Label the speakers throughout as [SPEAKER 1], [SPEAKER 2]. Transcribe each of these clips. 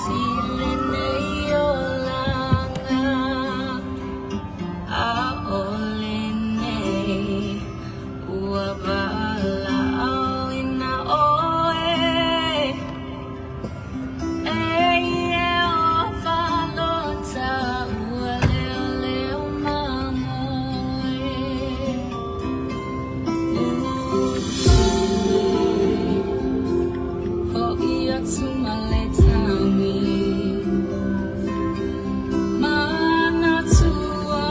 [SPEAKER 1] Lenei olaga ʻAʻole nei ua walaʻauina ʻoe. Eia o Balota ua leoleo mamoe. Hoʻi atu ma le tangi Manatua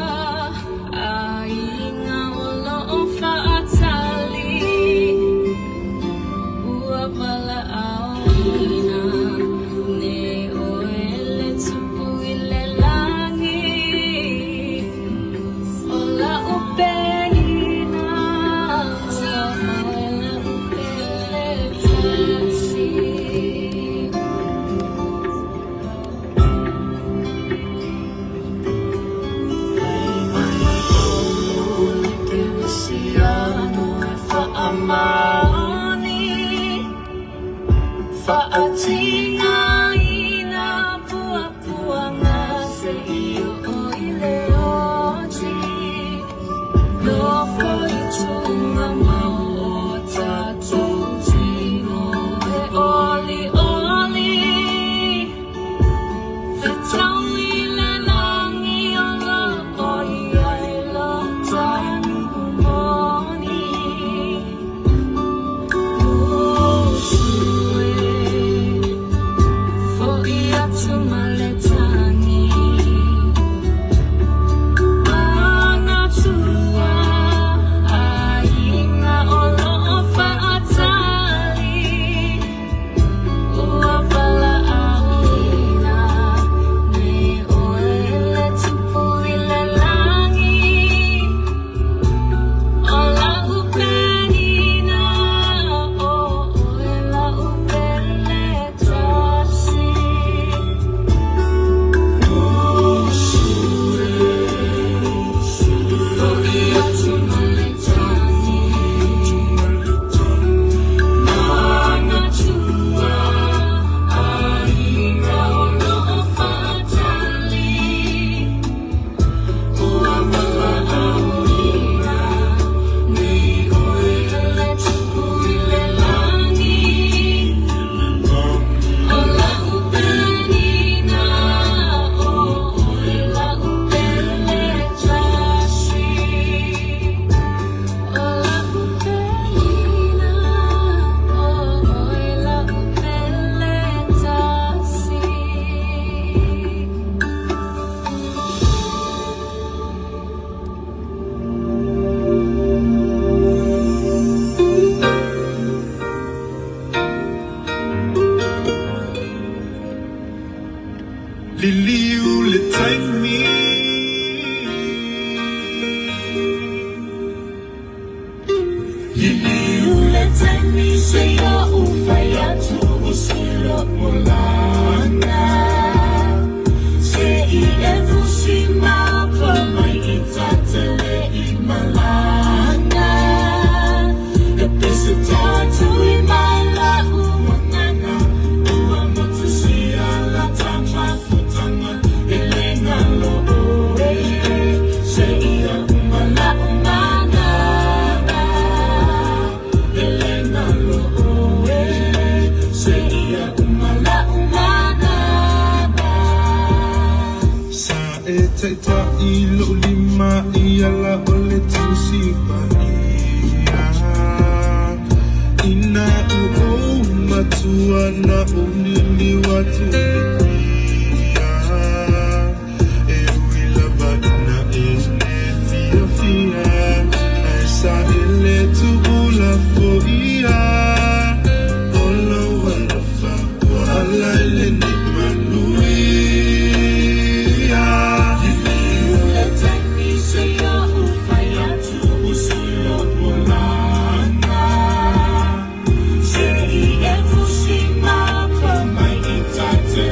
[SPEAKER 1] ʻaiga o lo o faʻatali. Ua walaʻauina nei ʻoe le tupu i le lagi. O la'u penina ua ʻoe la'u pele tasi. Fai mai o le Kerisiano e faamaoni Fa'atinaina puapuaga seia oo i le oti. Nofo i tugamau o tatou tino e olioli. Fetaui le lagi o loo i ai lo ta nuu moni. Usu e, fo'i atu ma le tagi Manatua ʻaiga o loo faʻatali. Ua walaʻauina nei ʻoe le tupu i le lagi. O la'u penina o ʻoe la'u pele tasi. Usu e, fo'i atu ma le tagi Manatua ʻaiga o loo faʻatali. Ua walaʻauina nei ʻoe le tupu i le lagi. O la'u penina o ʻoe la'u pele tasi. O la'u penina o ʻoe la'u pele tasi.
[SPEAKER 2] Liliu le taimi. Liliu le taimi seia ou fai atu usi lo'u olaga. Se i e fusi mapa mai i ta te le'i malaga. E Peseta tui mai la'u agaga ua motusia la ta mafutaga e le galo ʻoe seia uma la'u manava e le galo ʻoe seia uma la'u manava. Sa e taita'i lo'u lima i ala o le Tusi Paia. Ina ua ou matua na ou liliu atu i le kuia. E ui lava ina e le fiafia, ae saele tuulafoia. O lou alofa ua ala i lenei manuia.
[SPEAKER 1] Liliu le taimi seia ou fai atu usi lo'u olaga. Se i e fusi mapa mai i ta te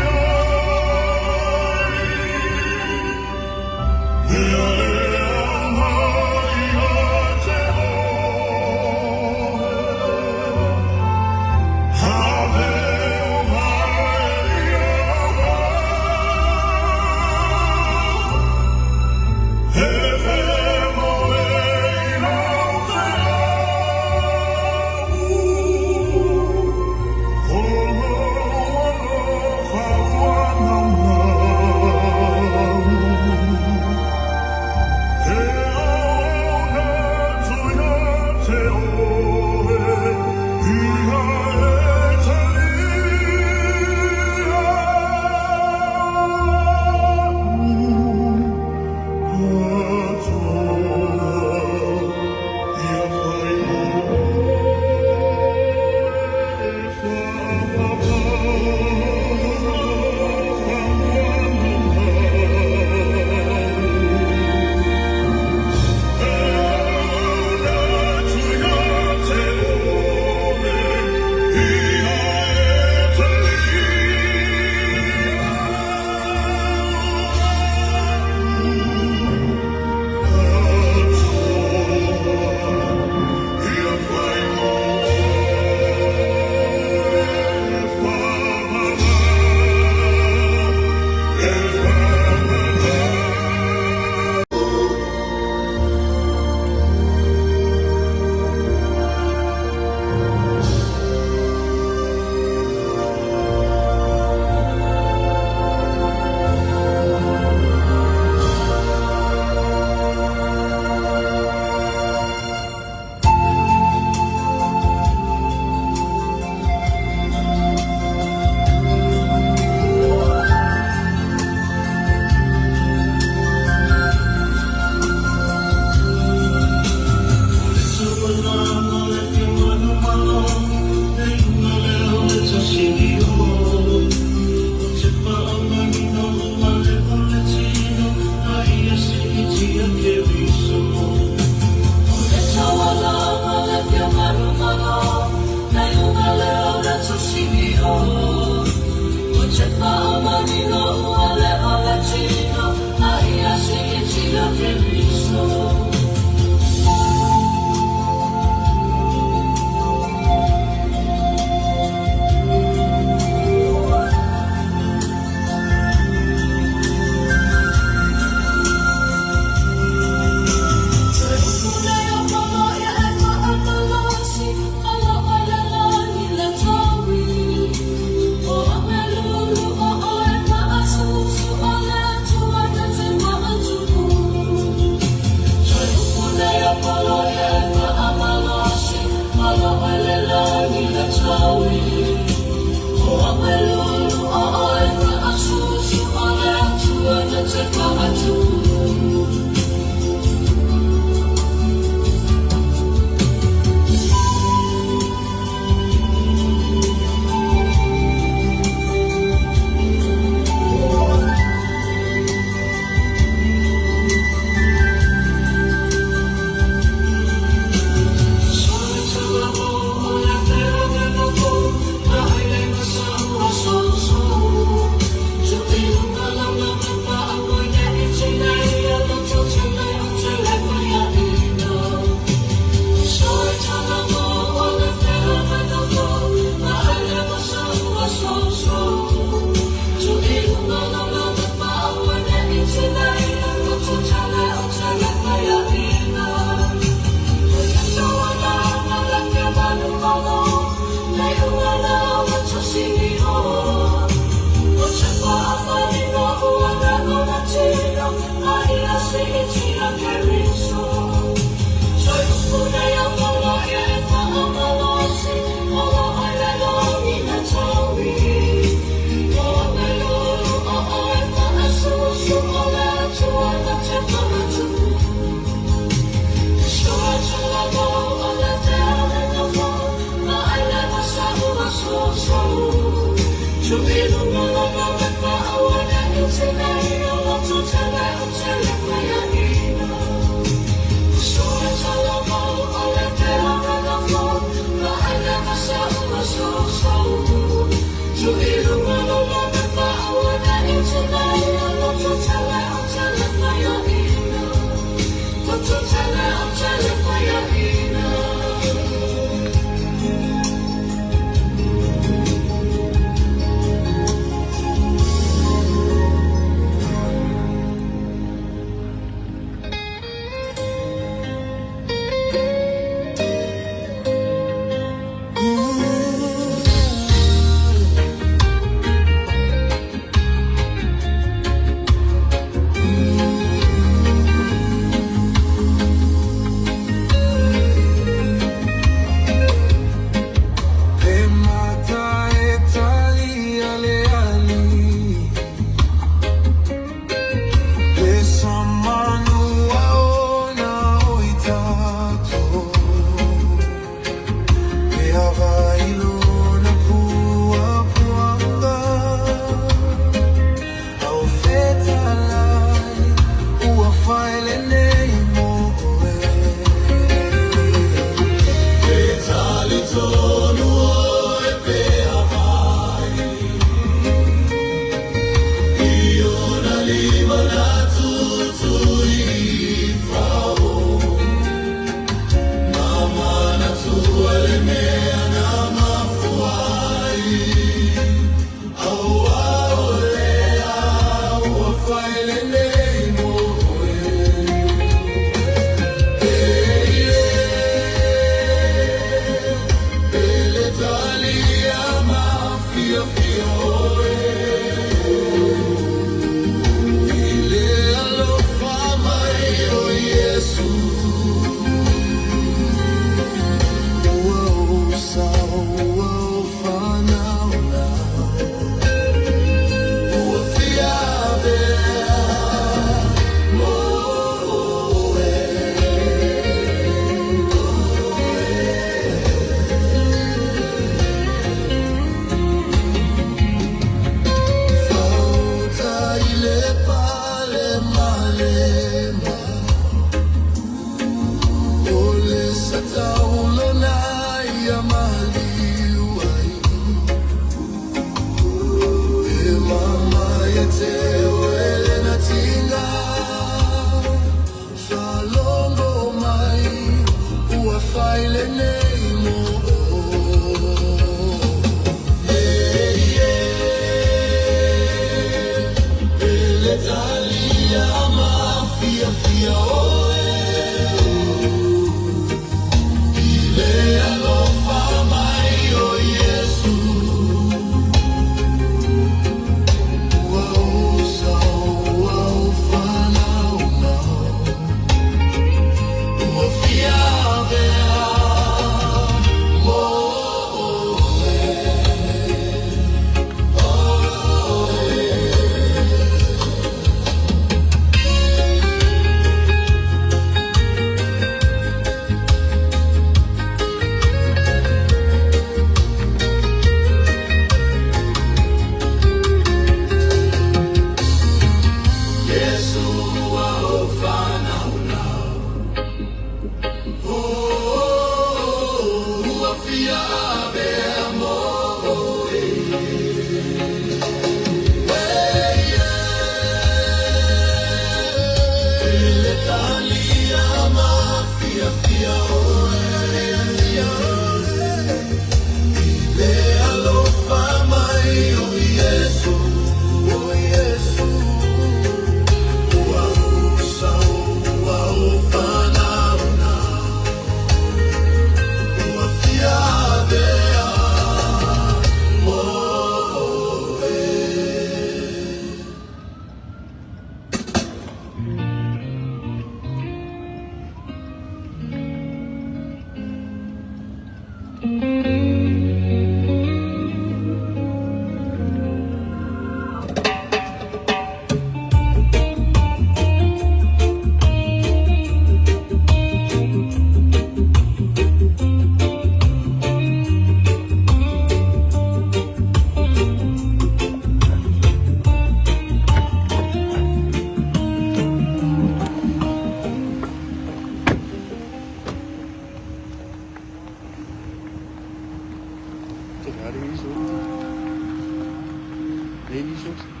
[SPEAKER 3] Leai nisi o.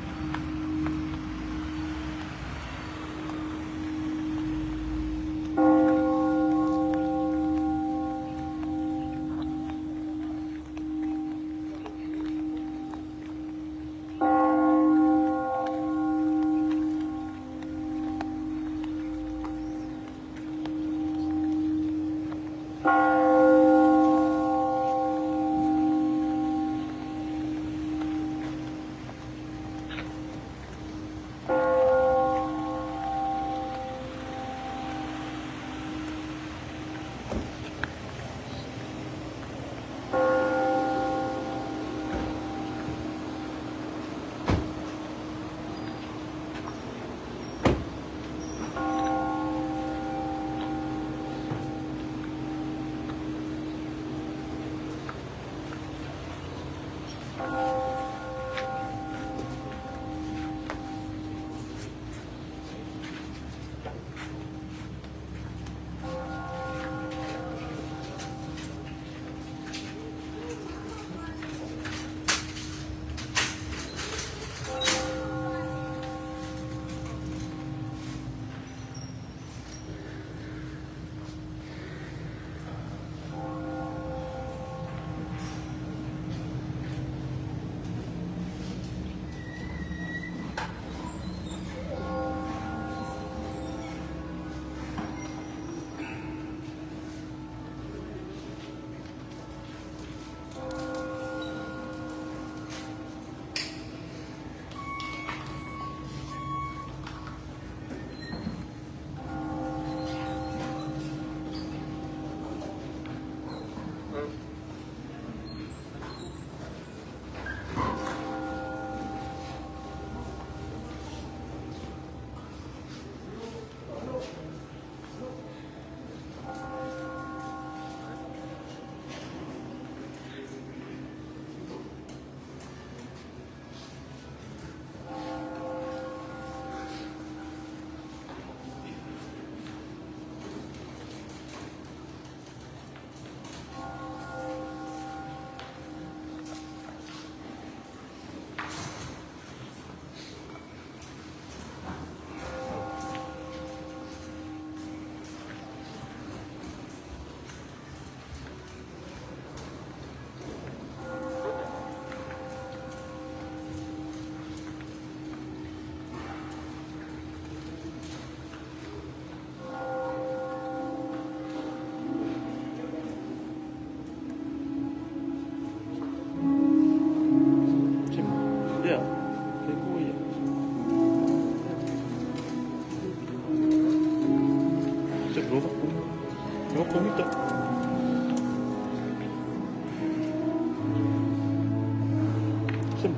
[SPEAKER 3] Lea, le ia. Se prova com. Eu comita. Sim.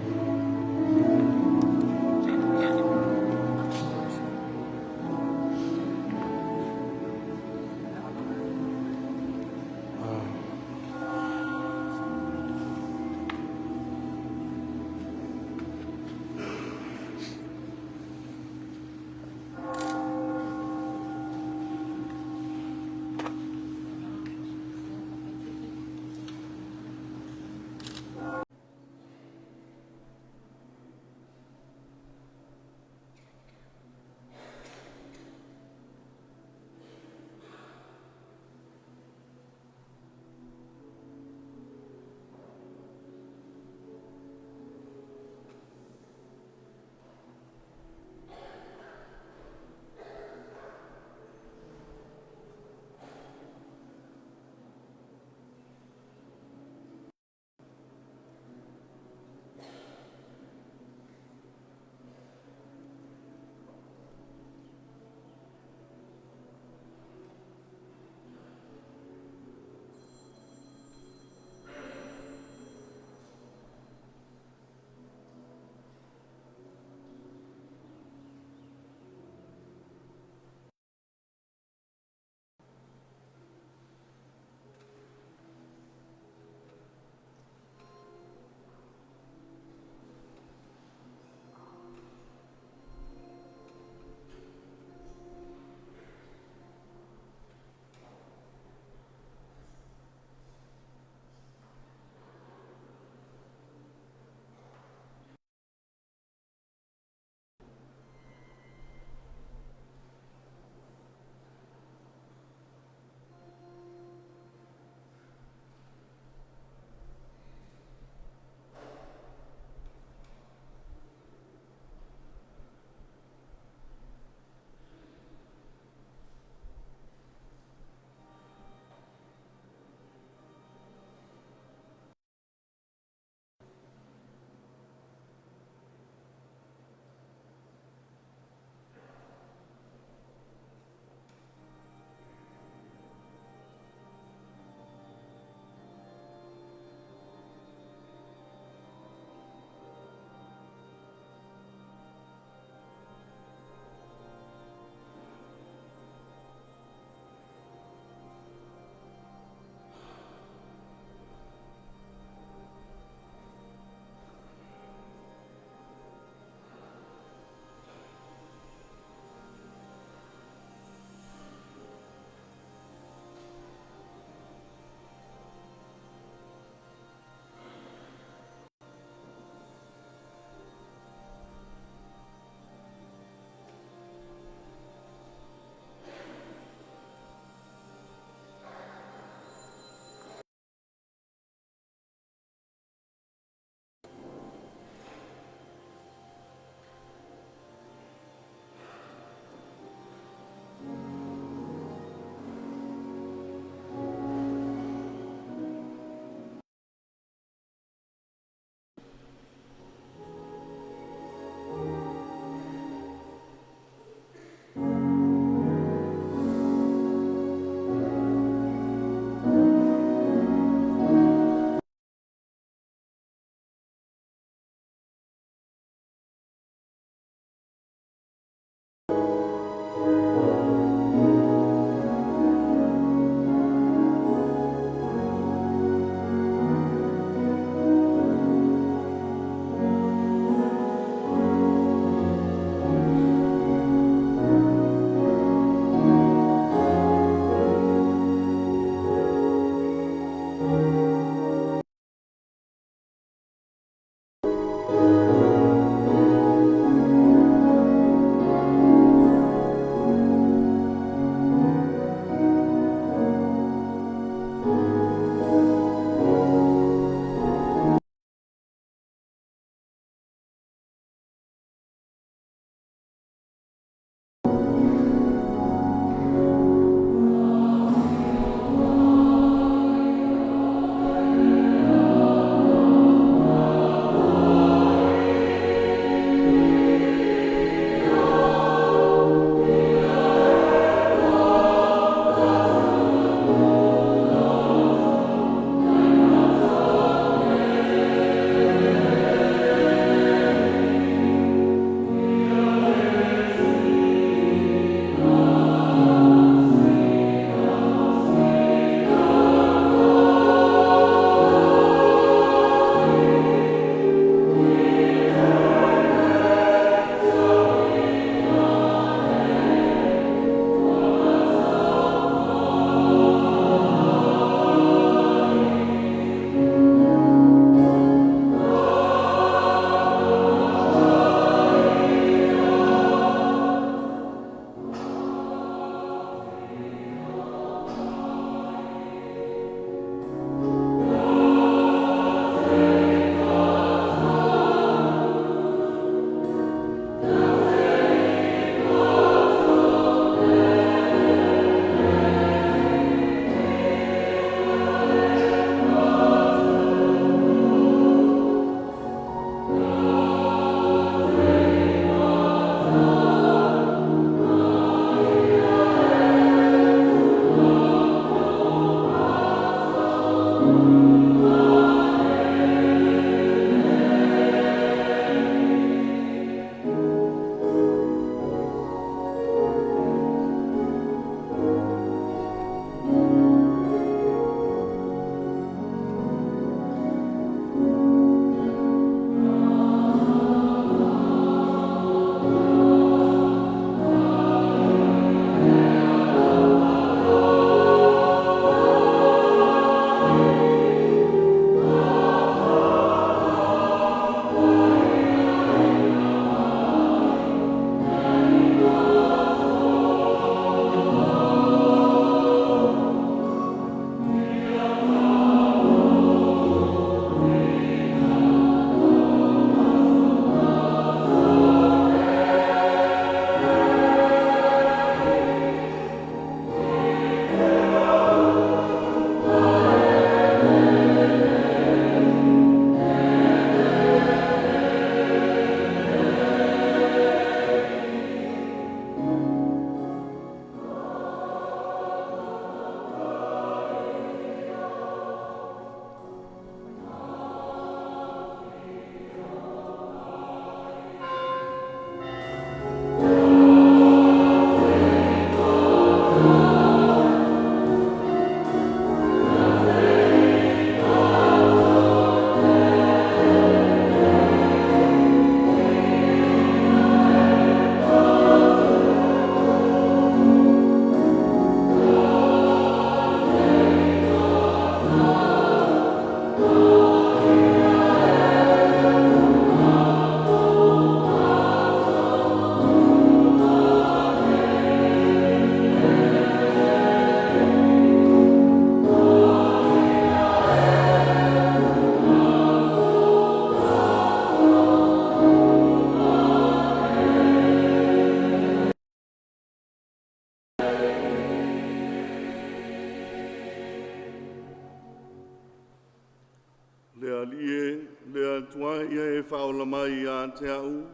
[SPEAKER 2] faaola mai ia te au,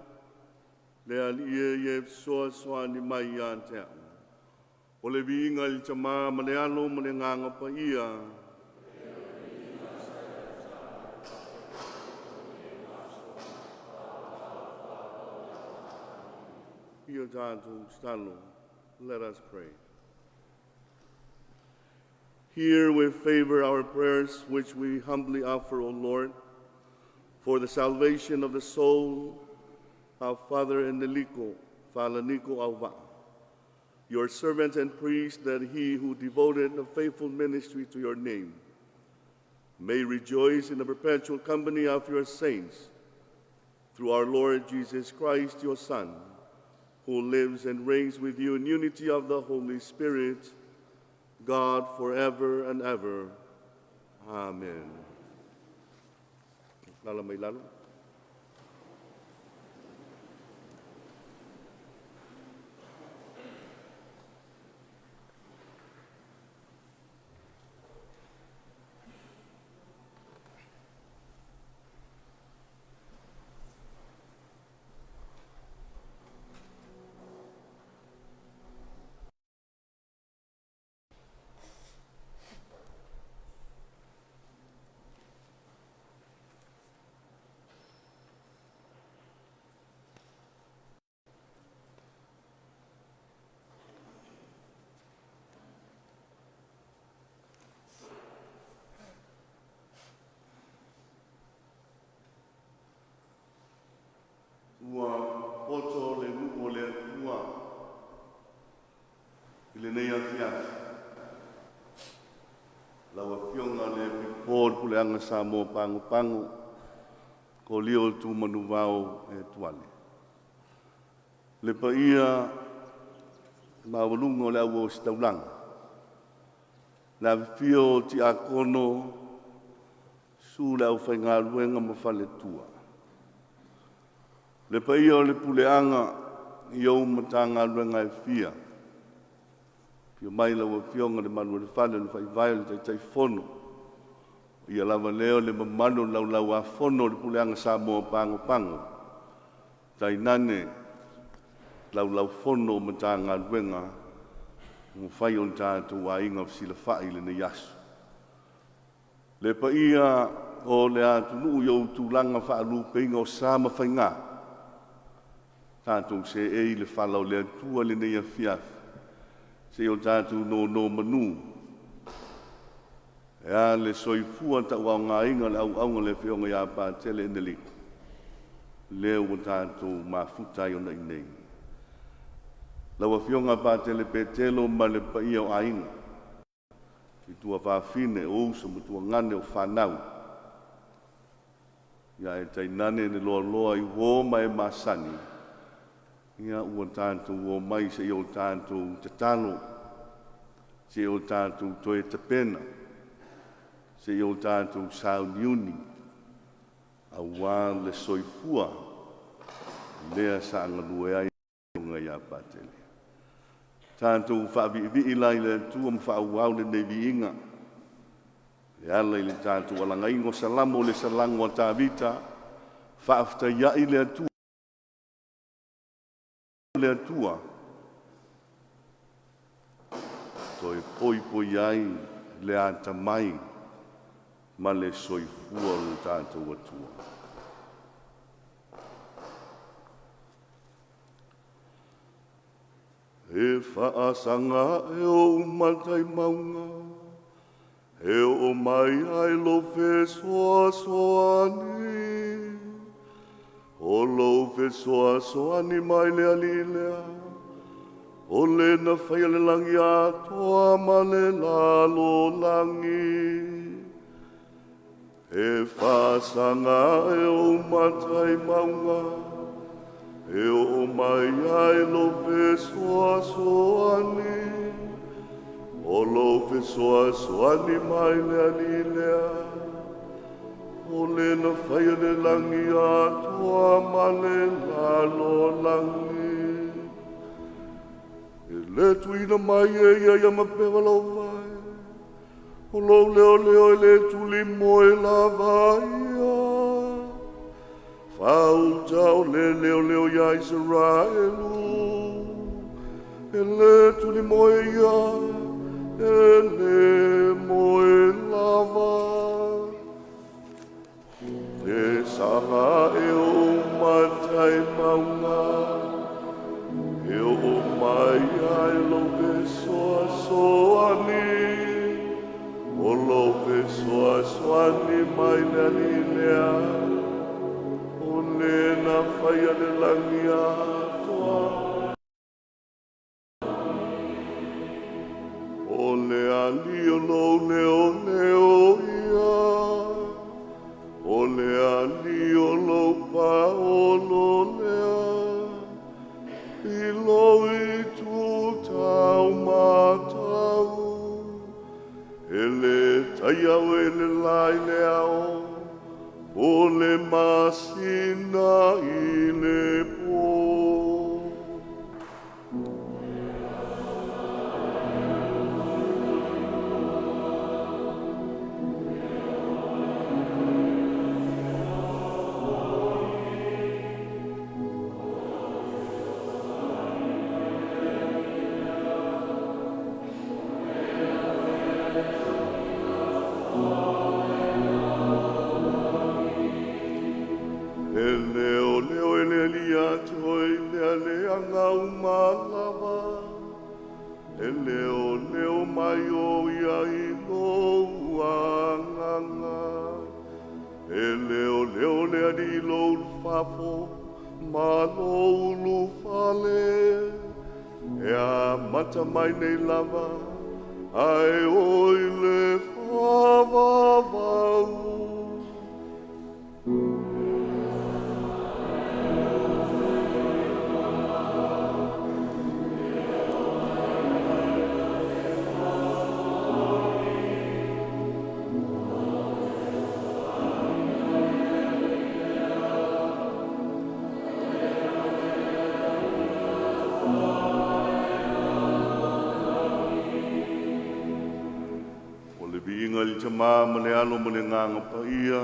[SPEAKER 2] le Alii e ia e fesoasoani mai ia te au. O le viiga i le Tama ma le Alo ma le Agaga Paia. Ia tatou tatalo. Let us pray. Hear with favor our prayers, which we humbly offer, O Lord, for the salvation of the soul of Father Eneliko Falaniko Auva, your servant and priest, that he who devoted a faithful ministry to your name may rejoice in the perpetual company of your saints, through our Lord Jesus Christ, your Son, who lives and reigns with you in unity of the Holy Spirit, God forever and ever. Amen. Lala mai lalo. Ua poto le nuu o le Atua i lenei afiafi. Lau Afioga le Pipoo o le Puleaga Samoa Pagopago, Kolio Tumanuvao e Tuale. Le paia maualuga o le au ositaulaga, le afifio o tiakono, Susu le aufaigaluega ma faletua. Le paia o le puleaga i ou Matagaluega e fia. Afio mai lau Afioga le Malu o le Fale, o le Faivae, o le Taitaifono. O ia lava lea o le mamalu o le Laulau-a-Fono o le Puleaga Samoa Pagopago, tainane Laulau-Fono o Matagaluega ua mafai ona tatou aiga fesilafai i lenei aso. Le paia o le atunuu i ou tulaga faalupeina o sa ma faigā, tatou seei i le fala o le Atua i lenei afiafi, seia o tatou nonomanu e a le soifua tauaogaina o le auauga a le Afioga ia Patele Eneliko, lea ua tatou mafuta ai ona i nei. Lau Afioga Patele Petelo ma le paia o aiga, i tuafafine, o uso ma tuagane o fanau, ia ae tainane le loaloa i uo ma e masani, ia ua tatou omai seia o tatou tatalo, seia o tatou toe tapena, seia o tatou sauniuni, aua le soifua lea sa galue ai Afioga ia Patele. Tatou faaviivii la i le Atua ma faaauau lenei viiga e ala i le tatou alagaina o Salamo le salago a Tavita, faafetaiai le Atua, le Atua toe poipoi ai le atamai ma le soifua o le tatou Atua. E faasaga ae ou mata i mauga, e oo mai ai lou fesoasoani. O lou fesoasoani mai le Alii lea, o le na faia le lagi atoa ma le lalolagi. E faasaga ae ou mata i mauga, e oo mai ai lou fesoasoani. O lou fesoasoani mai le Alii lea, o le na faia le lagi atoa ma le lalolagi. E le tuuina mai e ia ia mapeva lau vae, O lou leoleo e le tulimoe lava ia. Fau le leo leo ia Israelu, e le tuli moe ia, e le moe lava. E sanga e o matai maunga, e o mai ai lo vesoa soani, o lo vesoa soani mai le ani lea, o le na whaia le langi atoa. O le ali o lo leo leo ia, o le ali o lo paolo lea, i lo i tu tau matau, e le taiau e le lai le ao, o le masina i le pō. E leo leo e le lia toi lea le anga umalava, e leo leo mai o ia i lo uanganga. E leo leo le ani lo ulfafo ma lo ulufale, e a mata mai nei lava, ae oi le whawawau. O le viinga i le tamā ma le alo ma le nganga paia.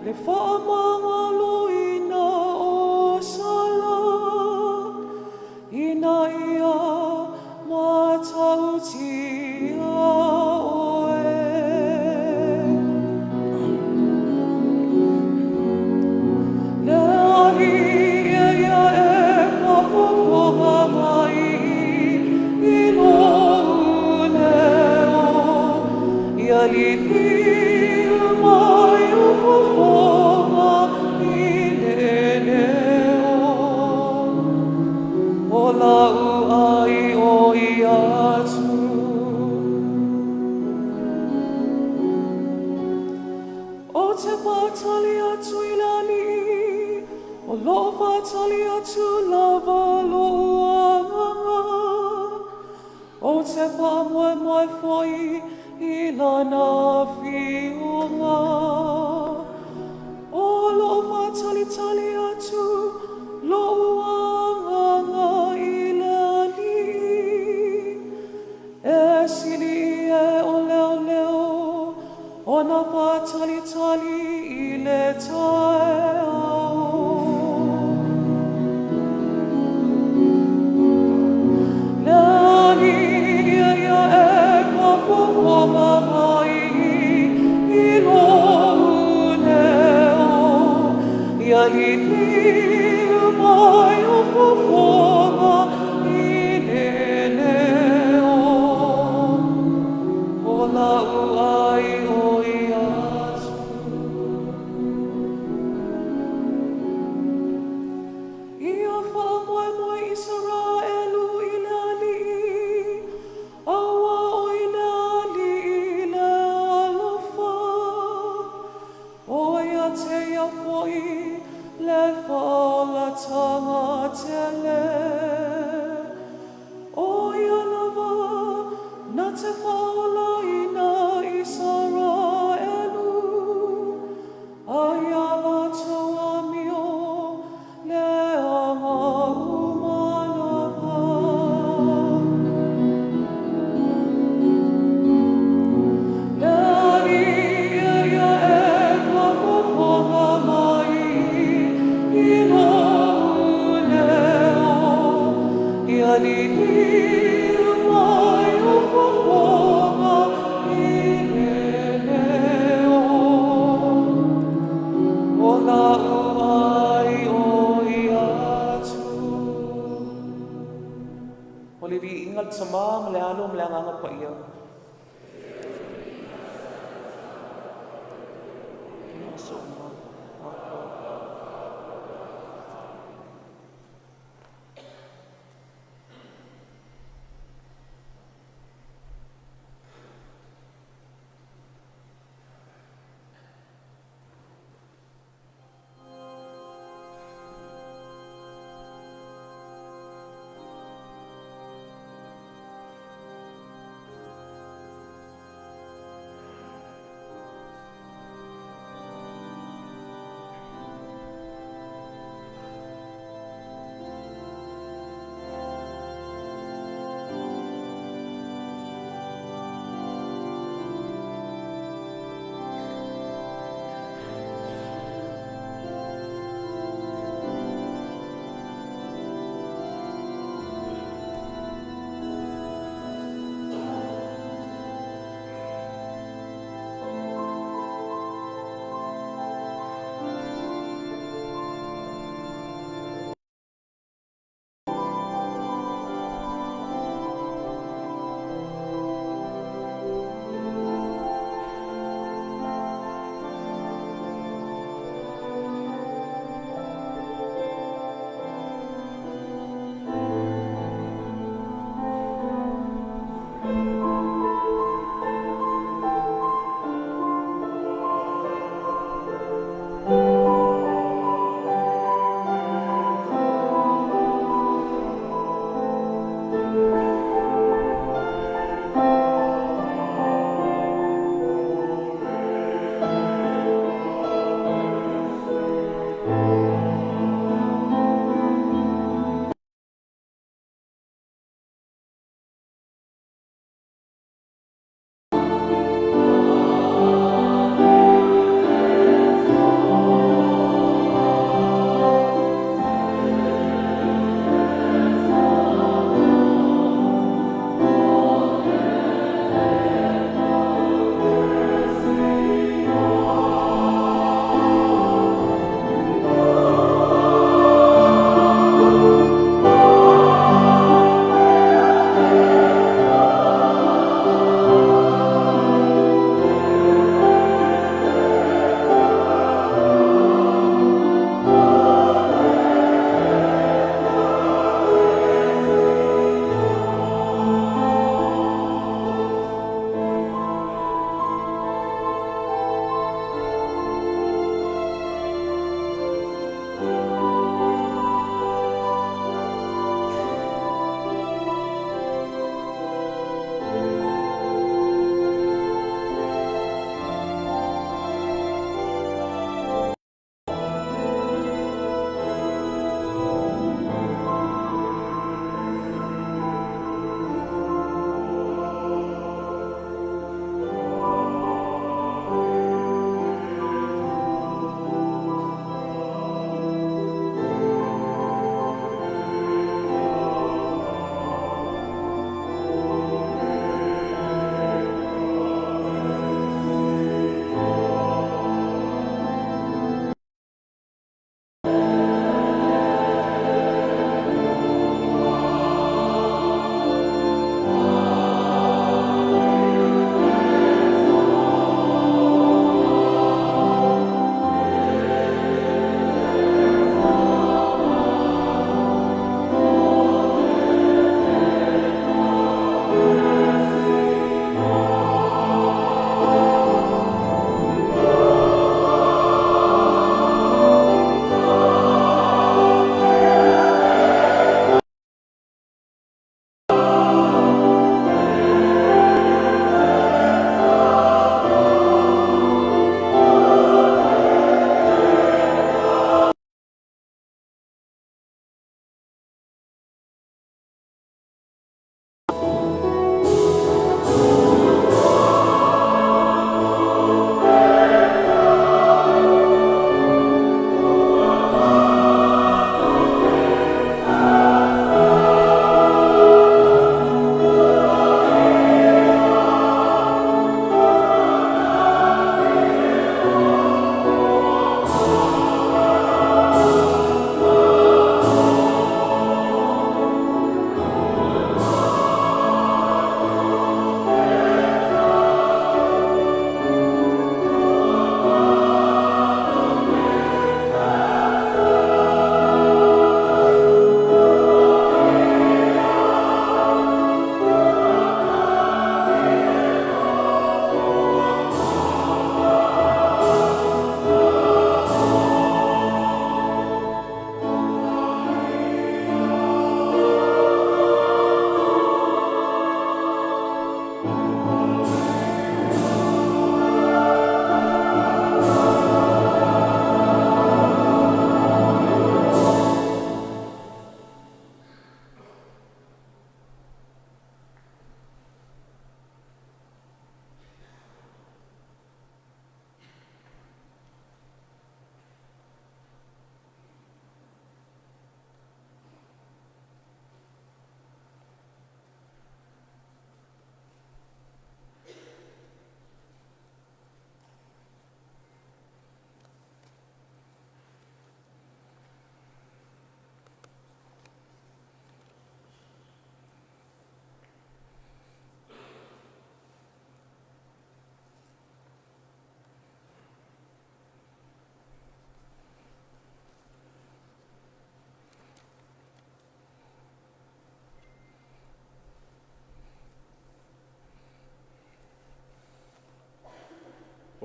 [SPEAKER 1] Le faamagaloina o Sala, ina ia matautia oe. Le Alii e ia e faafofoga mai i lou leo, ia liliu mai ou fofoga i le leo o lau aioi atu. Ou te faatali atu i le Alii, o lo o faatali atu lava lou agaga. Ou te faamoemoe foi i lana afioga. O lo o faatalitali atu lou agaga i le Alii. E sili ia e oleoleo ona faatalitali i le taeao. Le Alii e ia e faafofoga mai i lou leo, ia liliu mai ou fofoga i le leo o lau aioi atu. Ia faamoemoe Isaraelu i le Alii, auā o i le Alii le alofa, o ia te ia foi le faaolataga tele. O ia lava na te faaolaina Isaraelu, ai a latou amio leaga uma lava. Le Alii e ia e faafofoga mai i lou leo, ia liliu mai ou fofoga i le leo o lau aioi atu.
[SPEAKER 4] O le viiga i le Tamā ma le Alo ma le Agaga Paia. Aso uma.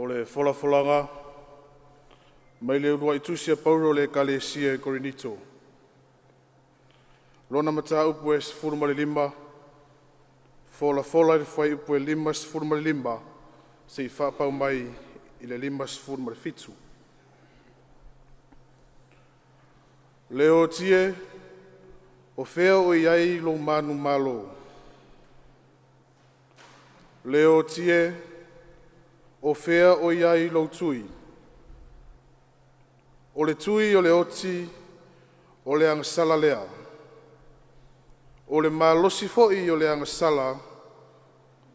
[SPEAKER 5] O le folafolaga mai le uluai tusi a Paulo i le Ekalesia i Korinito. Lona mataupu e 15, folafola i le fuaiupu e 55 seia faapau mai i le 57. Le oti e, o fea o i ai lou manumalo? Le oti e, o fea o i ai lou tui? O le tui o le oti, o le agasala lea. O le malosi foi o le agasala,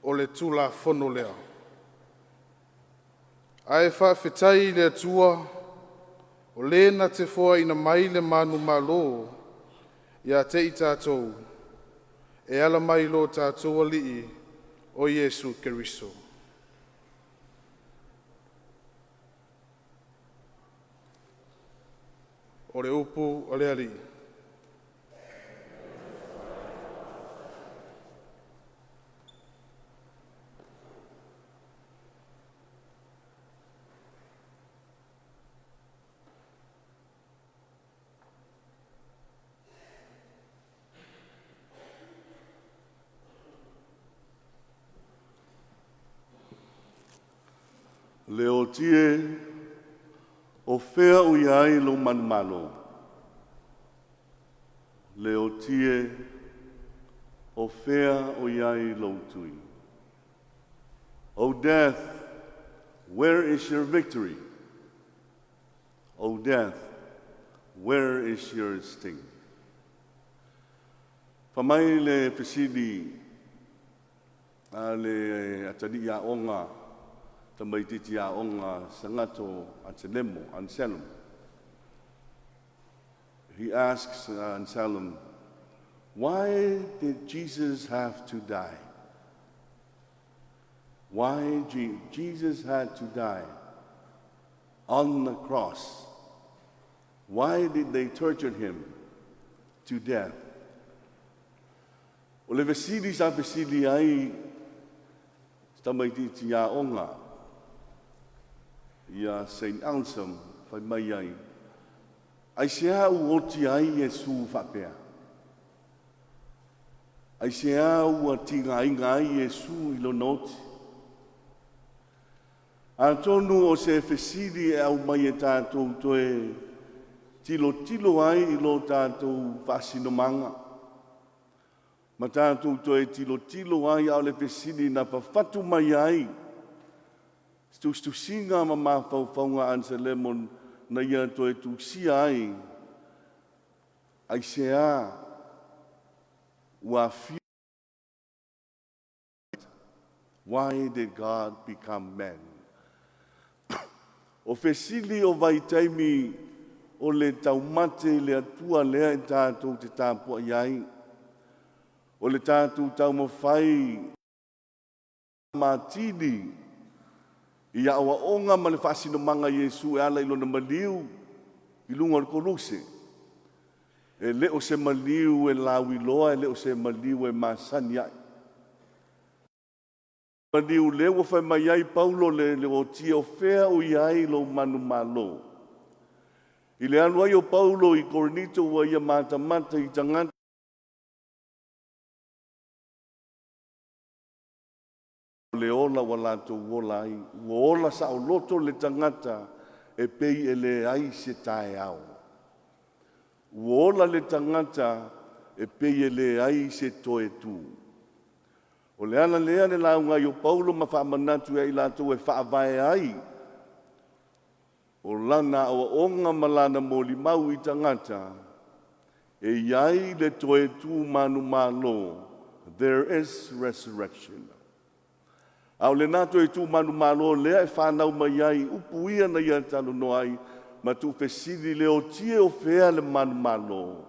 [SPEAKER 5] o le Tulafono lea. Ae faafetai i le Atua, o Le na te foaina mai le manumalo ia te i tatou, e ala mai i lo tatou Alii o Iesu Keriso. O le upu a le Alii.
[SPEAKER 2] Le oti e, o fea o i ai lou manumalo? Le oti e, o fea o i ai lou tui? O death, where is your victory? O death, where is your sting? Fai mai le fesili a le atalii aoga, tamaititi aoga Sagato Anselemo, Anselm. He asks Anselm, why did Jesus have to die? Why Jesus had to die on the cross? Why did they torture him to death? O le fesili sa fesili ai tamaititi aoga ia Saint Anselm fai mai ai, aisea ua oti ai Iesu faapea? Aisea ua tigaina ai Iesu i lona oti? Atonu o se fesili e aumai e tatou toe tilotilo ai i lo tatou faasinomaga, ma tatou toe tilotilo ai a o le fesili na fafatu mai ai tusitusiga ma mafaufauga Anselemo na ia toe tusia ai, aisea ua afio. Why did God become man? O fesili o vaitaimi o le taumate i le Atua lea e tatou te tapuai ai, o le tatou taumafai matili i aoaoga ma le faasinomaga Iesu e ala i lona maliu i luga o le koluse. E le o se maliu e lauiloa, e le o se maliu e masani ai. Maliu lea ua fai mai ai Paulo le otia o fea o i ai lou manumalo. I le alu ai o Paulo i Korinito ua ia matamata i tagata le ola ua latou ola ai. Ua ola saoloto le tagata e pei e leai se taeao. Ua ola le tagata e pei e leai se toe tu. O le ala lea le lauga ai o Paulo ma faamanatu ia i latou e faavae ai o lana aoaoga ma lana molimau i tagata, e i ai le toe tu manumalo, there is resurrection. A o lena toe tu manumalo lea e whanau mai ai upu ia na ia talanoa ai ma tuufesili le otie o fea le manumalo.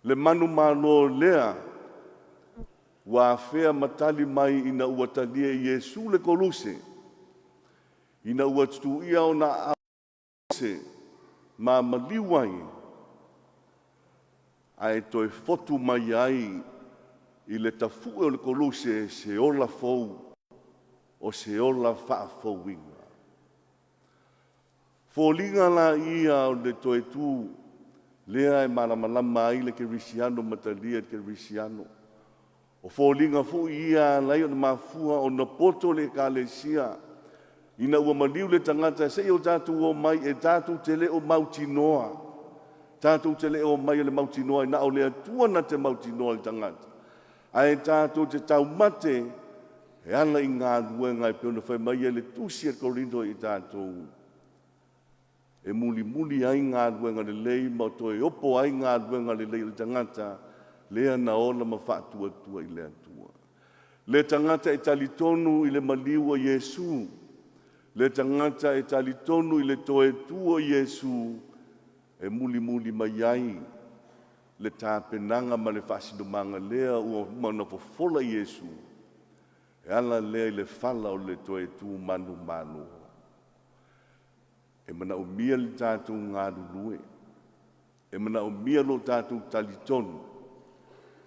[SPEAKER 2] Le manumalo lea ua afea matali mai ina ua talia e Iesu le koluse, ina ua tutuia ona se ma maliu ai, ae toe fotu mai ai i le tafue o le koluse se ola fou o se ola faafouina. Foliga la ia o le toe tu lea e malamalama ai le kerisiano ma talia le kerisiano. O foliga foi ia e ala ai ona mafua ona poto le Ekalesia ina ua maliu le tagata se i o tatou omai e tatou te le o mautinoa. Tatou te le o omai e le mautinoa, na o le Atua na te mautinoa i le tagata. Ae tatou te taumate e ala i galuega e pei ona fai mai ai le tusi a Korinito i tatou, e mulimuli ai galuega lelei ma toe opo ai galuega lelei o le tagata lea na ola ma faatuatua i le Atua. Le tagata e talitonu i le maliu o Iesu, le tagata e talitonu i le toe tu o Iesu, e mulimuli mai ai le tapenaga ma le faasinomaga lea ua uma ona fofola Iesu, e ala lea i le fala o le toe tu manumalo. E manaomia le tatou galulue, e manaomia lo tatou talitonu,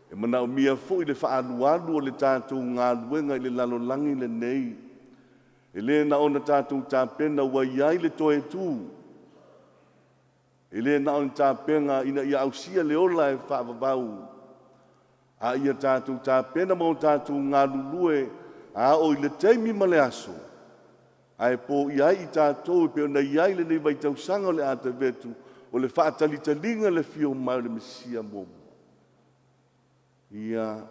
[SPEAKER 2] e manaomia foi le faaalualu o le tatou galuega i le lalolagi lenei. E le na ona tatou tapena ua i ai le toe tu, e le na ona tapena ina ia ausia le ola e faavavau, a ia tatou tapena ma o tatou galulue a oo i le taimi ma le aso, ae poia ai i tatou e pei ona i ai lenei vaitausaga o le Atevetu, o le faatalitaliga i le afio mai o le Mesia muamua. Ia,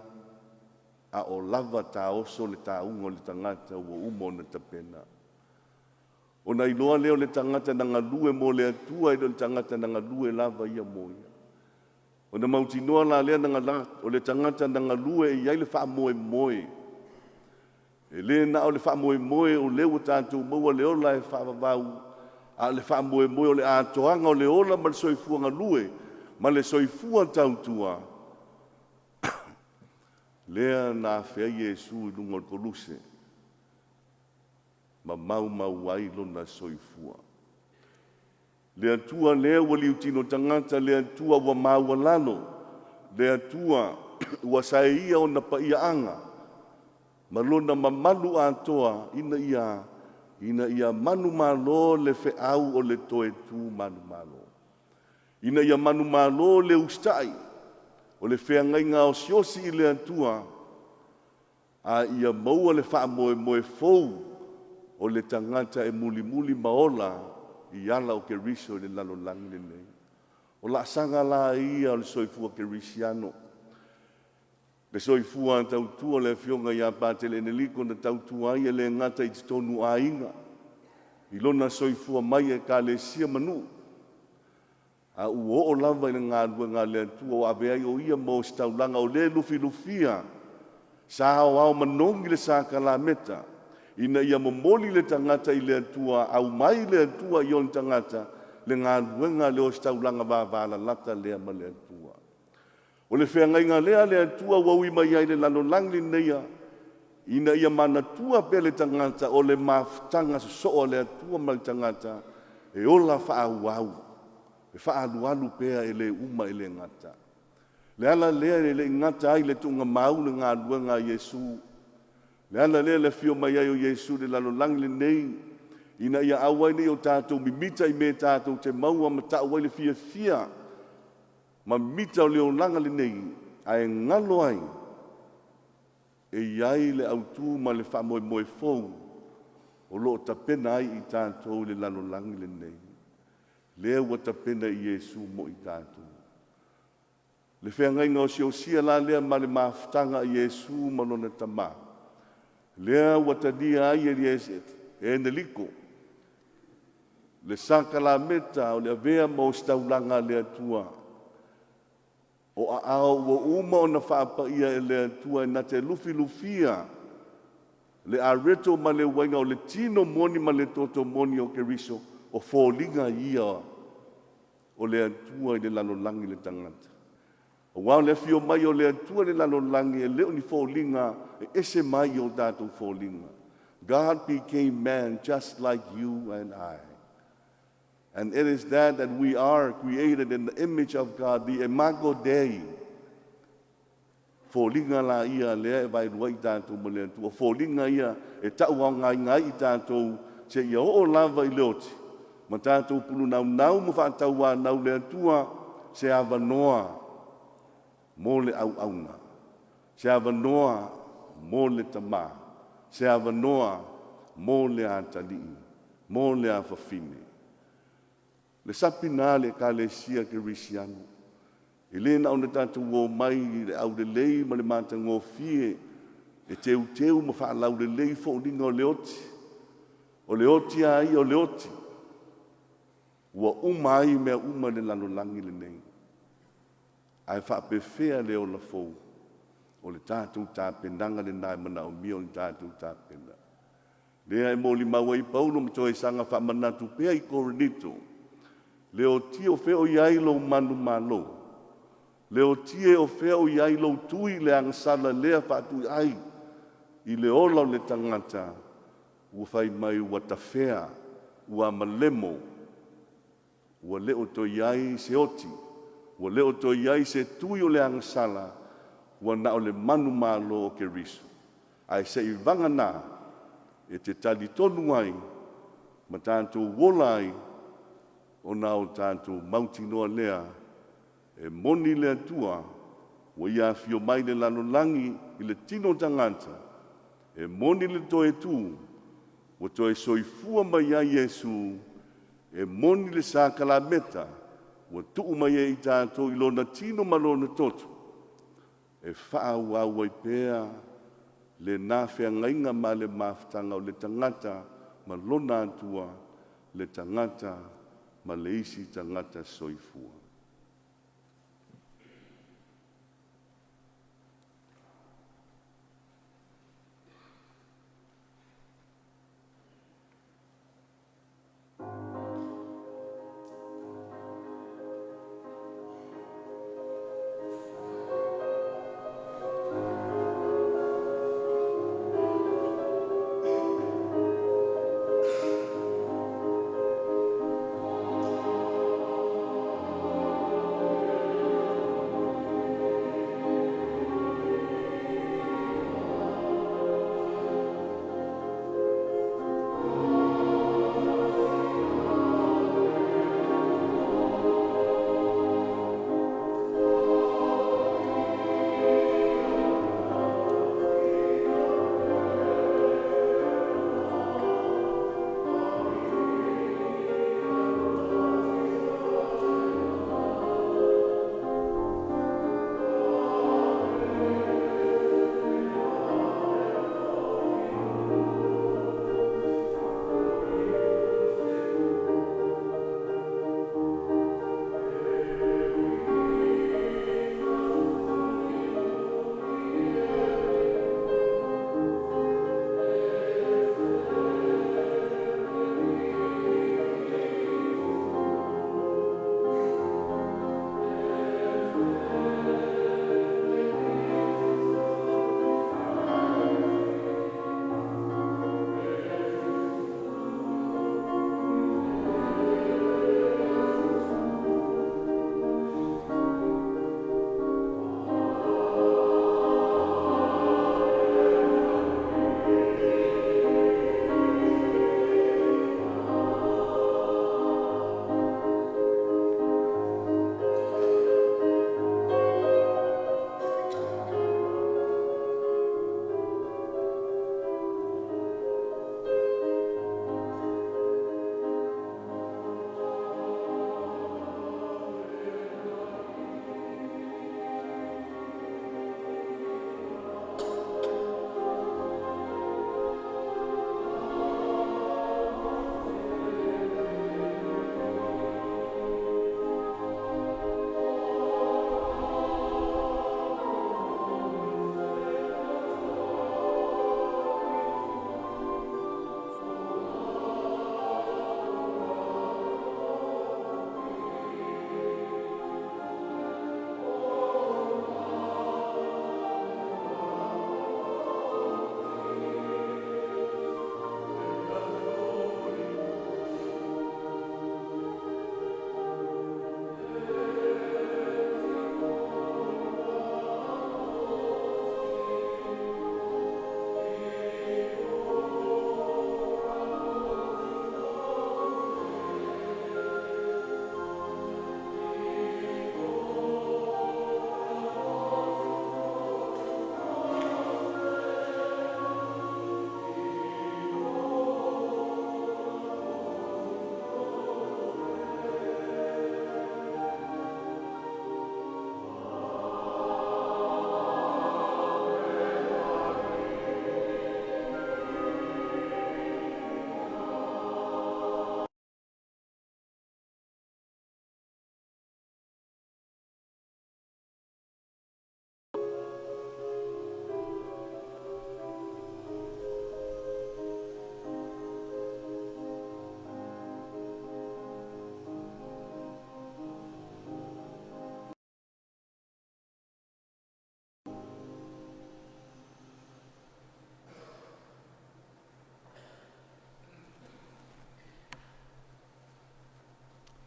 [SPEAKER 2] a o lava taoso le tauga o le tagata ua uma ona tapena. Ona iloa lea o le tagata na galue mo le Atua, e le o le tagata na galue lava ia mo ia. Ona mautinoa la lea o le tagata na galue e i ai le faamoemoe. E le na o le faamoemoe o lea ua tatou maua le ola e faavavau, a o le faamoemoe o le atoaga o le ola ma le soifua galue ma le soifua tautua lea na afe ai Iesu i luga o le koluse ma maumau ai lona soifua. Le Atua lea ua liutino tagata, le Atua ua maualalo, le Atua ua saeia ona paiaaga ma lona mamalu atoa ina ia ina ia manumalo le feau o le toe tu manumalo. Ina ia manumalo le usitai o le feagaiga osiosi i le Atua, a ia maua le faamoemoe fou o le tagata e mulimuli ma ola i ala o Keriso i le lalolagi lenei. O laasaga la ia o le soifua kerisiano, le soifua tautua o le Afioga ia Patele Eneliko na tautua ai e le gata i totonu o aiga, i lona soifua mai i Ekalesia ma nuu, a ua oo lava i le galuega a le Atua ua avea ai o ia ma ositaulaga o le lufilufia sa aoao manogi le sakalameta ina ia momoli le tagata i le Atua, aumai le Atua i ona tagata, le galuega a le ositaulaga vavalalata lea ma le Atua. O le feagaiga lea a le Atua ua ui mai ai i le lalolagi lenei ina ia manatua pea le tagata o le mafutaga sosoo a le Atua ma le tagata e ola faaauau, e faaalualu pea e le uma e le gata. Le ala lea e le i gata ai le tuugamau le galuega a Iesu. Le ala lea le afio mai ai o Iesu i le lalolagi lenei, ina ia aua ai ne i o tatou mimita i mea tatou te maua ma tau ai le fiafia ma mita o le olaga lenei, ae galo ai e i ai le autu ma le faamoemoe fou o lo o tapena ai i tatou i le lalolagi lenei. Lea ua tapena i Iesu mo i tatou. Le feagaiga osiosia la lea ma le mafutaga a Iesu ma lona Tama, lea ua talia ai e Eneliko le sakalameta o le avea ma ositaulaga a le Atua, o aao ua uma ona faapaia e le Atua e na te lufilufia le areto ma le uaiga o le tino moni ma le toto moni o Keriso, o foliga ia o le Atua i le lalolagi le tagata. Aua o le afio mai o le Atua i le lalolagi e le o ni foliga e ese mai i o tatou foliga. God became man just like you and I. And it is that that we are created in the image of God, the imago Dei. Foliga la ia lea e vaelua i tatou ma le Atua. Foliga ia e tauaogaina ai i tatou seia oo lava i le oti. ma tatou pulunaunau ma faatauanau i le Atua se avanoa mo le auauna, se avanoa mo le tama, se avanoa mo le atalii, mo le afafine. Le sapi lena a le Ekalesia Kerisiano, e le na ona tatou omai i le aulelei ma le matagofie e teuteu ma faalaulelei foliga o le oti. O le oti lava ia o le oti, ua uma ai mea uma i le lalolagi lenei. Ae faapefea le ola fou? O le tatou tapenaga lena e manaomia ona tatou tapena. Lea e molimau ai Paulo ma toe saga faamanatu pea i Korinito, leotie o fea o i ai lou manumalo? Leotie o fea o i ai lou tui i le agasala lea faatuiai i le ola o le tagata ua fai mai ua tafea, ua malemo, ua le o toe i ai se oti, ua le o toe i ai se tui o le agasala, ua na o le manumalo o Keriso. Ae seivagana e te talitonu ai ma tatou ola ai, ona o tatou mautinoa lea e moni le Atua ua Ia afio mai i le lalolagi i le tino o tagata, e moni le toe tu ua toe soifua mai ai Iesu, e moni le sakalameta ua tuu mai ai ia i tatou i Lona tino ma Lona toto e faaauau ai pea lena feagaiga ma le mafutaga o le tagata ma lona Atua, le tagata ma le isi tagata soifua.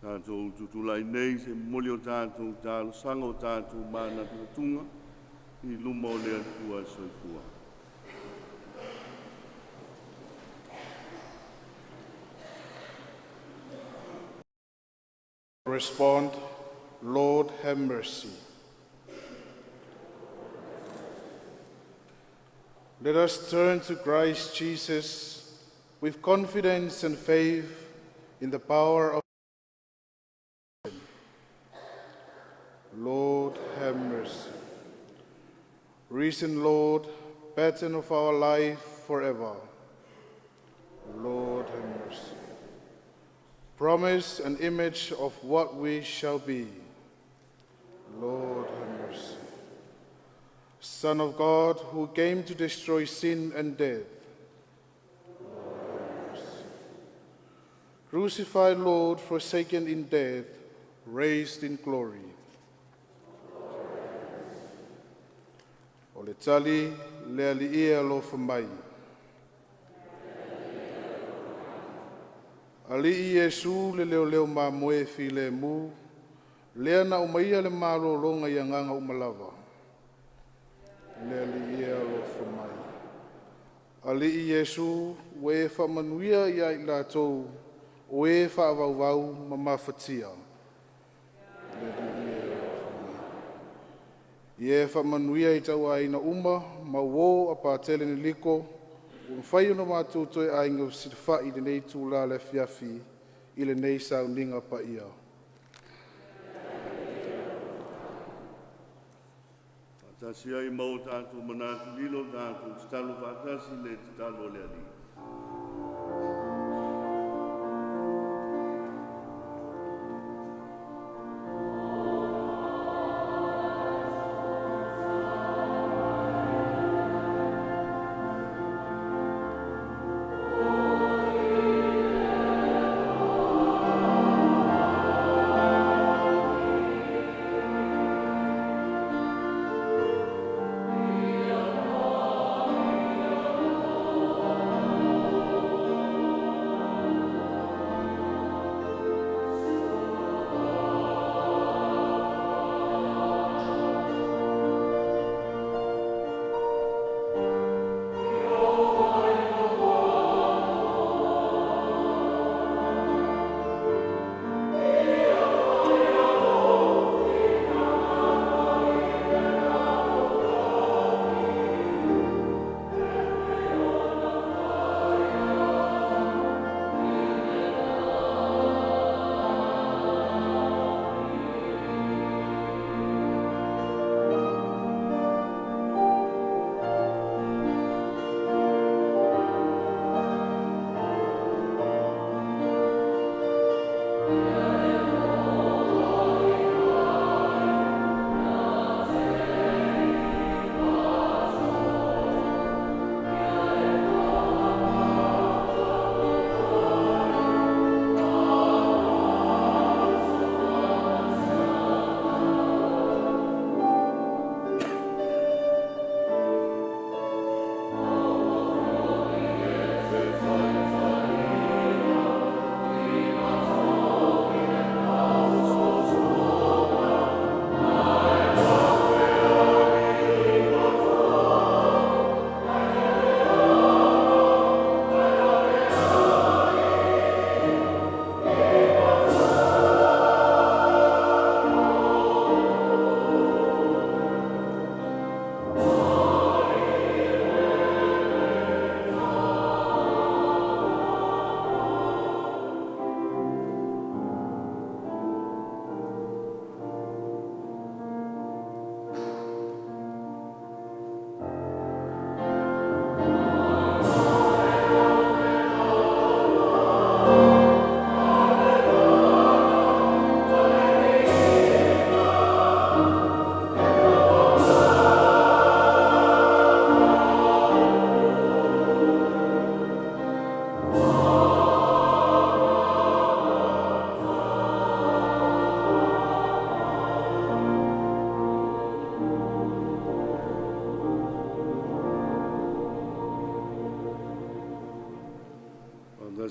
[SPEAKER 2] Tātou tutulai nei se momoli o tātou talosaga o tātou manatunatuga i luma o le Atua soifua.
[SPEAKER 5] Respond, Lord, have mercy. Let us turn to Christ Jesus with confidence and faith in the power of Lord, have mercy. Risen Lord, pattern of our life forever. Lord, have mercy. Promise and image of what we shall be. Lord, have mercy. Son of God, who came to destroy sin and death. Lord, have mercy. Crucified Lord, forsaken in death, raised in glory. O le tali, le Alii e alofa mai. Alii Iesu le leoleo mamoe filemu, lea na umaia le malologa i agaga uma lava. Le Alii e alofa mai. Alii Iesu, ua e faamanuia ia i latou, o e faavauvau ma mafatia. Le Alii e alofa mai. Ia e faamanuia i tauaiga uma, ma uō a Patele Niliko, ua mafai ona matou toe aiga fesilafai i lenei itulā o le afiafi i lenei sauniga paia.
[SPEAKER 2] Faatasi ai ma o tātou manatu lilo, tātou tatalo faatasi le tatalo a le Alii.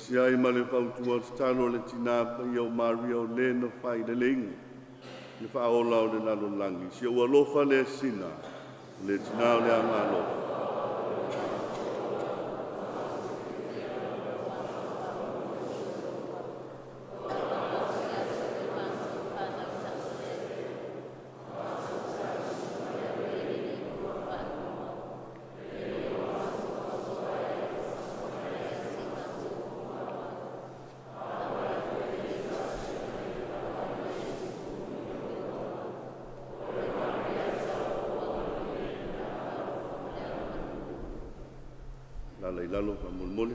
[SPEAKER 2] Faatasi ai ma le fautua tatalo a le Tina Paia o Maria o le na faileleiga le faaola o le lalolagi, si ou alofa le sina, le Tina o le Agaalofa. Lala i lalo faamolemole.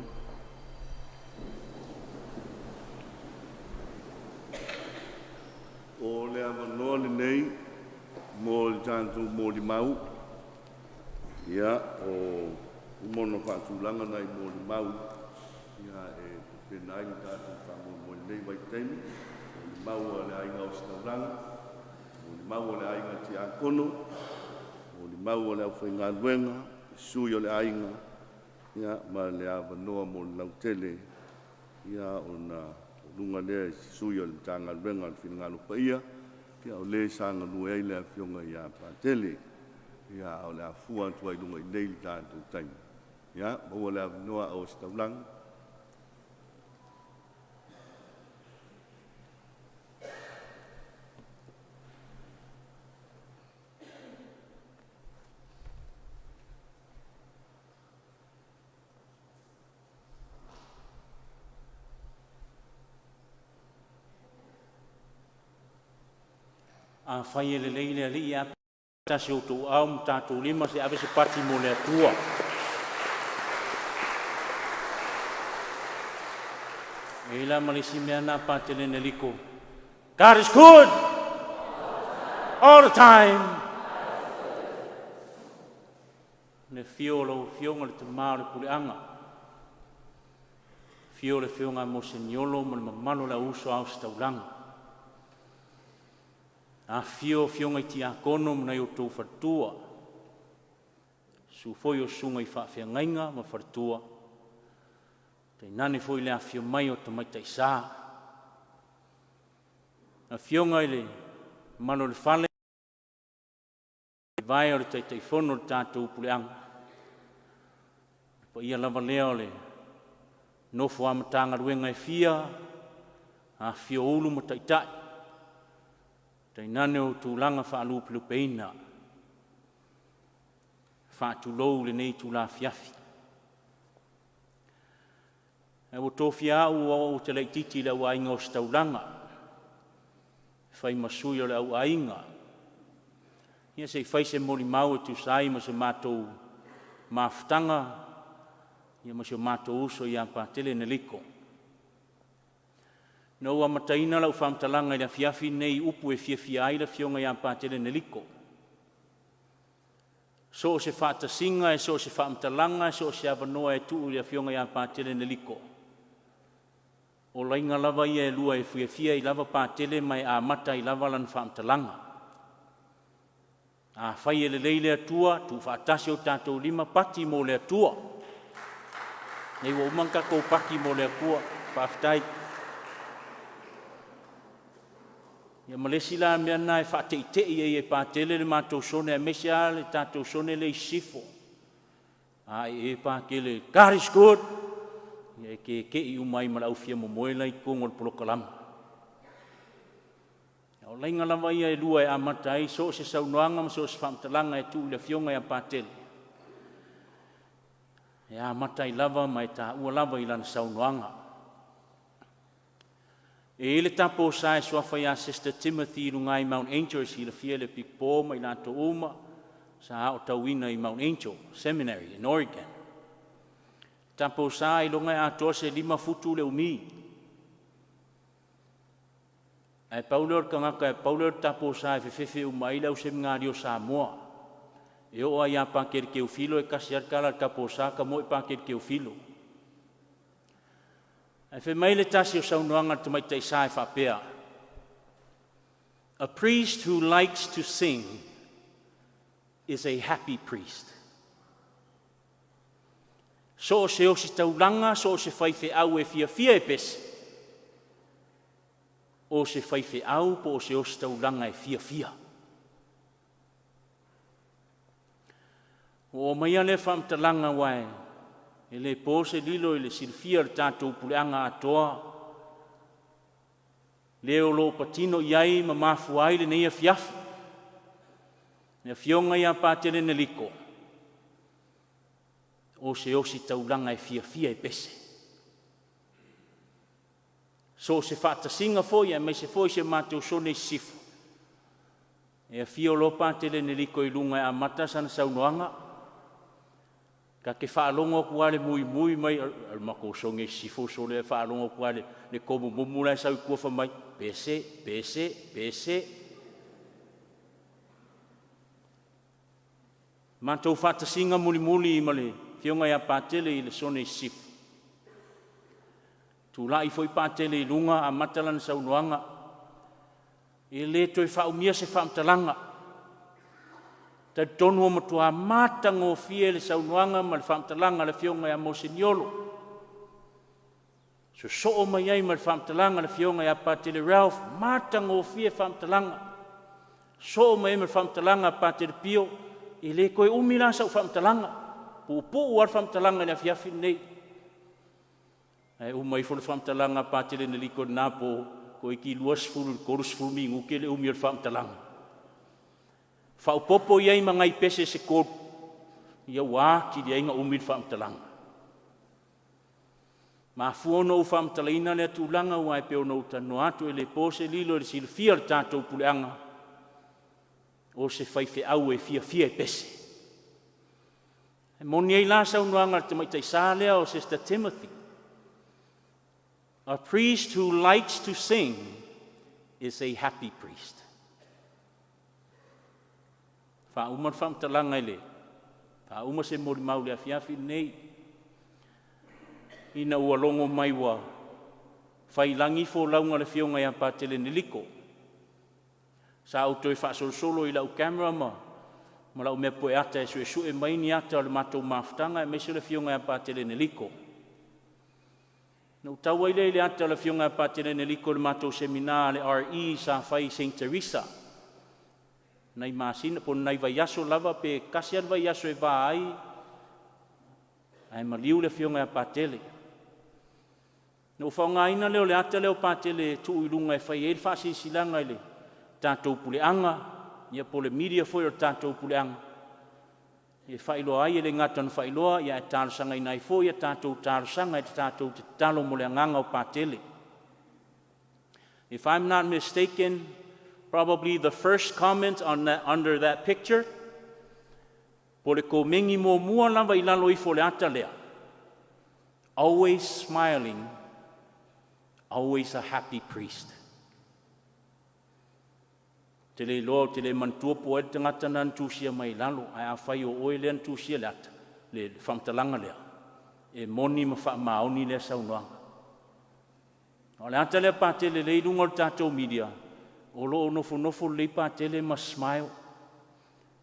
[SPEAKER 2] O le avanoa lenei mo le tatou molimau. Ia, o uma ona faatulaga nai molimau ia e tapena ai le tatou faamoemoe i lenei vaitaimi. Molimau a le Aiga Ositaulaga, molimau a le Aiga Tiakono, molimau a le aufaigaluega, sui o le aiga, ia ma le avanoa mo le lautele, ia ona o luga lea i se sui o le Matagaluega o le Finagalo Paia, ia o le sa galue ai le Afioga ia Patele. Ia, a o le a fua atu ai i luga i inei le tatou taimi. Ia, maua le avanoa a Ositaulaga.
[SPEAKER 3] Afai e lelei le Alii ae a pe a tasi outou aao ma tatou lima se i ave se pati mo le Atua. E i ai la ma le isi mea lena Patele Eneliko, God is good all the time. Le afio o lau Afioga i le Tama o le Puleaga, afio le Afioga ia Moseniolo ma le mamalu o le au uso a ositaulaga. Afifio afioga i Tiakono ma nai o outou faletua, susu foi o susuga i faafeagaiga ma faletua, tainane foi le afifio mai o tamaitai sa. Afioga i le mamalu o le fale, vae o le Taitaifono o le tatou puleaga, le paia lava lea o le nofo a Matagaluega e fia, afifio Ulu ma Taitai, tainane o tulaga faalupelupeina. Faatulou i lenei itula afiafi. Ae ua tofia au aua ou te laitiiti i le au aiga ositaulaga, e fai ma sui o le au aiga. Ia se i fai se molimau e tusa ai ma se matou mafutaga ia ma si o matou uso ia Patele Eneliko. Na ou amataina lau faamatalaga i le afiafi lenei i upu e fiafia ai le afioga ia Patele Eneliko. So o se faatasiga, so o se faamatalaga, so o se avanoa e tuu i le afioga ia Patele Eneliko, o laina lava ia e lua e fiafia ai lava Patele ma e amata ai lava lana faamatalaga. Afai e lelei le Atua, tuufaatasi o tatou lima, pati mo le Atua. Nei ua uma ona tatou pati mo le Atua, faafetai. Ia ma le isi la mea lena e faateitei ai e Patele le matou sone aemaise lava le tatou sone lea i sisifo. A e Patele, God is good, ia e keke'i uma ai ma le au fia momoe la i totonu o le polokalama. A o laina lava ia e lua e amata ai so o se saunoaga ma so o se faamatalaga e tuu i le afioga ia Patele, e amata ai lava ma e taua lava i lana saunoaga. E i ai le tapo sa e suafa ia Sister Timothy i luga i Mount Angel, e silafia e le Big Paul ma i latou uma sa aotauina i Mount Angel Seminary in Oregon. Tapo sa ailoga e atoa se 5 futu le umi. Ae pau lea o le tagata, pau lea o le tapo sa e fefefe uma ai le au seminari o Samoa. E oo lava ia Pakele Teufilo e tasi lava le tala a le tapo sa, tamoe Pakele Teufilo. Ae fai mai le tasi o saunoaga a le tamaitai sa e faapea, A priest who likes to sing is a happy priest. So o se ositaulaga, so o se faifeau e fiafia e pese, o se faifeau po o se ositaulaga e fiafia. Ua oo maia lea faamatalaga aua e le po se lilo i le silafia o le tatou puleaga atoa, le o lo o patino i ai ma mafua ai lenei afiafi. Le afioga ia Patele Neliko, o se ositaulaga e fiafia e pese. So o se faatasiga foi aemaise foi si o matou Osone i Sisifo, e afio loa Patele Neliko i luga e amata sana saunoaga, ta te faalogo atu lava i le muimui mai o le matou Osone i Sisifo sole, e faalogo atu lava le tomumumu la e sau i tua fai mai, pese, pese, pese. Matou faatasiga mulimuli ma le afioga ia Patele i le Osone i Sisifo, tulai foi Patele i luga amata lana saunoaga, e le toe faaumia se faamatalaga. Talitonu ua matua matagofie le saunoaga ma le faamatalaga a le afioga ia Moseniolo, sosoo mai ai ma le faamatalaga a le afioga ia Patele Ralph, matagofie faamatalaga, sosoo mai ai ma le faamatalaga a Patele Pio, e le toe umi la sau faamatalaga, puupuu lava le faamatalaga i le afiafi lenei. Ae uma ifo le faamatalaga a Patele Neliko i lena po, toeitiiti 20 i le 30 minute le umi o le faamatalaga. Faaopoopo i ai ma nai pese se tolu, ia ua atili ai ona umi le faamatalaga. Mafua ona ou faamatalaina lea tulaga aua e pei ona ou talanoa atu, e le po se lilo i le silafia o le tatou puleaga, o se faifeau e fiafia e pese. E moni ai la saunoaga a le tamaitai sa lea o Sister Timothy. A priest who likes to sing is a happy priest. Faauma le faamatalaga i le faauma se molimau i le afiafi lenei, ina ua logo mai ua fai i lagi folauga a le afioga ia Patele Neliko. Sa ou toe faasolosolo i lau camera ma lau mea pueata e suesue mai ni ata o le matou mafutaga aemaise o le afioga ia Patele Neliko. Na ou tau ai lea i le ata o le afioga ia Patele Neliko i le matou semina a le RE sa fai i St. Teresa. Nai masina, po o nai vaiaso lava pe tasi lava le vaiaso e va ai, ae maliu le afioga ia Patele. Na ou faaaogaina lea o le ata lea o Patele e tuu i luga e fai ai le faasilasilaga i le tatou puleaga, ia po o le media foi o le tatou puleaga, e faailoa ai, e le gata ina faailoa, ae talosagaina ai foi a tatou talosaga e tatou te tatalo mo le agaga o Patele. If I'm not mistaken, probably the first comment on that, under that picture, po le komeni muamua lava i lalo ifo o le ata lea, always smiling, always a happy priest. Te le iloa, te le manatua po o ai le tagata na tusia mai i lalo, ae afai o oe lea na tusia le ata, le faamatalaga lea, e moni ma faamaoni lea saunoaga. O le ata lea Patele lea i luga o le tatou media, o lo o nofonofo lelei Patele ma smile.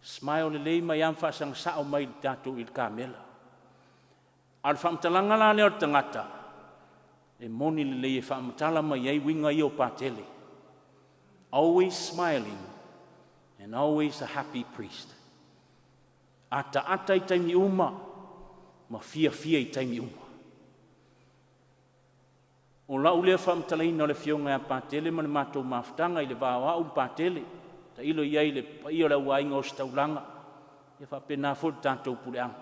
[SPEAKER 3] Smile lelei mai lava ma faasagasao mai i tatou i le kamela. A o le faamatalaga la lea o le tagata, e moni lelei e faamatala mai ai uiga ia o Patele. Always smiling and always a happy priest. Ataata i taimi uma, ma fiafia i taimi uma. O lau lea faamatalaina o le afioga ia Patele ma le matou mafutaga i le va o au ma Patele, tailo i ai i le paia o le auaiga o ositaulaga, ia faapena foi le tatou puleaga.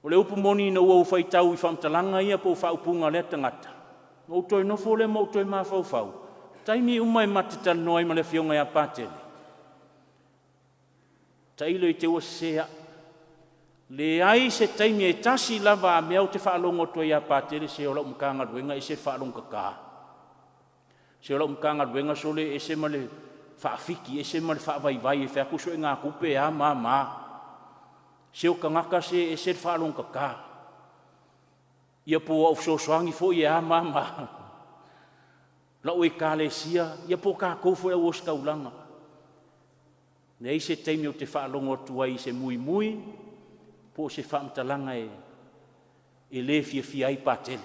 [SPEAKER 3] O le upu moni ina ua ou faitau i faamatalaga ia po o faaupuga a lea tagata, na ou toe nofo lea ma ou toe mafaufau, taimi uma e ma te talanoa ai ma le afioga ia Patele, tailo i te ua sese au. Leai se taimi e tasi lava a mea ou te faalogo atu ai ia Patele, se o lau Matagaluega e ese le faalogotata. Se o lau Matagaluega sole e ese ma le faafiki, ese ma le faavaivai, e fai atu suegatupe e a ma a ma a. Se o tagata se e ese le faalogotata. Ia po o au fesoasoani foi e a ma a ma a. Lau ekalesia, ia po o tatou foi au ositaulaga. Leai se taimi ou te faalogo atu ai i se muimui po o se faamatalaga e e lē fiafia ai Patele.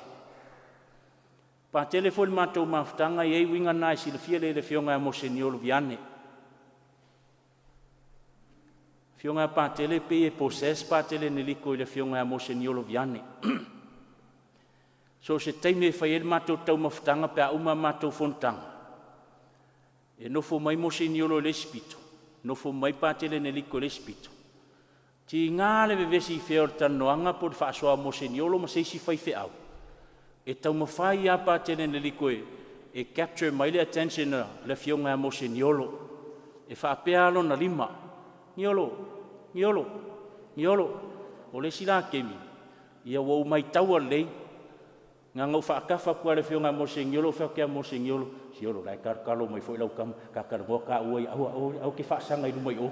[SPEAKER 3] Patele foi le matou mafutaga, e i ai uiga na e silafia lelei e le Afioga ia Moseniolo Viane. Afioga ia Patele pei e possess Patele Eneliko i le afioga ia Moseniolo Viane. So o se taimi e fai ai le matou taumafataga pe a uma a matou fonotaga, e nofo mai Moseniolo i le isi pito, nofo mai Patele Eneliko i le isi pito. Tiga le vevesi i fea o le talanoaga po o le faasoa a Moseniolo ma se isi faifeau, e taumafai lava Patele Eneliko e capture mai le attention a le afioga ia Moseniolo. E faapea lava lona lima, “Niolo, Niolo, Niolo.” O le isi la taimi, ia ua ou maitaua lelei, na ona ou faatafa atu lava i le afioga ia Moseniolo ou fai atu ia Moseniolo, “Siolo la e talotalo mai foi lau tama, ta talanoa taua ia, aua aua e te faasaga i luma i o.”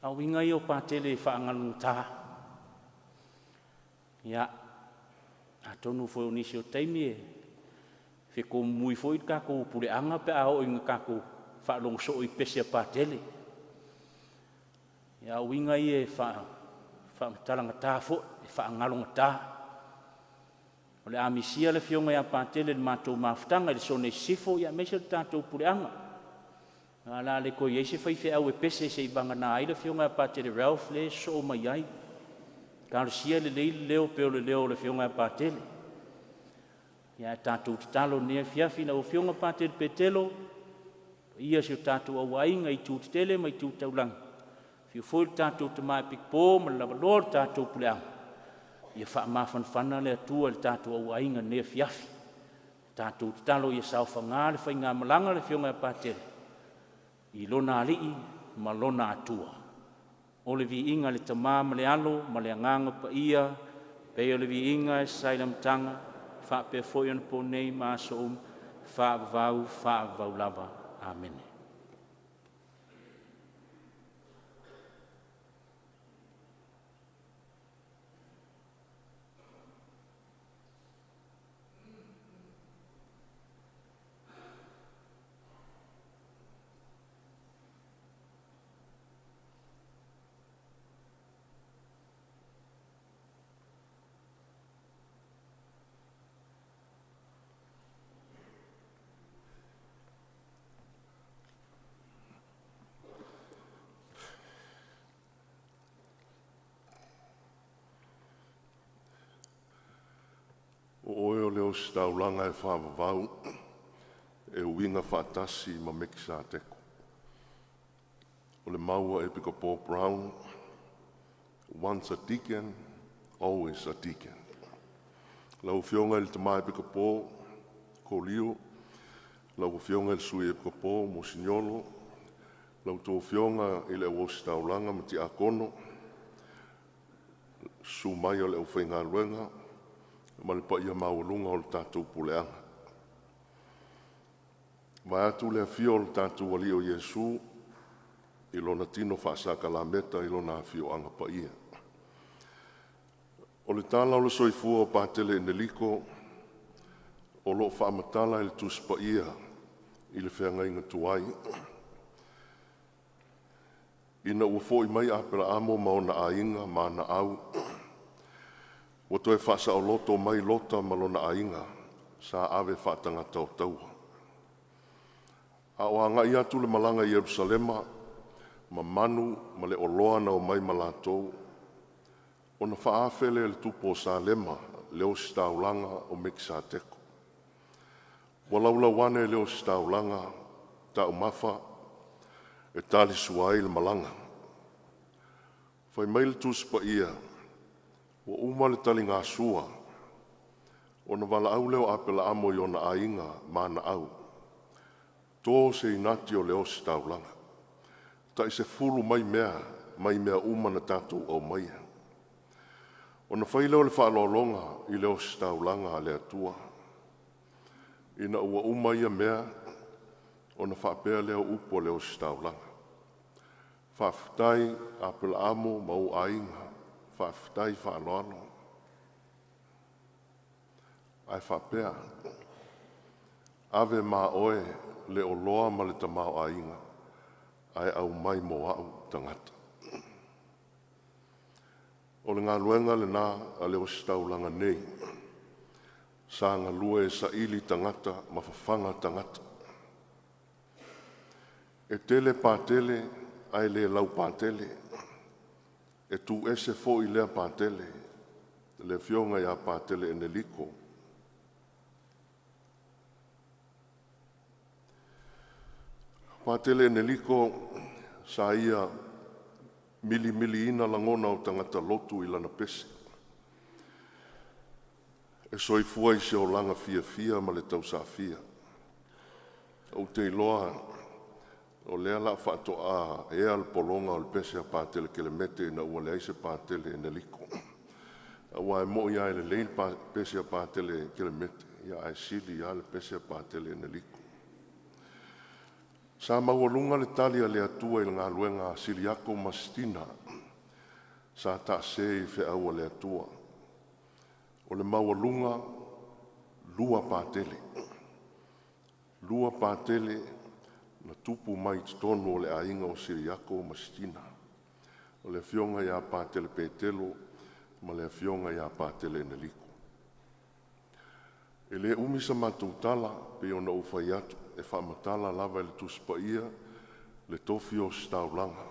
[SPEAKER 3] A o uiga ia o Patele e faagalugata. Ia, atonu foi o nisi o taimi e fetomumui foi le tatou puleaga pe a oo ina tatou faalogo soo i pese a Patele. A o uiga ia e faamatalagata foi, e faagalogata. O le a misia le afioga ia Patele i le matou mafutaga i le Sone i Sisifo aemaise le tatou puleaga. Aua o le a le toe i ai se faifeau e pese seiavagana ai le afioga ia Patele Ralph lea e sosoo mai ai. Talosia ia lelei le leo pei o le leo o le afioga ia Patele. Ae tatou tatalo i lenei afiafi i lau Afioga Patele Petelo, le paia o si o tatou auaiga i itu tetele ma itu taulaga, afio foi le tatou Tama Epikopo ma le lavaloa o le tatou puleaga, ia faamafanafana le Atua i le tatou auaiga i lenei afiafi. Tatou tatalo ia saofaga le faigamalaga a le afioga ia Patele i Lona Alii ma Lona Atua. O le viiga i le Tama ma le Alo ma le Agaga Paia, pei o le viiga e sa i le amataga, faapea foi onaponei ma aso uma, faavavau, faavavau lava. Amene.
[SPEAKER 6] O oe o le Ositaulaga e faavavau, e uiga faatasi ma Mekisateko. O le mau a Epikopo Brown, once a deacon, always a deacon. Lau Afioga i le Tama Epikopo Kolio, lau Afioga i le Sui Epikopo Moseniolo, la outou Afioga i le au Ositaulaga ma Tiakono, susu mai o le aufaigaluega ma le paia maualuga o le tatou puleaga. Vaeatu le afio o le tatou Alii o Iesu i lona tino faasakalameta i lona afioaga paia. O le tala o le soifua o Patele Eneliko o loo faamatala i le Tusi Paia i le Feagaiga Tuai, ina ua foi mai Aperaamo ma ona aiga ma ana au, ua toe faasaoloto mai Lota ma lona aiga sa ave faatagata o taua. A o agai atu le malaga i Yerusalema ma manu ma le oloa na omai ma latou, ona faaafe lea e le tupu o Salema le ositaulaga o Mekisateko. Ua laulau ane le ositaulaga taumafa e talisua ai le malaga. Fai mai le Tusi Paia, ua uma le taligasua, ona valaau lea o Aperaamo i ona aiga ma ana au, to se inati o le ositaulaga, tai 10 mai mea mai mea uma na tatou aumaia. Ona fai lea o le faaaloaloga i le ositaulaga a le Atua. Ina ua uma ia mea, ona faapea lea o upu a le ositaulaga, faafetai Aperaamo ma ou aiga, faafetai faaaloalo. Ae faapea, ave ma oe le oloa ma le tamaoaiga ae aumai mo au tagata. O le galuega lena a le ositaulaga nei, sa galue e saili tagata ma fafaga tagata. E tele Patele ae le laupatele, e tu ese foi lea Patele, le afioga ia Patele Eneliko. Patele Eneliko sa ia milimiliina lagona o tagata lotu i lana pese. E soifua i se olaga fiafia ma le tausafia. Ou te iloa o lea o le a faatoa ea le pologa o le pese a Patele Kelemete ina ua leai se Patele Eneliko. Aua e moi lava e lelei le pese a Patele Kelemete, ae sili lava le pese a Patele Eneliko. Sa maualuga le tali a le Atua i le galuega a Siliato ma Sitina sa taase i feau a le Atua. O le maualuga, 2 Patele, 2 Patele na tupu mai totonu o le aiga o Siliato ma Sitina. O le afioga ia Patele Petelo ma le afioga ia Patele Eneliko. E le umi sa matou tala pei ona ou fai atu, e faamatala lava e le Tusi Paia le tofi o ositaulaga,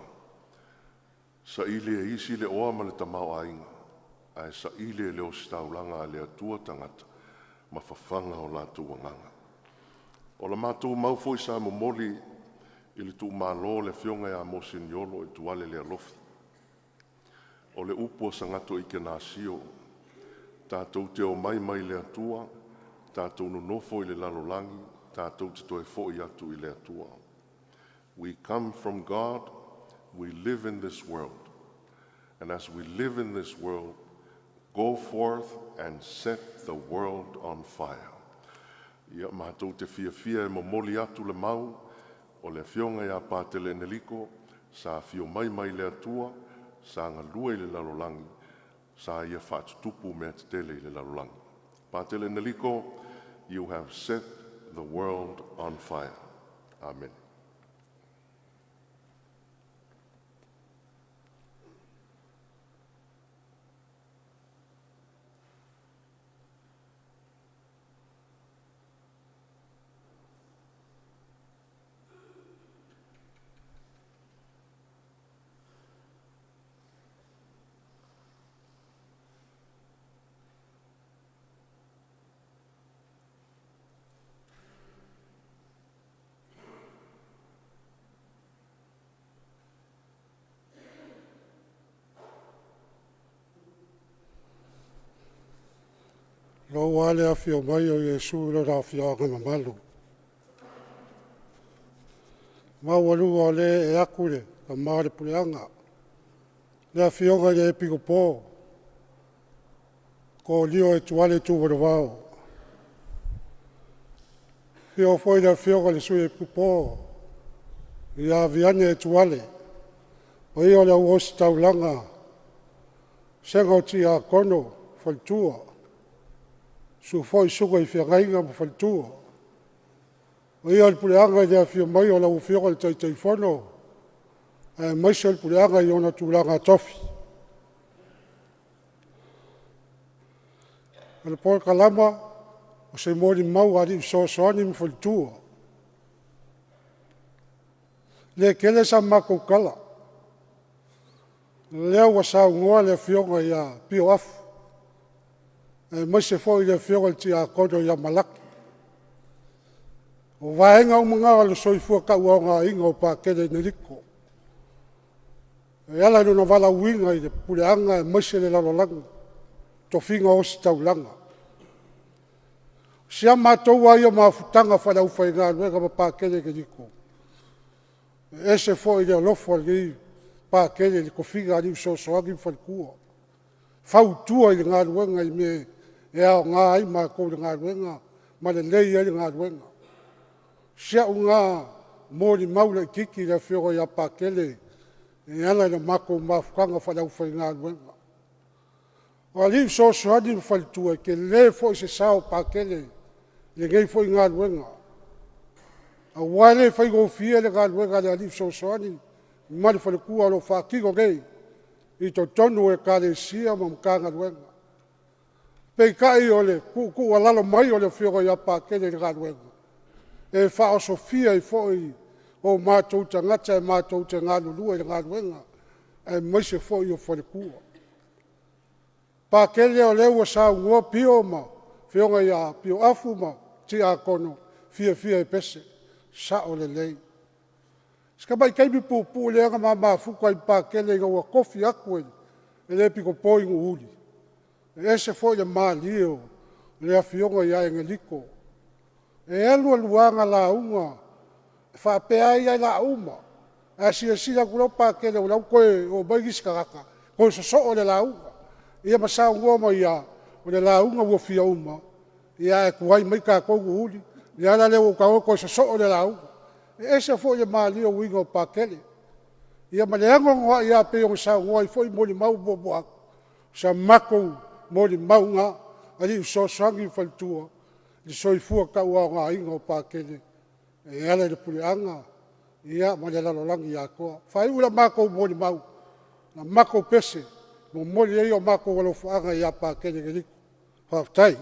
[SPEAKER 6] saili e isi le oa ma le tamaoaiga, ae saili e le ositaulaga a le Atua tagata ma fafaga o latou agaga. O le matou mau foi sa momoli i le tuumalo o le afioga ia Moseniolo Etuale Lealofi, o le upu a Sagatoi Kenasio, tatou te omai mai le Atua, tatou nonofo i le lalolagi, tatou te toe foi atu i le Atua. We come from God, we live in this world, and as we live in this world, go forth and set the world on fire. Ia matou te fiafia e momoli atu le mau o le afioga ia Patele Eneliko sa afio mai le Atua, sa galue i le lalolagi, sa ia faatutupu mea tetele i le lalolagi. Patele Eneliko, you have set the world on fire. Amen.
[SPEAKER 7] Loua le afio mai o Iesu i lona afioaga mamalu. Maualuga o lea ee atu le tama o le puleaga, le afioga i le Epikopo Koolio Etuale Tumanavao. Afio foi le afioga i le Sui Epikopo ia Viane Etuale, paia o le au ositaulaga, vasega o Tiakono, Faletua, Susu foi Susuga i Feagaiga ma Faletua. Paia o le puleaga i le afio mai o lau Afioga i le Taitaifono aemaise le puleaga i ona tulaga tofi. O le polokalama o se molimau a alii fesoasoani ma faletua. E le tele sa matou tala, o lea ua saunoa le afioga ia Pio Afu aemaise foi le afioga i le Tiakono ia Malaki. O vaega uma na o le soifua tauaogaina o Patele Eneliko e ala i lona valaauina i le puleaga aemaise le lalolagi, tofiga o ositaulaga. O si a matou lava ia mafutaga faaleaufaigaluega ma Patele Eneliko, e ese foi le alofa o lenei Patele i le tofiga o alii fesoasoani ma faletua, fautua i le galuega i mea e aoga ai matou i le galuega ma lelei ai le galuega. O si au lena molimau laitiiti i le afioga ia Patele e ala i le matou mafutaga faaleaufaigaluega. O alii fesoasoani ma faletua, e tele foi se sao o Patele i lenei foi galuega, aua e le faigofie le galuega a le alii fesoasoani ma le faletua o lo o faatino nei. i totonu o Ekalesia ma Matagaluega. Peitai o le tuutuualalo mai o le Afioga ia Pakele i le galuega, e faaosofia ai foi o matou tagata matou te galulue i le galuega aemaise foi o faletua. Pakele, o lea ua saunoa Pio ma le Afioga ia Pio Afu ma Tiakono, e fiafia e pese. E sao lelei. Si tamai taimi puupuu lea na ma mafuta ai ma Pakele ina ua tofi atu e le Epikopo i Nuuuli, e ese foi le malie o le Afioga ia Enelito. E alu alu lava na lauga faapea ai lava o le a uma, ae silasila atu loa Pakele o la e ua toe omai nisi tagata toe sosoo le lauga. Ia ma saunoa mai lava, o le lauga ua fia uma, ae tuai mai tatou Nuuuli. O le ala lea ua ou tago toe sosoo le lauga. E ese foi le malie o uiga o Pakele. Ia ma le anoanoai lava pei ona saunoa ai foi molimau muamua atu, o sa matou molimau lena, alii fesoasoani ma faletua i le soifua tauaogaina o Pakele e ala i le puleaga ma le lalolagi atoa. E faaiu la matou molimau ma la matou pese, e momoli ai o matou alofaaga ia Pakele Enelito. Faafetai.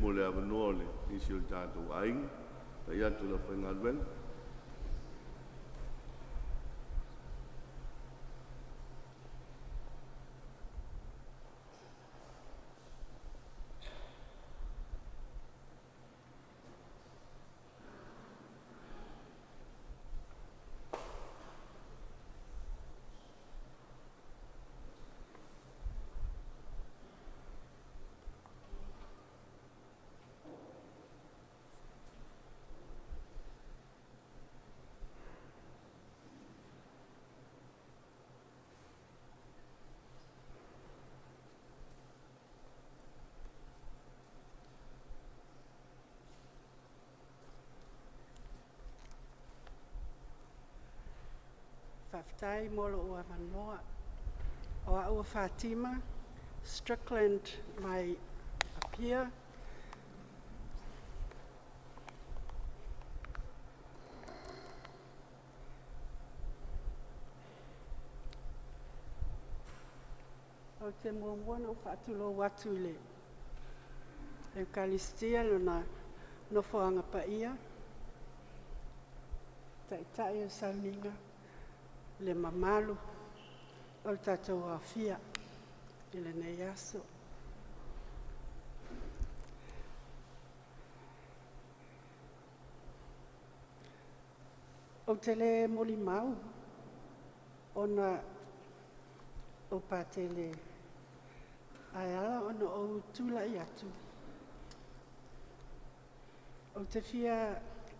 [SPEAKER 2] mo le avanoa o le nisi o le tatou aiga. Tai atu le aufaigaluega.
[SPEAKER 8] Faafetai mo lou avanoa. O au o Fatima Strickland mai Apia. Ou te muamua ona ou faatulou atu i le Ekalesia i lona nofoaga paia, Taitai o le sauniga, le mamalu o le tatou aofia i lenei aso. Ou te le molimau ona o Patele, ae ala ona ou tulai atu, ou te fia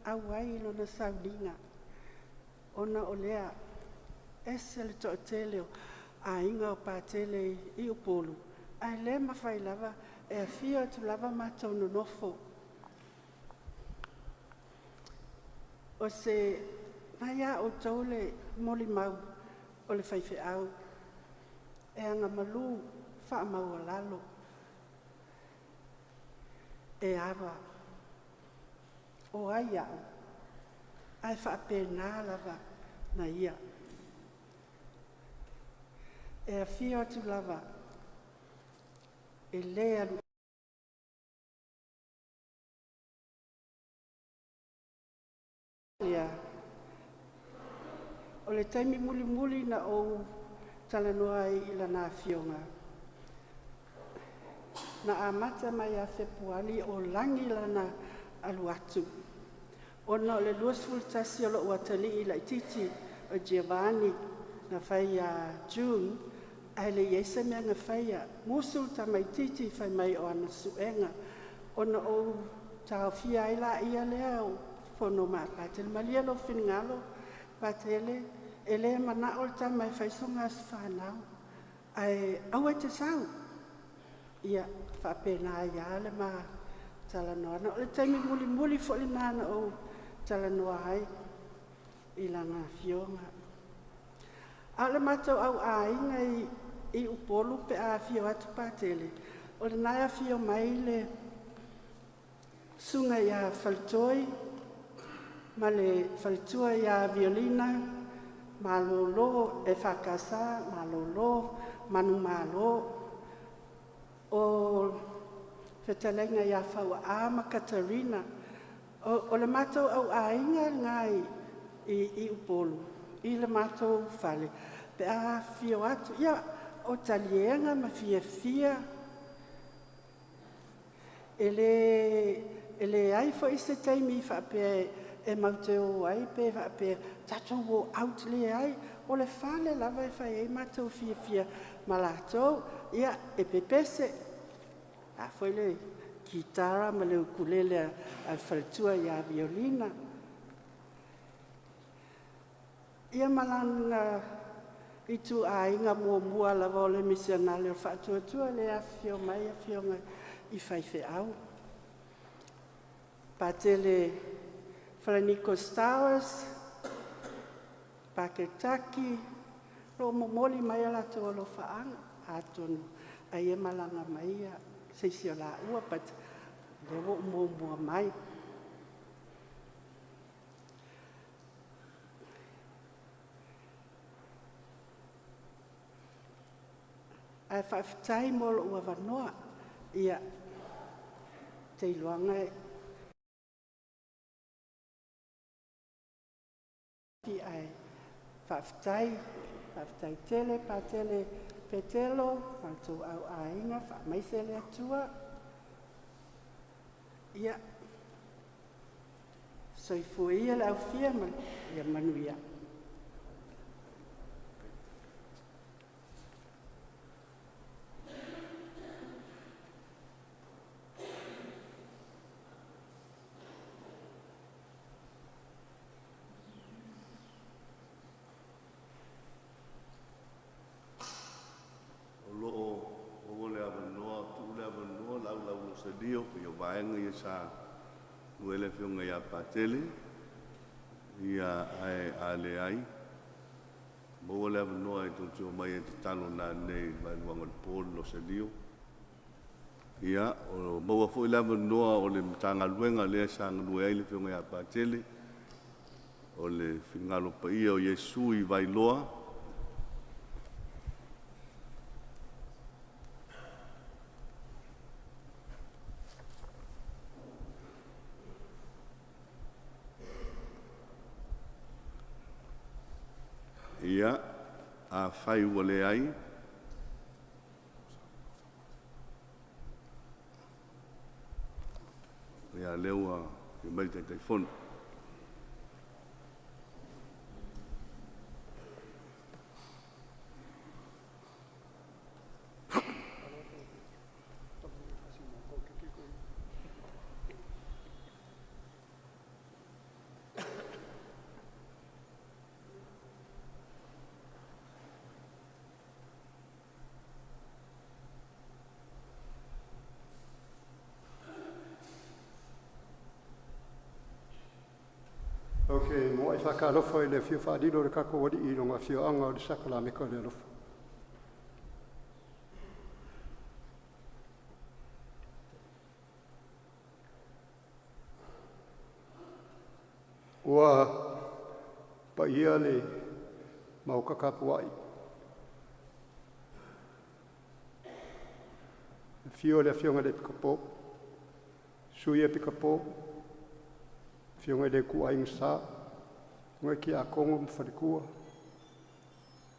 [SPEAKER 8] auai i lona sauniga, ona o lea e ese le toatele o aiga o Patele i Upolu, ae le mafai lava e afio atu lava matou nonofo. O se na ia outou le molimau o le faifeau e agamalu faamaualalo, e ava, o ai a'u? Ae faapena lava na ia. E afio atu lava e le alu lea. O le taimi mulimuli na ou talanoa ai i lana afioga, na amata mai ia Fepuari o lagi lana alu atu, ona o le 21 o lo'u atalii laitiiti o Giovani na fai ia June, ae le i i ai se mea na faia. Musu le tamaitiiti fai mai o ana suega, ona ou taofia ai lea o fono ma Patele, “Malie lou finagalo Patele, e le manao le tama e fai sona aso fanau, ae aua e te sau.” Ia faapena ai lava le ma talanoaga. O le taimi mulimuli foi lena na ou talanoa ai i lana afioga. A o le matou au aiga i Upolu pe a afio atu Patele, o lena e afio mai le susuga ia Faletoi ma le faletua ia Violina Malolo EFKS malolo manumalo. O le fetalaiga ia Fauaa ma Catarina. O le matou au aiga lena i Upolu i le matou fale pe a afifio atu. Ia, o taliega ma fiafia, e le leai foi se taimi faapea e matou te o ai pe faapea tatou go out, leai. O le fale lava e fai ai matou fiafia ma latou. Ia, e pepese, le a foi le kitara ma le ukulele a le faletua ia Violina. Ia ma lana ituaiga muamua lava o le misionare o le Faatuatua lea e afifio mai afioga i faifeau. Patele Falaniko Stowers, Patele Taki, o lo o momoli mai a latou alofaaga, atonu ai e malaga mai se isi o laua, but o lea ua ou muamua mai. Ae faafetai mo lou avanoa. Ia, Te iloaga e ae faafetai, faafetai tele Patele Petelo ma le tou au aiga, faamaise le Atua. Ia, soifua ia le aufia ma ia manuia.
[SPEAKER 2] O lo o maua le avanoa, tuu le avanoa Laulau Losalio pei o vaega ia sa galue ai le Afioga ia Patele. Ia, ae a leai, maua le avanoa e tou te omai ai e tatalo nanei i le vaeluaga o le po le Losalio. Ia, o maua foi le avanoa o le Matagaluega lea sa galue ai le Afioga ia Patele, o le Finagalo Paia o Iesu i Vailoa. Ia, afai ua leai, ia lea ua afio mai le Taitaifono.
[SPEAKER 9] Ou te muai faatalofa i le afio faalilo o le tatou Alii i lona afioaga o le Sakalameta o le Alofa. Ua paia le maota tapuai, afio le Afioga i le Epikopo, Sui Epikopo, afioga i le ituaiga Sa, susuga i Tiakono ma faletua,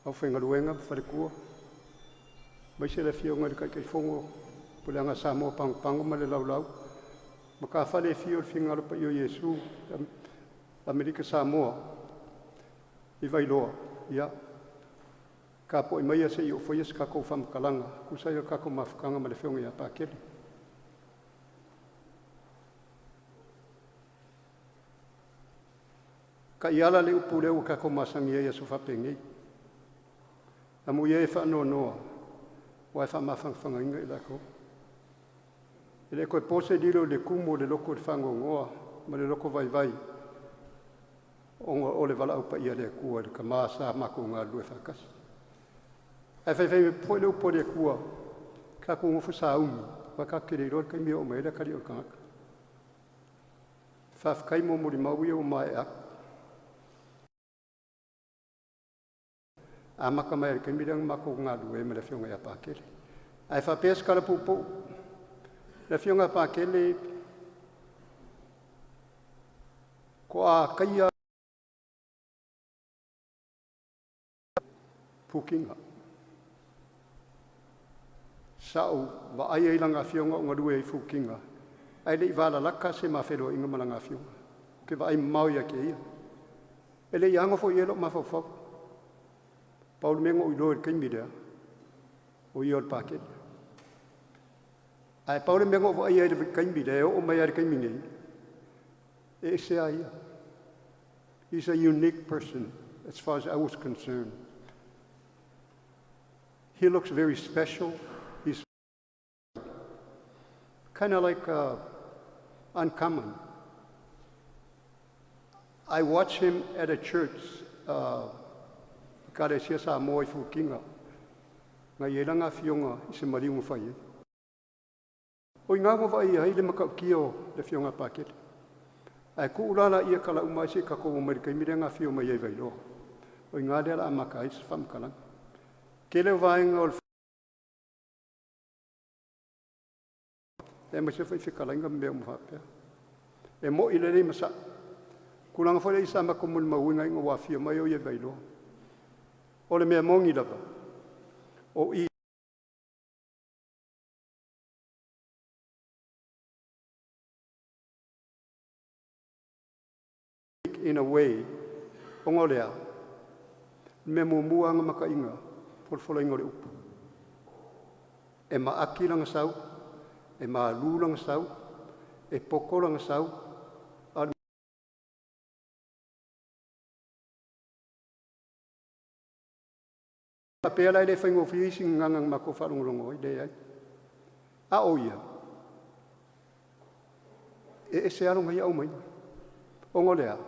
[SPEAKER 9] aufaigaluega ma faletua, aemaise le afioga i le Taitaifono o Puleaga Samoa Pagopago ma le Laulau, matafale e fia o le Finagalo Paia o Iesu Amerika Samoa i Vailoa, ia tapuai maia se i oo faia se tatou faamatalaga e tusa ai o le tatou mafutaga ma le afioga ia Patele. Taiala le upu lea ua tatou masani ai i aso faapenei. Amuia e faanoanoa aua e faamafanafanaina i latou. E le toe po se lilo i le tumu o le loto i le faanoanoa ma le loto vaivai ona o le valaau paia a le Atua i le tama sa matou galulue faatasi. Ae fai mai foi le upu a le Atua, tatou nofo sauni, aua tatou te le iloa le taimi e oo mai ai le atalii o le tagata. Faafetai mo molimau ia ua maea atu. Amata mai lava i le taimi lea na matou galulue ai ma le afioga ia Patele. Ae faapea se tala puupuu, le afioga ia Patele, toa taia Fukiga. Sa ou vaaia i lana afioga o galue ai i Fukiga, ae le i valalata se ma feloaiga ma lana afioga. Ou te vaai mamao ia te ia. E le i ano foi i ai lou mafaufau. Pau le mea na ou iloa i le taimi lea, o ia o le Patele. Ae pau le mea na ou vaaia i le taimi lea e oo mai lava i le taimi nei, e ese a ia. He's a unique person as far as I was concerned. He looks very special. He's kind of like uncommon. I watched him at a church, Ekalesia Samoa i Fukiga, na i ai lana afioga i se maliu na fai ai. O i ina ua vaaia ai le matautia o le afioga a Pakele. Ae tuu la laia tala uma ai se i tatou oo mai i le taimi lea na afio mai ai i Vailoa. O i ina lea o le a amata ai se faamatalaga. Tele o vaega o le Aemaise foi fetalaiga ma mea uma faapea. E mo'i lelei ma sa'o. Tulaga foi lea sa matou molimauina ina ua afio mai o ia i Vailoa. O le mea moni lava, o i in a way, ona o le a? O le mea muamua lava na mataina, folafolaina o le upu. E maati lana sau, e malu lana sau, e poto lana sau, a o le faapea la e le faigofie isi gagana na matou faalogologo ai, leai. A o ia, e ese lava lona ia aumaiga, ona o le a?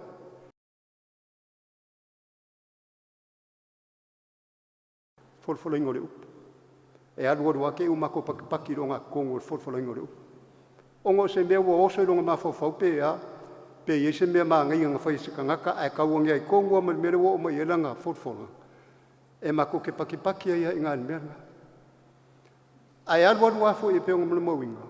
[SPEAKER 9] Folafolaina o le upu. E alu alu lava te i ua matou patipati i le ogatotonu o le folafolaina o le upu. Ona o se mea ua oso i lona mafaufau pe a, pe i ai se mea manaia na fai e se tagata ae tau ane ai tonu lava ma le mea lea ua oo mai i ai lana folafola, e matou te patipati ai lava i ina i le mea lena. Ae alu alu lava foi pei ona molimauina,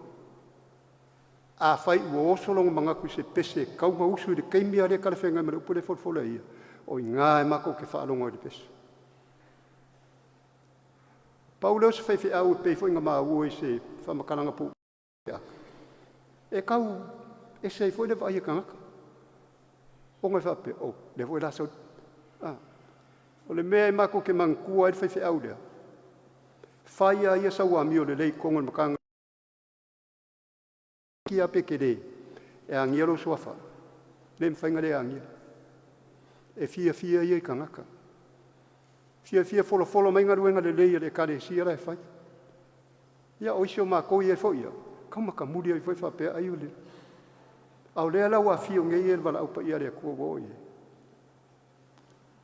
[SPEAKER 9] afai ua oso lona manatu i se pese e tatau ona usu i le taimi lava lea e talafeagai ma le upu lea e folafola e ia, o i ina matou te faalogo ai i le pese. Pau lea o se faifeau e pei foi ona maua i se faamatalaga puupuu e tau ese ai foi le vaai a tagata, ona e faapea, oh, lea foi o le a sau. O le mea matou te manatua ai le faifeau lea, fai lava ia sau amio lelei i totonu o le Matagaluega pe tele, e agia lou suafa, e le mafai ona le agia. E fiafia ia i tagata, fiafia e folafola mai galuega lelei a le Ekalesia la e fai. Ia, o isi o matou e i ai foi ia, tau matamuli ai foi faapea ai o le… A o lea la ua afio nei e i le valaau paia a le Atua ua oo i ai,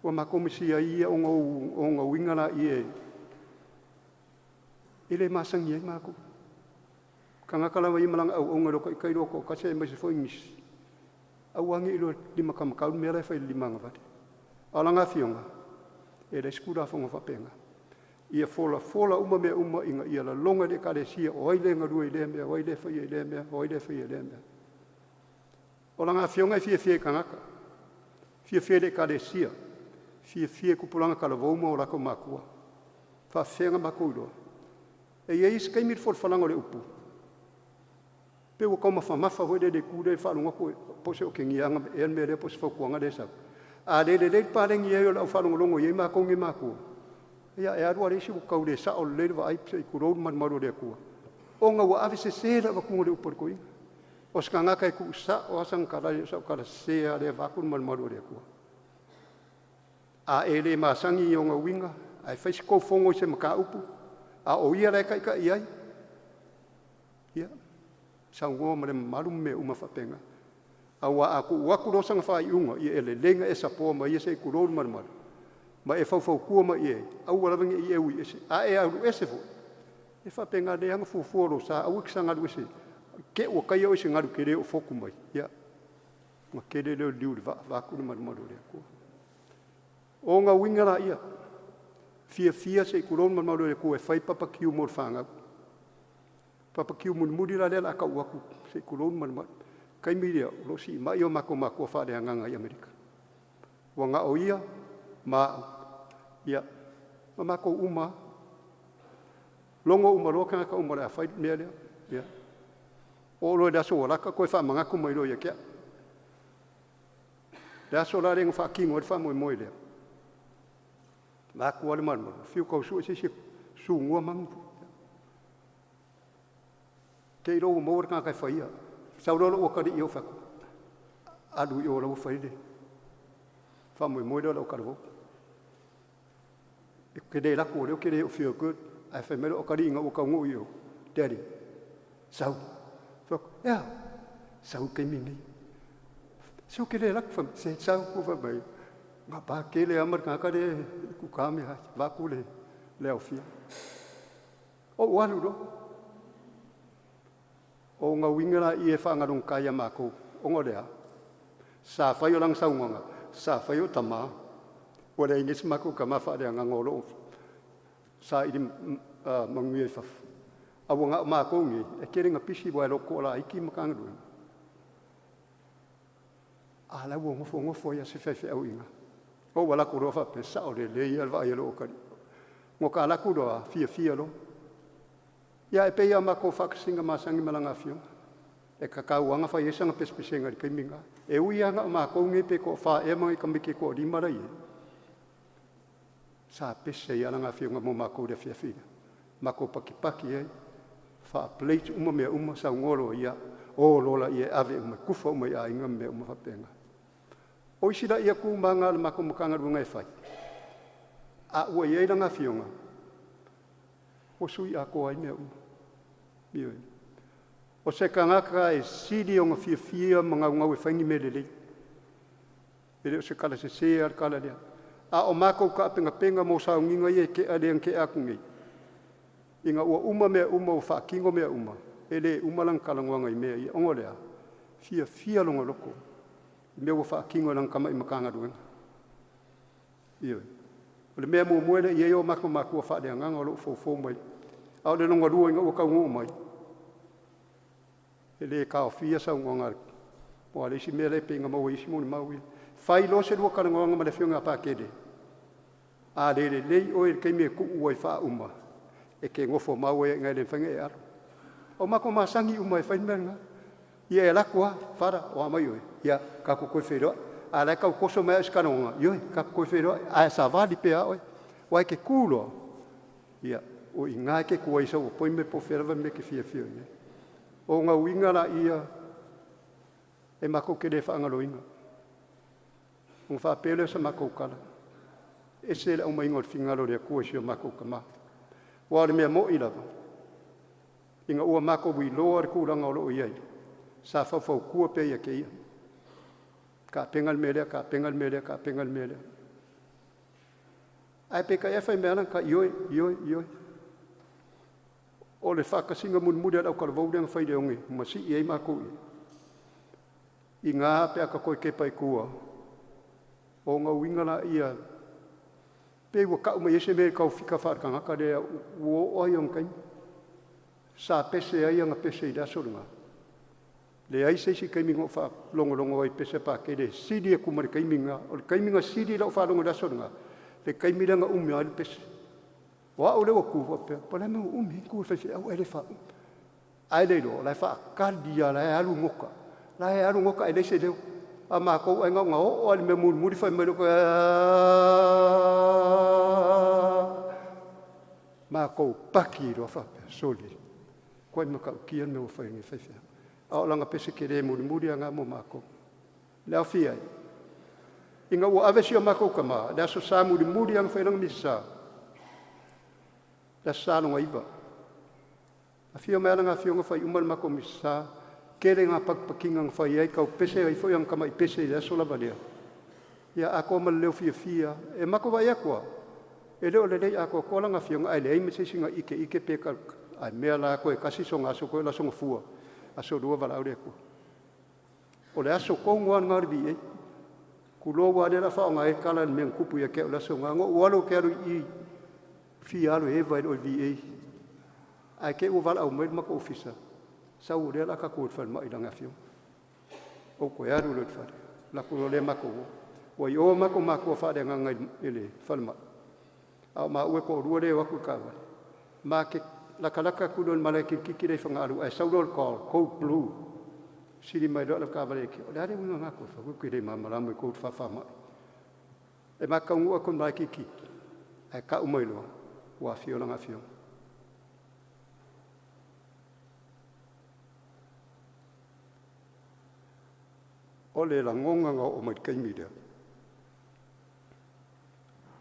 [SPEAKER 9] ua matou misia ai ia ona o ona uiga laia e le masani ai matou. O tagata lava ia ma lana auauna e le o taitai loa toatasi aemaise foi nisi, aua ne i iloa e le limatamatau le mea la e fai e le lima agavale. A o lana afioga, e leai se Tulafono faapena. Ia folafola uma mea uma ina ia lagona e le Ekalesia o ai lea e galue i lea mea, o ai lea e faia i lea mea, o ai lea e faia i lea mea. O lana afioga e fiafia i tagata, fiafia i le Ekalesia, fiafia i tupulaga talavou ma o latou matua. E faapefea ona matou iloa? E i ai isi taimi le folafolaga o le upu, pei ua tau mafamafa foi lele i le itu lea e faalogo atu po o se otegiaga ea le mea lea po o se fautuaga lea e sau. A le lelei le paleni i ai o le aufaalogologo e i ai matou nei e matua, ia e alu lava le isi ua tau le sao lelei le vaai se i tulou le malumalu o le Atua, ona ua avesese le avatuina o le upu a le toeaina. O se tagata e tuusao lava sana tala, e le o sau tala sese lava lea vaeatu le malumalu o le Atua. A e le masani i ona uiga ae fai se tou fono i se mataupu a o ia la e taitai ai, ia, saunoa ma le mamalu ma mea uma faapena. Aua a tuu atu loa sana faaiuga, ia e lelei ona e sapoa ma ia se i tulou le malumalu, ma e faufautua mai i ai, aua lava ne i e ui ese. A e alu ese foi, e faapena, o lea lava na fuafua lou sa, aua e te saga alu ese i te i ua taia oe e se galu tele o fotu mai, ia, ona tele lea o le liu o le vaa vaeatu le malumalu o le Atua. O ona uiga laia, fiafia se i tulou le malumalu o le Atua e fai papakiu mo le fanau. Papakiu mulimuli la lea o le a tau atu se i tulou le malumalu. O le taimi lea o lo o siimai o matou matua faaleagaga i Amerika. Ua na o ia ma au, ia, ma matou uma lava. Logo uma loa tagata uma o le a fai le mea lea, ia. Oo loa i le aso ua lata toe faamanatu mai loa ia te au. Le aso la lea na faatino ai le faamoemoe lea, vaeatu lava le malumalu, fiu e tau sue se isi e sugua manu. Te i loa ua maua le tagata e faia. Sau loa lou atalii fai atu, alu i o la e ua fai le faamoemoe lea o le autalavou. Ou te le alu atu o lea ou te le feel good. Ae fai mai lou atalii ina ua taunuu i o, Daddy, sau. Fai atu, e a? Sau i le taimi lenei. Se ou te le alu atu, fai mai, se sau. Fai mai, na pakele lava ma le tagata lea e kuka meaai, vaeatu le aofia. Ou alu loa. O ona uiga laia e faagalugata ia matou, ona o le a? Sa fai o lana saunoaga, sa fai o tama, ua leai nei se matou tama faaleagaga o lo o saili manuia i fafo. A ua ga'o makou nei, e tele ina pisi aua e loto toalaiti Matagaluega. A la ua nofonofo ai lava si faifeau i ina. Ou alu atu loa faapea, sao lelei lava le vaai a lou atalii. Na ta alu atu loa fiafia loa. Ia ae pei lava o matou faatasiga masani ma lana afioga, e tatau lava ona fai ai sana pesepesega i le taimi lena. E ui lava na o matou nei pe toafa ea ma nai tamaiti e toalima la e i ai, sa pese ai lava lana afioga mo matou i le afiafi lea. Matou patipati ai, faa-plate uma mea uma, saunoa loa, ia o loa lea e ave uma, tufa uma i aiga ma mea uma faapena. O isi la ia tu ma aga a le matou Matagaluega e fai, a ua i ai lana afioga, ua sui atoa ai mea uma. Ioe. O se tagata e sili ona fiafia ma naunau e fai ni mea lelei. E le o se tala sese lava le tala lea. A o matou taapenapena mo sauniga ia e tea lea na tea atu nei, ina ua uma mea uma ua faatino mea uma, e le uma lana talanoaga i mea ia, ona o le a? E fiafia lona loto i mea ua faatino e lana tamai Matagaluega. Ioe. O le mea muamua e le i i ai o matou matua faaleagaga o lo o fofo mai. A o le lona lua ina ua taunuu mai, e le taofia saunoaga a le aua o le isi mea lea pei ona maua i isi molimau ia, fai loa se lua talanoaga ma le Afioga ia Pakele, a le lelei oe i le taimi e tuu ai faauma, e te nofomau ai lava i ina e le mafai ona e alu. Ua matou masani uma e fai le mea lena. Ia e alu atu lava, Father o a mai oe? Ia, tatou toe feiloai. A o la e tau toso mai au i se talanoaga, ioe, tatou toe feiloai, ae savali pea lava oe. Aua e te tu loa, ia, o i ina e te tu ai i sau appointment po o fea lava le mea e te fia afio i ai. O ona uiga la ia e matou te le faagaloina. Ona faapea lea o se matou tala, e ese le aumaiga o le finagalo o le Atua i si o matou tama. Aua o le mea moni lava, ina ua matou iloa le tulaga o lo o i ai, sa faufautua pea ia te ia, tapena le mea lea, tapena le mea lea, tapena le mea lea. Ae peitai ane fai mai lava lana tali, ioe, ioe, ioe. O le faatasiga mulimuli lava a le autalavou lea na fai i Leone ma sii ai matou i ai, i ina pe a ta toe tepa i tua, ona uiga lea pei ua tau mai ai se mea tau fika faaletagata lea ua oo lava i ona taimi. Sa pese ai ana pese i le aso lena, leai se isi taimi na ou faalogologo ai i pese a Pakele e sili atu ma le taimi lena. O le taimi na sili lau faalogo i le aso lena, le taimi lea na umi ai le pese. O au lea ua tu faapea, po o le a le mea ua umi ai ona tu a le faifeau ae le faauma. Ae le iloa o la e faatali lava o la e alu nota, o la e alu nota ae leai se leo. A o matou na ona oo lava i le mea mulimuli fai mai le aaaaaa matou paki loa faapea, sole, matua matautia le mea ua fai e lenei faifeau. A o lana pese tele mulimuli lava lena mo matou. O le aofia ai, ina ua ave si o matou tama, le Aso Sa mulimuli lava na fai ai lana Misasa, le Aso Sa lona 9, afio mai lava lana afioga fai uma le matou Misasa, tele na patipatiga na fai ai, tau pese ai foi ana tamai pese i le aso lava lea, ia atoa ma le leo fiafia lava. E matou vaai atu lava, e le o lelei atoatoa lana afioga ae leai ma se isi na ikeike pe talatala, a mea la toe tasi sona aso toe o le aso Gafua, aso Lua valaau le Atua. O le aso tonu lava lena o le V.A. Tulou lava o lea o le a faaaoga ai le tala i le mea na tupu ia te au i le aso lena. Na ou alu ou te alu i i, fia alu e eva i le VA, ae te i ua valaau mai le matou ofisa, sau o lea o le a tatou o i le falemai i lana afioga. Ou toe alu loa i le fale, alu atu loa lea matou o. Ua i o matou matua faaleagaga i le falemai, a o maua e toalua lea e o atu i le taavale. Ma te latalata atu loa i le malae kirikiti lea i Fagaalu ae sau loa le call, code blue. Fesili mai loa le avetaavale ia te au, o le a le uiga o na tofa? Ou te le malamalama i code faa-faamai. E matou taunuu atu i le malae kirikiti, ae tau mai loa ua afio lana afioga. O le lagona na oo mai i le taimi lea,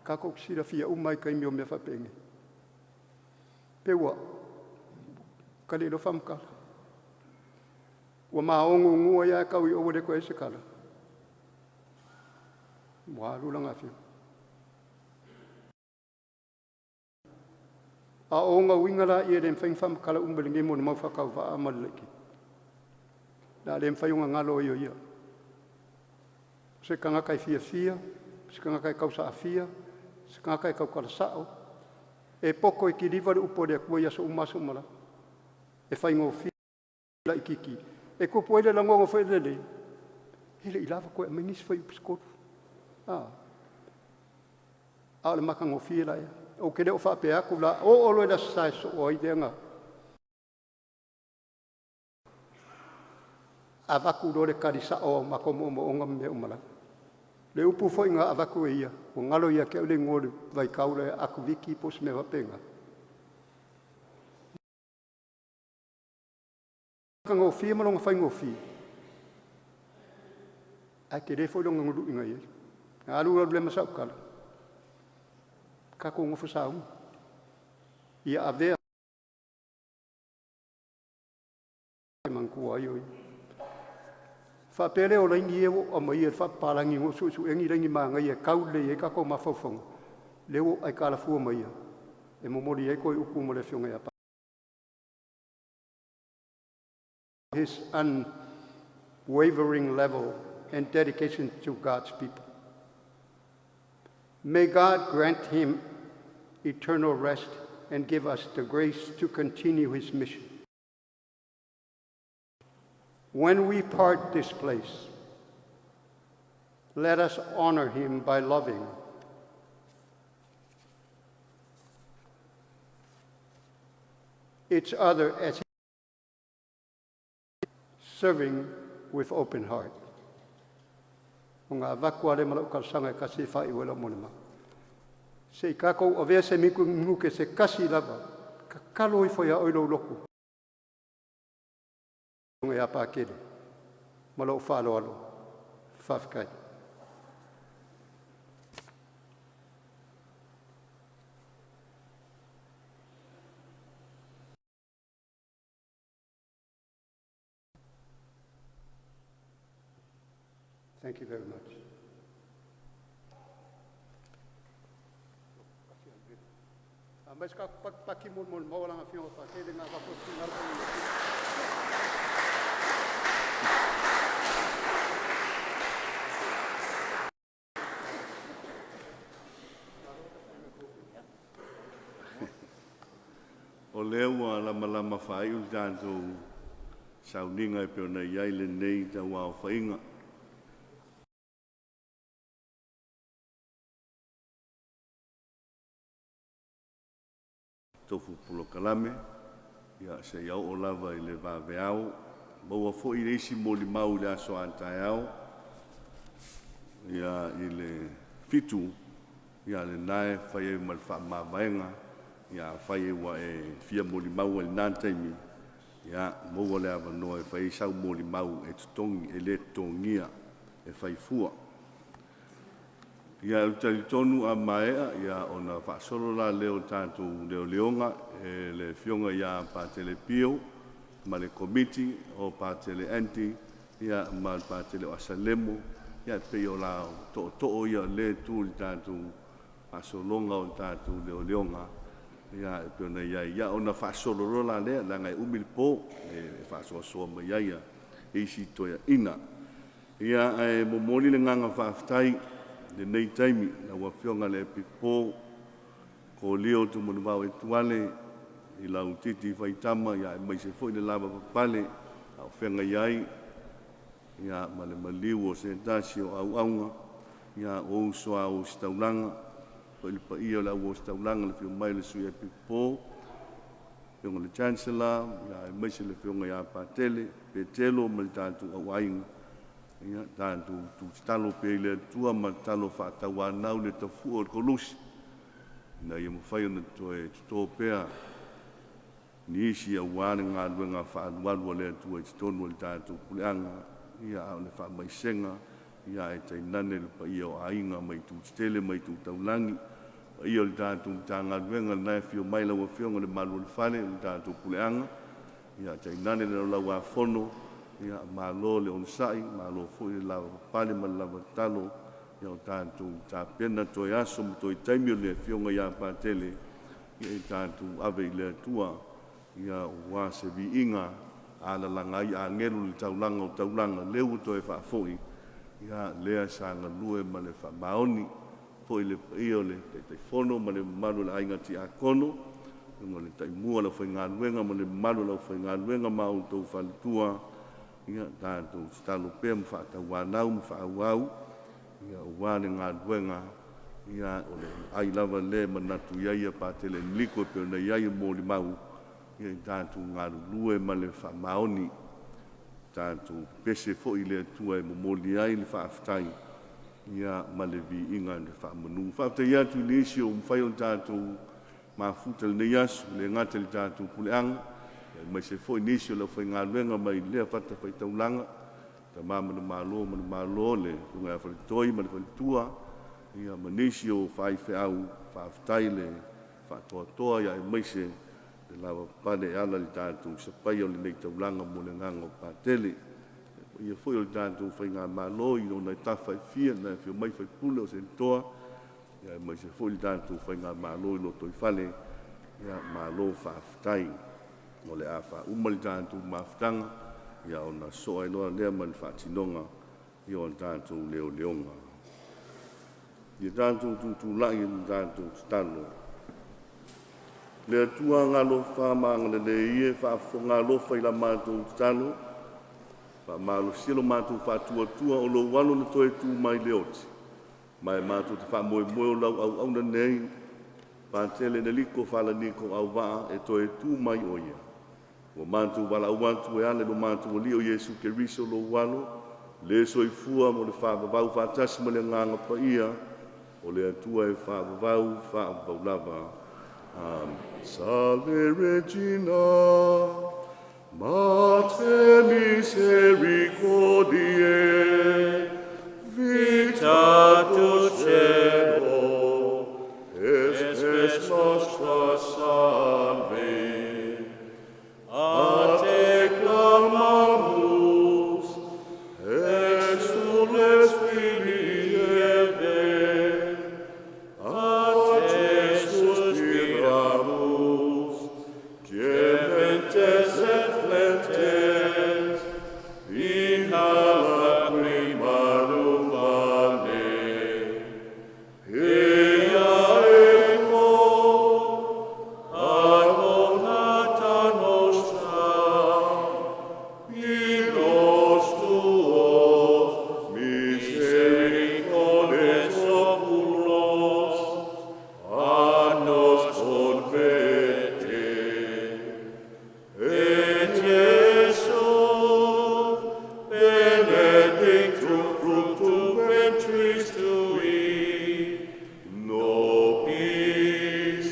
[SPEAKER 9] tatou te silafia uma lava i taimi o mea faapenei, pe ua ta le iloa faamatala. Ua maogunugu ai lava tau i o ua le toe i ai se tala, ua alu lana afioga. A o ona uiga la ia e le mafai ona faamatala uma i lenei molimau faatauvaa ma le laitiiti. O le a le mafai ona galo ai o ia. O se tagata e fiafia, o se tagata e tausaafia, o se tagata e tautala sao, e poto e kiliva le upu a le Atua i aso uma aso uma lava. E faigofie laitiiti e tupu ai le lagona foi lelei, e le i lava toe aumai nisi fuaiupu se tolu. A o le matagofie la ia. Ou te le o faapea atu la, oo loa i le Aso Sa e sosoo ai lea na avatu loa le tali sao o matou moomooga ma mea uma lava. Le upu foi na avatu e ia, ua galo ia te au le igoa o le vaitau lea Akoviti po o se mea faapena. Matagofie ma lona faigofie, ae tele foi lona gului na i ai. Na alu alu ai ma sau tala, tatou nofo sauni, ia avea e manatua ai o ia. Faapea lea o laini ia ua ou aumaia i le faapapalagi mo suesuega ni laini manaia e tau lelei ai tatou mafaufauga, lea ua ou aitalafua mai e momoli ai toe upu mo le Afioga ia His unwavering level and dedication to God's people. May God grant him eternal rest and give us the grace to continue his mission. When we part this place, let us honor him by loving, each other as serving with open heart. O ngā avatu ale ma lau talosaga e kasi e faaiu ai lau molimau. Se i tatou avea se minute se kasi lava, tatalo ifo ia oe i lou loto. Ia Pakele ma lou faaaloalo, faafetai. Thank you very much. Aumai se tatou paki mo lana afioga Pakele na avatu e finagalo.
[SPEAKER 2] O lea ua lamalama faaiu le tatou sauniga e pei ona i ai lenei tauaofaiga. Tofu polokalame, ia seia oo lava i le vaveao. Maua foi le isi molimau i le aso a taeao, ia i le 7, ia lena e fai ai ma le faamavaega, ia afai ua e fia molimau ai i lena taimi, ia maua le avanoa e fai ai sau molimau e totogi, e le totogia, e fai fua. Ia, ou te talitonu a maea, ia ona faasolo la lea o tatou leoleoga e le Afioga ia Patele Pio ma le Komiti o Patele Andy, ia ma le Patele o Asalemo, ia e pei o la tootoo ia o lea itu i le tatou faasologa o le tatou leoleoga, ia e pei ona i ai, ia ona faasolo loa la lea, leaga e umi le po e faasoasoa mai ai isi toeaiina. Ia, ae momoli le agaga faafetai i lenei taimi lau Afioga i le Epikopo Kolio Tumanuvao Etuale i lau titi faitama, ia aemaise foi le lavapapale a o feagai ai, ia ma le maliu o se tasi o auauna, ia o uso a ositaulaga, foi le paia o le au ositaulaga, le afio mai o le Sui Epikopo, Afioga i le Chancellor, ia aemaise le Afioga ia Patele Petelo ma le tatou auaiga, ia tatou tutatalo pea i le Atua ma tatalo faatauanau le tafua o le koluse, ina ia mafai ona toe toto pea nisi aua le galuega faaalualu a le Atua i totonu o le tatou puleaga, ia a o le faamaisega, ia ae tainane le paia o aiga mai itu tetele ma itu taulagi, paia o le tatou Matagaluega lena e afio mai lau Afioga i le Malu o le Fale o le tatou puleaga, ia tainane le Laulau-a-Fono, ia malo le onosai, malo foi le lavapapale ma le lava tatalo, ia o tatou tapena toe aso ma toe taimi o le Afioga ia Patele, ia i tatou ave i le Atua, ia aua se viiga alalaga ai agelu i le taulaga o taulaga, lea ua toe faafoi, ia lea sa galue ma le faamaoni foi le paia o le Taitaifono ma le mamalu o le aiga Tiakono. Susuga i le Taimua o le aufaigaluega ma le mamalu o le aufaigaluega ma a outou faletua, ia tatou tatalo pea ma faatauanau ma faaauau aua le galuega, ia o le ai lava lea e manatu i ai Patele Eneliko e pei ona i ai molimau, ia tatou galulue ma le faamaoni, tatou pepese foi i le Atua e momoli ai le faafetai ma le viiga i le faamanu. Faafetai atu i nisi ua mafai ona tatou mafuta i lenei aso, e le gata i le tatou puleaga, aemaise foi nisi o le aufaigaluega mai lea fatafaitaulaga, Tama Manumalo Manumalo, le Susuga ia Faletoi ma le faletua, ia ma nisi o faifeau, faafetai le faatoatoa aemaise le lavapapale e ala i le tatou sapaia o lenei taulaga mo le agaga o Patele. Le paia foi o le tatou faigamalo i ona tafa e fia, na afio mai faipule o Senatoa, aemaise foi le tatou faigamalo i lotoifale, ia malo faafetai. O le a faauma le tatou mafutaga, ia ona sosoo ai loa lea ma le faatinoga o le tatou leoleoga. Ia tatou tutulai i le tatou tatalo. Le Atua agalofa ma agalelei e faafofoga alofa i la matou tatalo, faamalosia lo matou faatuatua o lou alo na toe tu mai le oti, ma e matou te faamoemoe o lau auauna nei, Patele Eneliko Falaniko Auvaa e toe tu mai o ia. Ua matou valaau atu e ala i lo matou Alii o Iesu Keriso lou alo, le soifua mo le faavavau faatasi ma le Agaga Paia, o le Atua e faavavau, faavavau lava. Amen. Salve Regina, Mater misericordiae, vita dulcedo, et spes nostra salve. A te clamamus, exules filii Eve, a te suspiramus, gementes et flentes, in hac lacrima humanae. Ea ego, advocata nostra, in nos tuos misericordes oculos, a nos converte. Et Iesum benedictum fructum ventris tui, nobis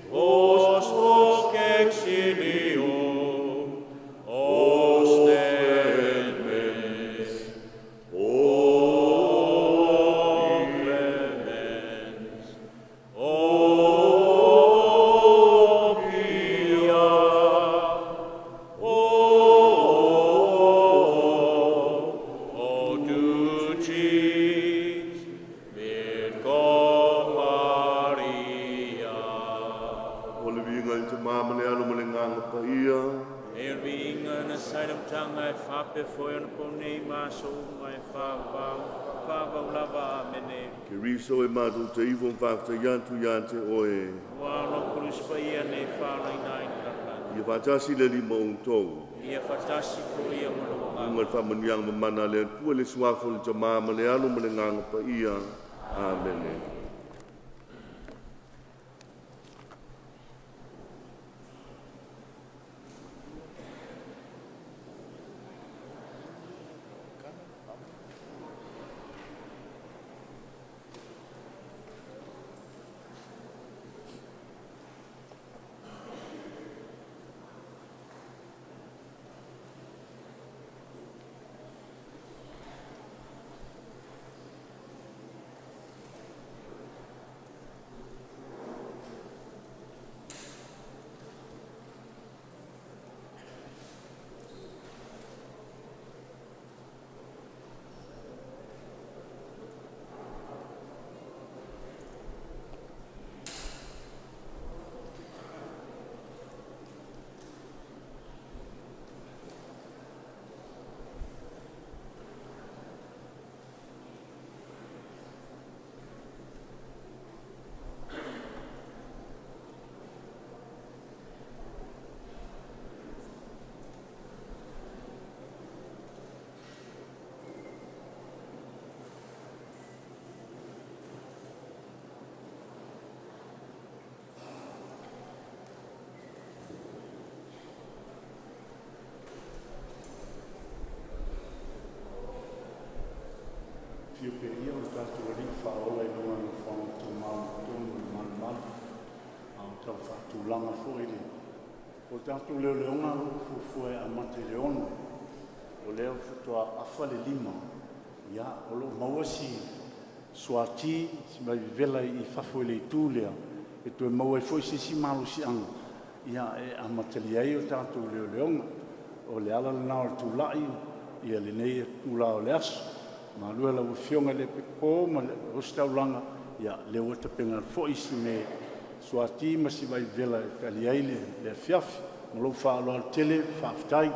[SPEAKER 2] post hoc exilium ostende. O clemens, O pia, O, O dulcis Virgo Maria. O le viiga i le Tama ma le Alo ma le Agaga Paia.
[SPEAKER 3] E o le viiga na sa i le amataga e faapea foi ona pou nei ma aso uma e faavavau, faavavau lava. Amene.
[SPEAKER 2] Keriso e matou te ifo ma faafetai atu ia te oe.
[SPEAKER 3] Aua o lau Koluse Paia nei faalaina ai le lalolagi.
[SPEAKER 2] Ia faatasi le Alii ma outou.
[SPEAKER 3] Ia faatasi foi ia ma lou
[SPEAKER 2] Luga
[SPEAKER 3] agaga.
[SPEAKER 2] le faamanuiaga mamana a le Atua i le Suafa o le Tama ma le Alo ma le Agaga Paia. Amene.
[SPEAKER 10] Afio pea ia o le tatou Alii Faaola i Lona nofoaga tumau i totonu o le malumalu, a o tau faatulaga foi le o tatou leoleoga o lo o fuafua e amata i le 6:00. O lea faatoa afa le 5, ia o lo o maua si suati, si vaivevela i fafo i le itu lea, e toe maua ai foi se isi malosiaga e amatalia ai o tatou leoleoga. O le ala lena o le tulai i lenei itula o le aso. Malu lau Afioga i le po ma le ositaulaga, ia lea ua tapena foi si suati ma si vaivevela e tali ai le afiafi. Ma lou faaaloalo tele, faafetai.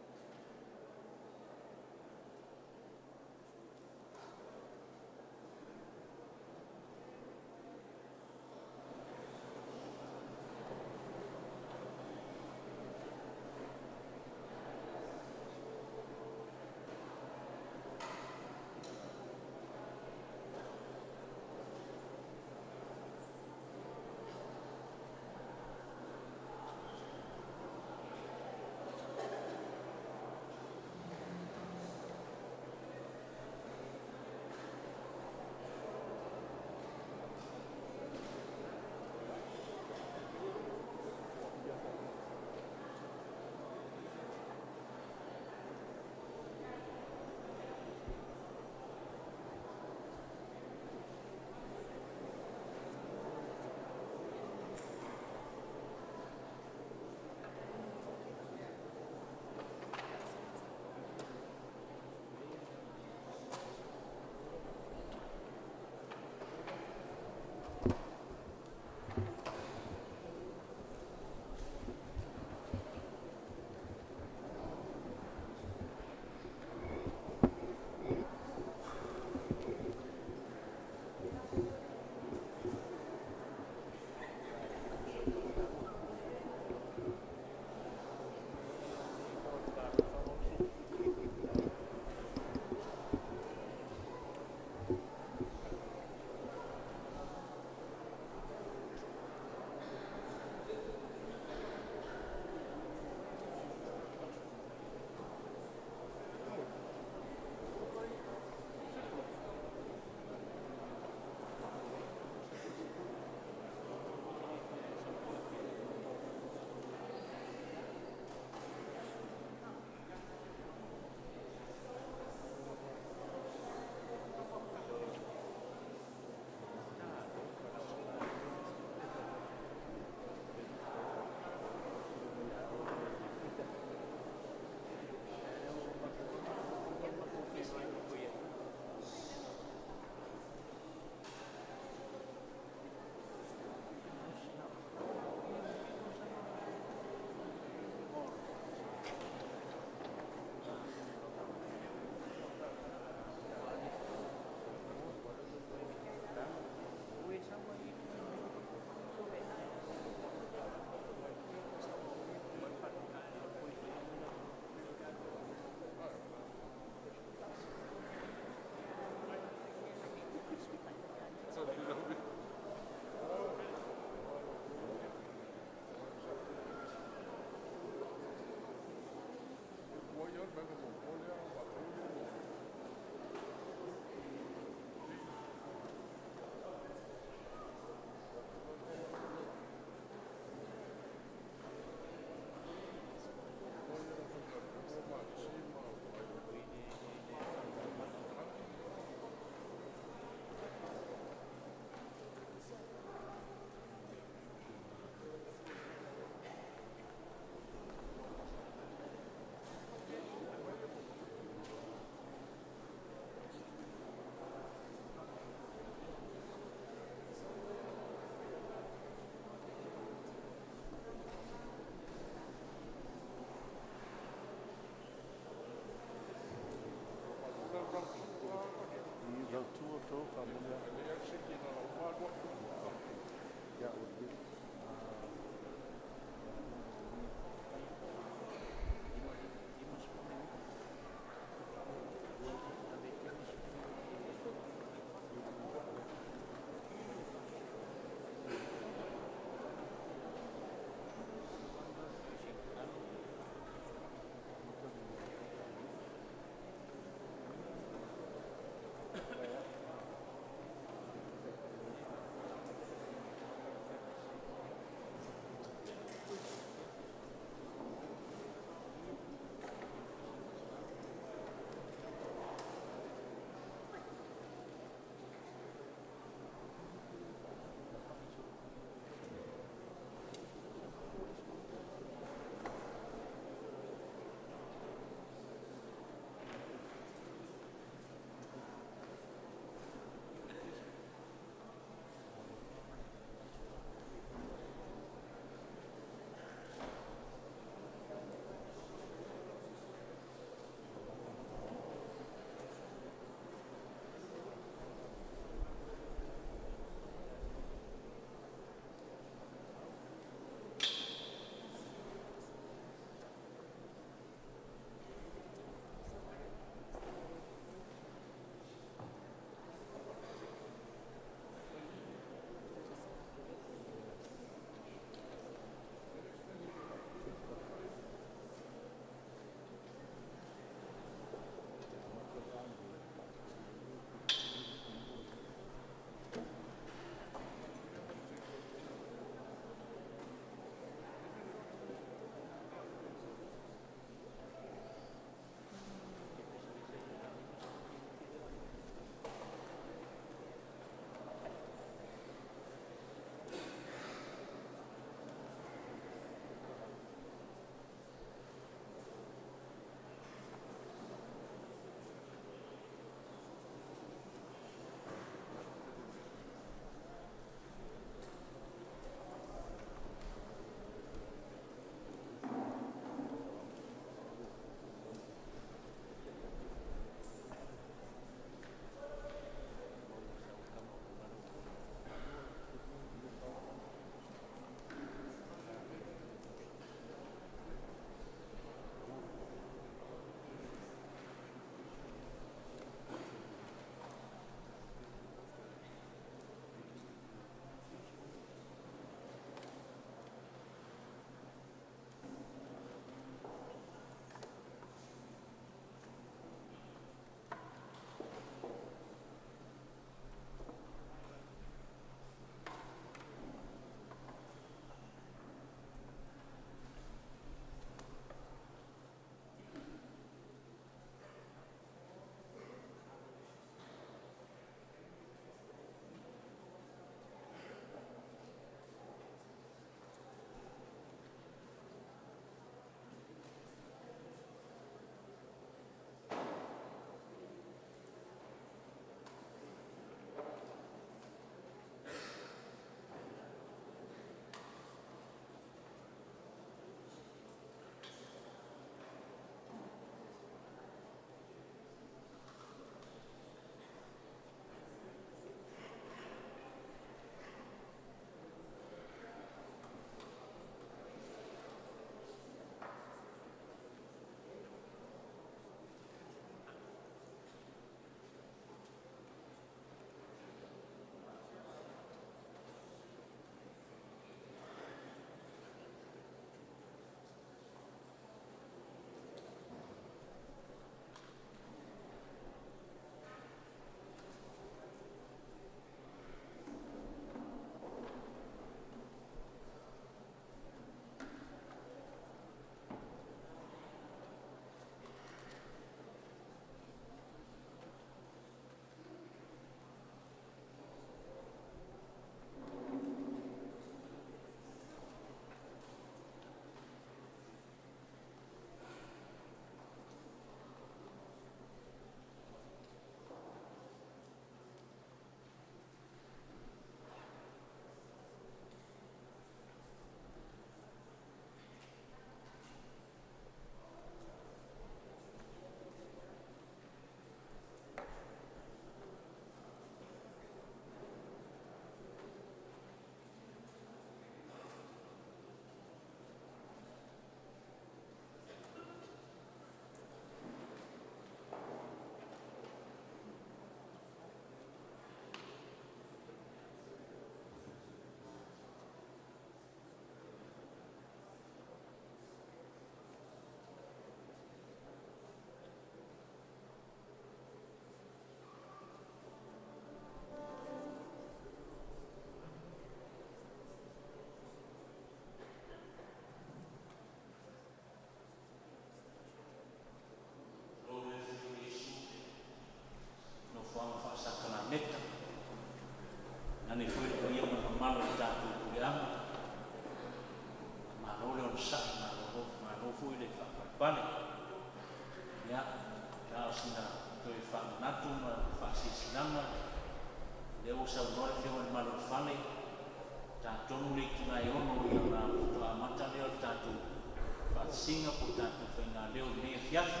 [SPEAKER 3] faatasiga po o tatou faigaleo i lenei afiafi.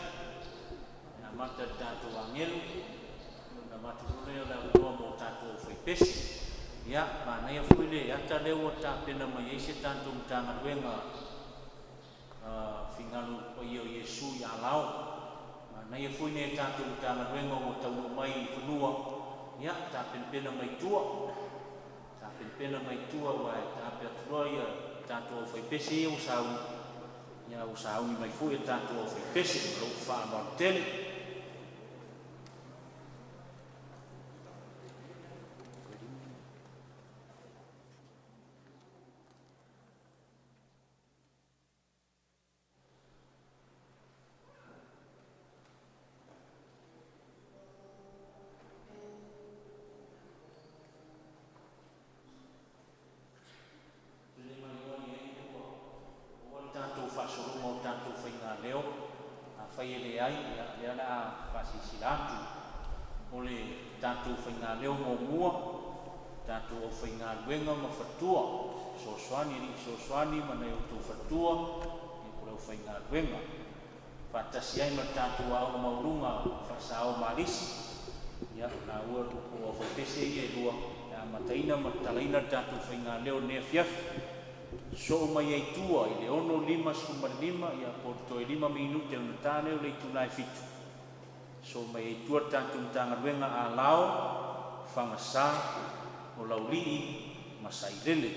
[SPEAKER 3] E amata i le tatou agelu ona avatu loa lea o le avanoa mo tatou aufaipese. Ia, manaia foi le ata lea ua tapena mai ai se tatou Matagaluega Finagalo Paia o Iesu i Alao. Manaia foi nai a tatou Matagaluega ua taunuu mai i fanua, ia tapenapena mai tua, tapenapena mai tua aua e taape atu loa ia tatou aufaipese ia ua sauni, ia ua sauni mai foi a tatou aufaipese. Ma lou faaaloalo tele. Le tatou faasologa o tatou faigaleo, afai e leai, ia lea o le a faasilasila atu. O le tatou faigaleo muamua, tatou aufaigaluega ma faletua, fesoasoani, alii fesoasoani ma nai o outou faletua, ia po o le aufaigaluega, faatasi ai ma le tatou Aoga Maualuga Faasa o Malisi, ia laua po o aufaipese ia e lua e amataina ma tatalaina le tatou faigaleo i lenei afiafi. Sosoo mai ai tua i le 6:55, ia po o le toe 5 minute ona ta lea o le itula e 7:00, sosoo mai ai tua le tatou Matagaluega Alao, Fagasa, o Laulii ma Sailele.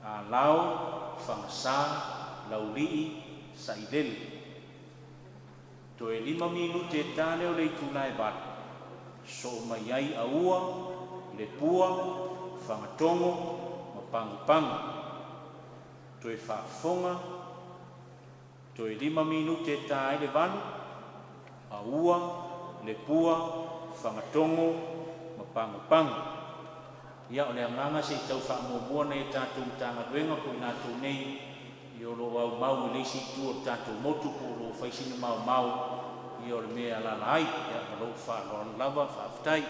[SPEAKER 3] Alao, Fagasa, Laulii, Sailele. Toe 5 minute e ta lea o le itula e 8:00, sosoo mai ai Aua, Lepua, Fagatogo ma Pagopago. Toe faafofoga, toe 5 minute e ta ai le 8:00, Aua, Lepua, Fagatogo ma Pagopago. Ia, o le agaga se i tau faamuamua nai a tatou Matagaluega po o i latou nei o lo o aumau i le isi itu o le tatou motu po o lo o fai sina maomao ia o le mea e alaala ai. Ia, ma lou faaaloalo lava, faafetai.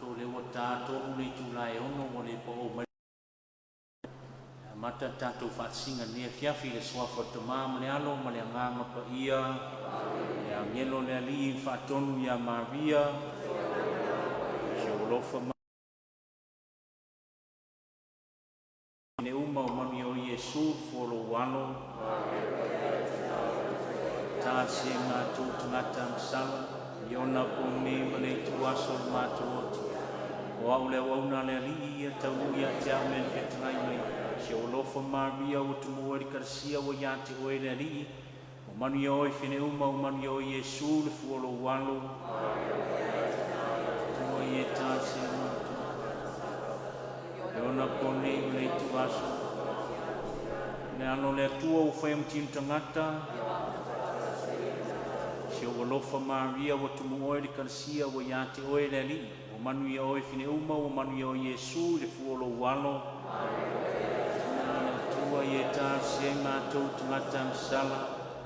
[SPEAKER 3] Atonu o lea ua ta 3 le itula e 6 ua le pao'o mai. E amata le tatou faatasiga i lenei afiafi i le Suafa o le Tamā ma le Alo ma le Agaga Paia. Le agelo o le Alii faatonu ia Maria, si ou alofa ne uma o manuia o Iesu fua o lou alo. Ta se matou tagata agasala i ona ponei ma le ituaso o le matou oti. O au le auauna a le Alii ia taunuu ia te au mea na fetalai mai. Si ou alofa Maria ua tumua i le kalasia ua ia te oe le Alii. O manuia oe fene uma o manuia o Iesu le fua o lou alo. Tua i e tā se matou. E ona ponei ma le ituaso. Le alo le Atua ua whai amtinu tagata. Si ou alofa Maria ua tumu oe le kalasia ua ia te oe le Alii. Ua manuia oe fine uma ua manuia o Iesu le fua o lou alo. Le Atua i e tā se matou tagata agasala.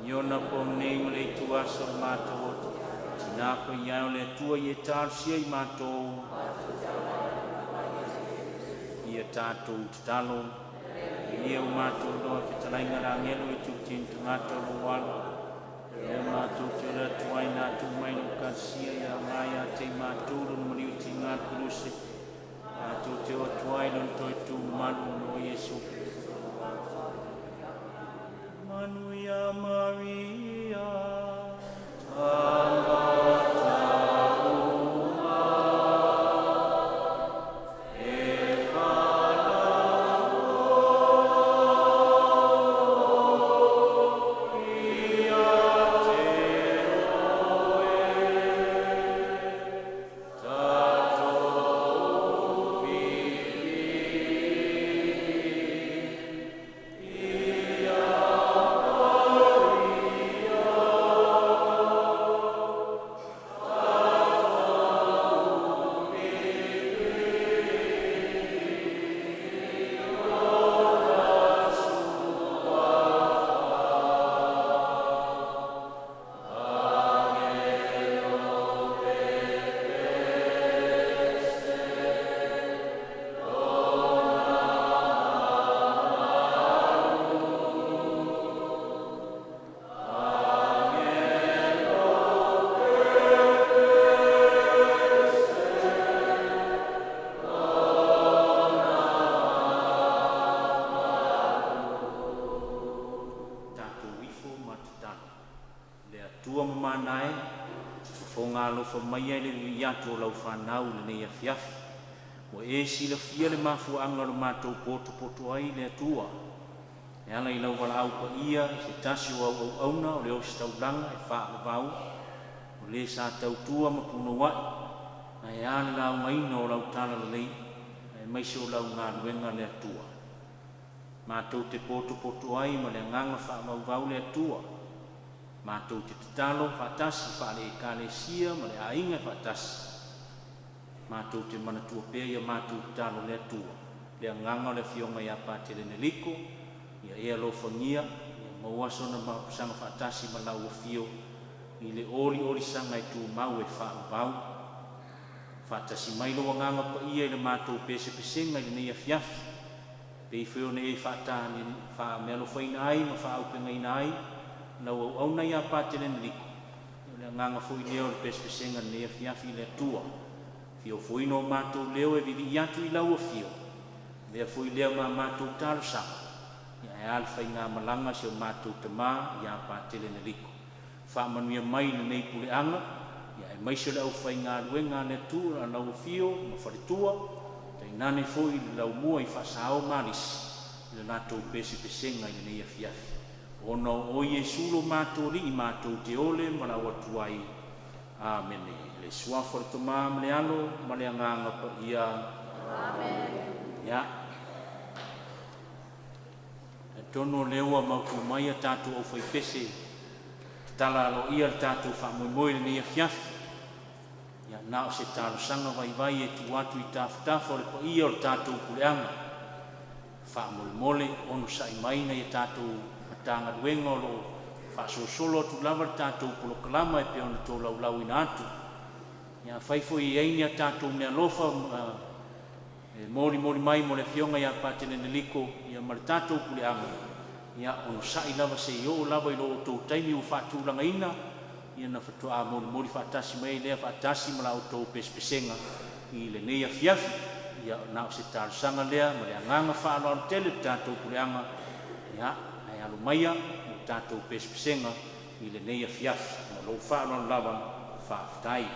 [SPEAKER 3] I ona ponei ma le ituaso o le matou oti. Tina pa ia o le Atua i e talosia i matou. Ia tatou tatalo. Ia o matou loa fetalaiga le agelo i tutinu tagata o lou alo. Ia matou te ole atu ai na atu mai lo kalasia ia ngai a te matou lo maliu ti ngā kuluse. Matou te o atu ai lo toi tu malu no Iesu. Manuia Maria, tagata uma, e whanau ia te oe, tatou vivi ia Maria. Tatou ifo ma tatalo. Le Atua mamana e, fofoga alofa mai ai le vivi atu o lau whanau lenei afiafi. Ua e silafia le mafuaanga o le matou poto ai le Atua. E ala i lau valaau paia i se tasi o auauauna o le ositaulaga e faavavau. O le sa tautua ma punouai. Na e a le laugaina o lau tala lelei. Ae maise o lau galuega le Atua. Matou te poto ai ma le agaga faavauvau le Atua. Matou te tatalo faatasi faale ekalesia ma le aiga e faatasi. Matou te manatua pea ia matou tatalo le Atua. Le agaga o le afioga ia Patele Neliko, ia e alofagia, ia maua sona mapusaga faatasi ma lau afio i le oliolisaga e tumau e faavavau. Faatasi mai lou agaga paia i le matou pesepesega i lenei afiafi. Pe i foi ona e faatane faamealofaina ai ma faaaupegaina ai lau auauna ia Patele Neliko. O le agaga foi lea o le pesepesega lenei afiafi i le Atua. Fiofoina o matou leo e vivii atu i lau afio. Lea foi lea ma matou talosaga. Ia e a le faigamalaga si o matou tamā ia Patele Neliko. Faamanuia mai lenei puleaga, ia e maise o le aufaigaluega a le Atua a lau afio ma faletua, tainane foi le laumua i faasao ma alisi i le latou pesepesega i lenei afiafi. Ona o oe Iesu lo matou Alii matou te ole ma lau atu ai. Amene. Le suafa o le Tamā ma le Alo ma le Agaga Paia. Amen. Ia. E tonu o lea ua mautu mai a tatou aufaipese tatala aloaia le tatou faamoemoe i lenei afiafi. Ia na o se talosaga vaivai e tuu atu i tafatafa o le paia o le tatou puleaga. Faamolemole onosa'i mai nai a tatou Matagaluega o lo o faasolosolo atu lava le tatou polokalama e pei ona tolaulauina atu. Ia, afai foi e i ai ni a tatou meaalofa e molimoli mai mo le afioga ia Patele Eneliko ia ma le tatou puleaga, ia onosai lava se i oo lava i lo outou taimi ua faatulagaina, ia na faatoa molimoli faatasi mai ai lea faatasi ma la outou pesepesega i lenei afiafi. Ia na o se talosaga lea ma le agaga faaaloalo tele le tatou puleaga, ia ae alo maia mo tatou pesepesega i lenei afiafi. Ma lou faaaloalo lava, faafetai.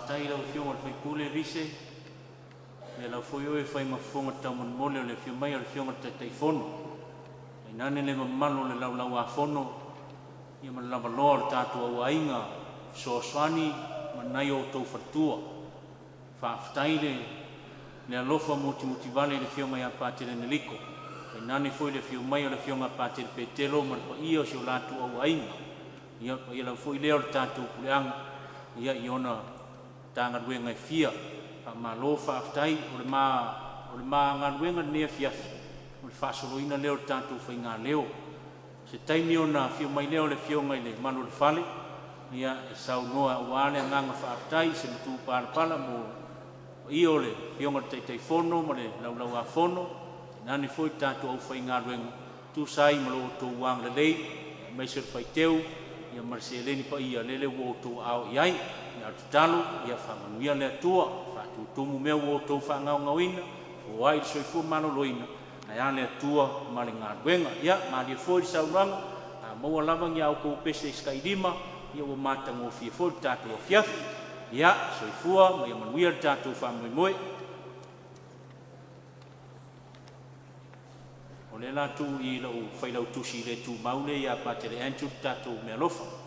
[SPEAKER 3] Faafetai i lau Afioga i le sui usufono Vise, ia lau foi oe e fai ma fofoga taumolimoli o le afio mai o le Afioga i le Taitaifono. Tainane le mamalu o le Laulau-a-Fono, ia ma le lavaloa o le tatou auaiga fesoasoani ma nai o outou faletua. Faafetai le alofa mutimutivale i le Afioga ia Patele Neliko, tainane foi le afio mai o le Afioga ia Patele Petelo ma le paia o si o latou auaiga. Ia, o le paia lava foi lea o le tatou puleaga ia i ona Matagaluega e fia. Faamalo faafetai. O le ma galuega i lenei afiafi, o le faasoloina lea o le tatou faigaleo. Se taimi ona afio mai lea o le Afioga i le Malu o le Fale ia e saunoa aua le agaga faafetai i se matupalapala mo paia o le Afioga i le Taitaifono ma le Laulau-a-Fono, tainane foi le tatou aufaigaluega e tusa ai ma lo outou agalelei aemaise o le faiteu ia ma le seleni paia lele ua outou aao i ai. A o le tatalo ia faamanuia le Atua, faatutumu mea ua outou faagaogaoina, foai le soifua maloloina, ae a le Atua ma le galuega. Ia malie foi le saunoaga, a maua lava ni a outou pese se tailima, ia ua matagofie foi le tatou afiafi. Ia, soifua ma ia manuia le tatou faamoemoe. O lea o le a tuu i lou failautusi le tumau lea ia Patele Andrew le tatou meaalofa.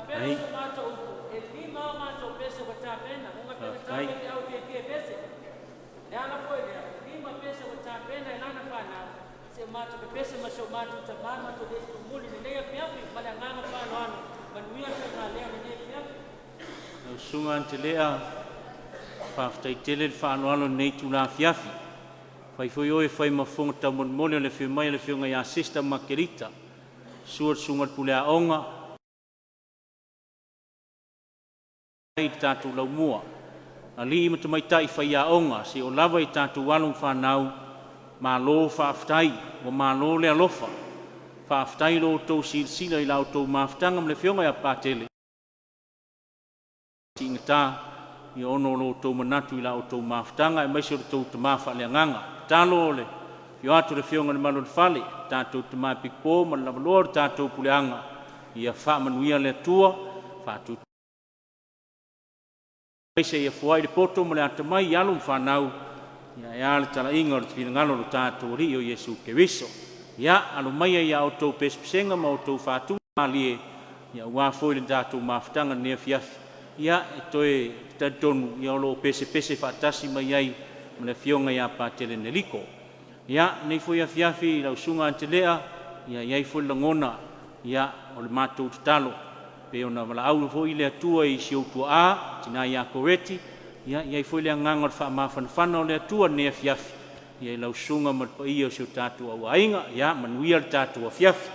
[SPEAKER 3] Faafetai. Faafetai. Lau Susuga Antelea, faafetai tele le faaaloalo i lenei itula afiafi. Fai foi oe e fai ma fofoga taumolimoli o le afio mai o le Afioga ia Sister Makerita, susu le Susuga i le Pule Aoga i le tatou laumua, alii ma tamaitai faiaoga, seia oo lava i tatou alo ma fanau, malo faafetai, ua malo le alofa. Faafetai i lo outou silasila i la outou mafutaga ma le Afioga ia Patele Siigata, ona o lo outou manatu i la outou mafutaga aemaise o lo outou tama faaleagaga. Tatalo le afio atu o le Afioga i le Malu o le Fale, tatou tama Pilipo ma le lavaloa o le tatou puleaga, ia faamanuia le Atua, faatutumuina seia foai le poto ma le atamai i alo ma fanau, ae a le talaiga o le finagalo o lo tatou Alii o Iesu Keriso. Ia, alo maia ia outou pesepesega ma outou faatumalie aua foi le tatou mafutaga i lenei afiafi. Ia, e toe talitonu o lo o pesepese faatasi mai ai ma le Afioga ia Patele Neliko. Ia, lenei foi afiafi i lau Susuga Antelea, ia e i ai foi le lagona, ia, o le matou tatalo, pei ona valaau foi le Atua i si ou tuaa, tina ia Koreti, ia e i ai foi le agaga o le faamafanafana o le Atua i lenei afiafi i lau susuga ma le paia o si o tatou au aiga. Ia manuia le tatou afiafi.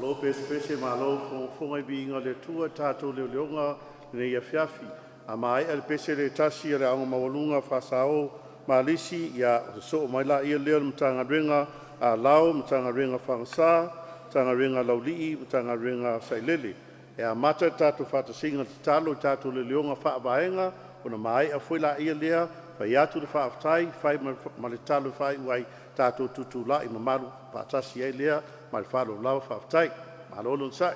[SPEAKER 11] Malo pesepese malo fogafoga i viiga o le Atua i tatou leoleoga lenei afiafi. A maea le pese lea e tasi a le Aoga Maualuga FaSaomalisi, ia sosoo mai laia lea o le Matagaluega a Lao, Matagaluega Fagasa, Matagaluega a Laulii, Matagaluega a Sailele. E amata le tatou faatasiga tatalo i tatou leoleoga faavaega ona maea foi lea fai atu le faafetai, fai ma le tatalo e faaiu ai, tatou tutulai mamalu faatasi ai lea ma le faaaloalo lava. Faafetai, malo le onosai.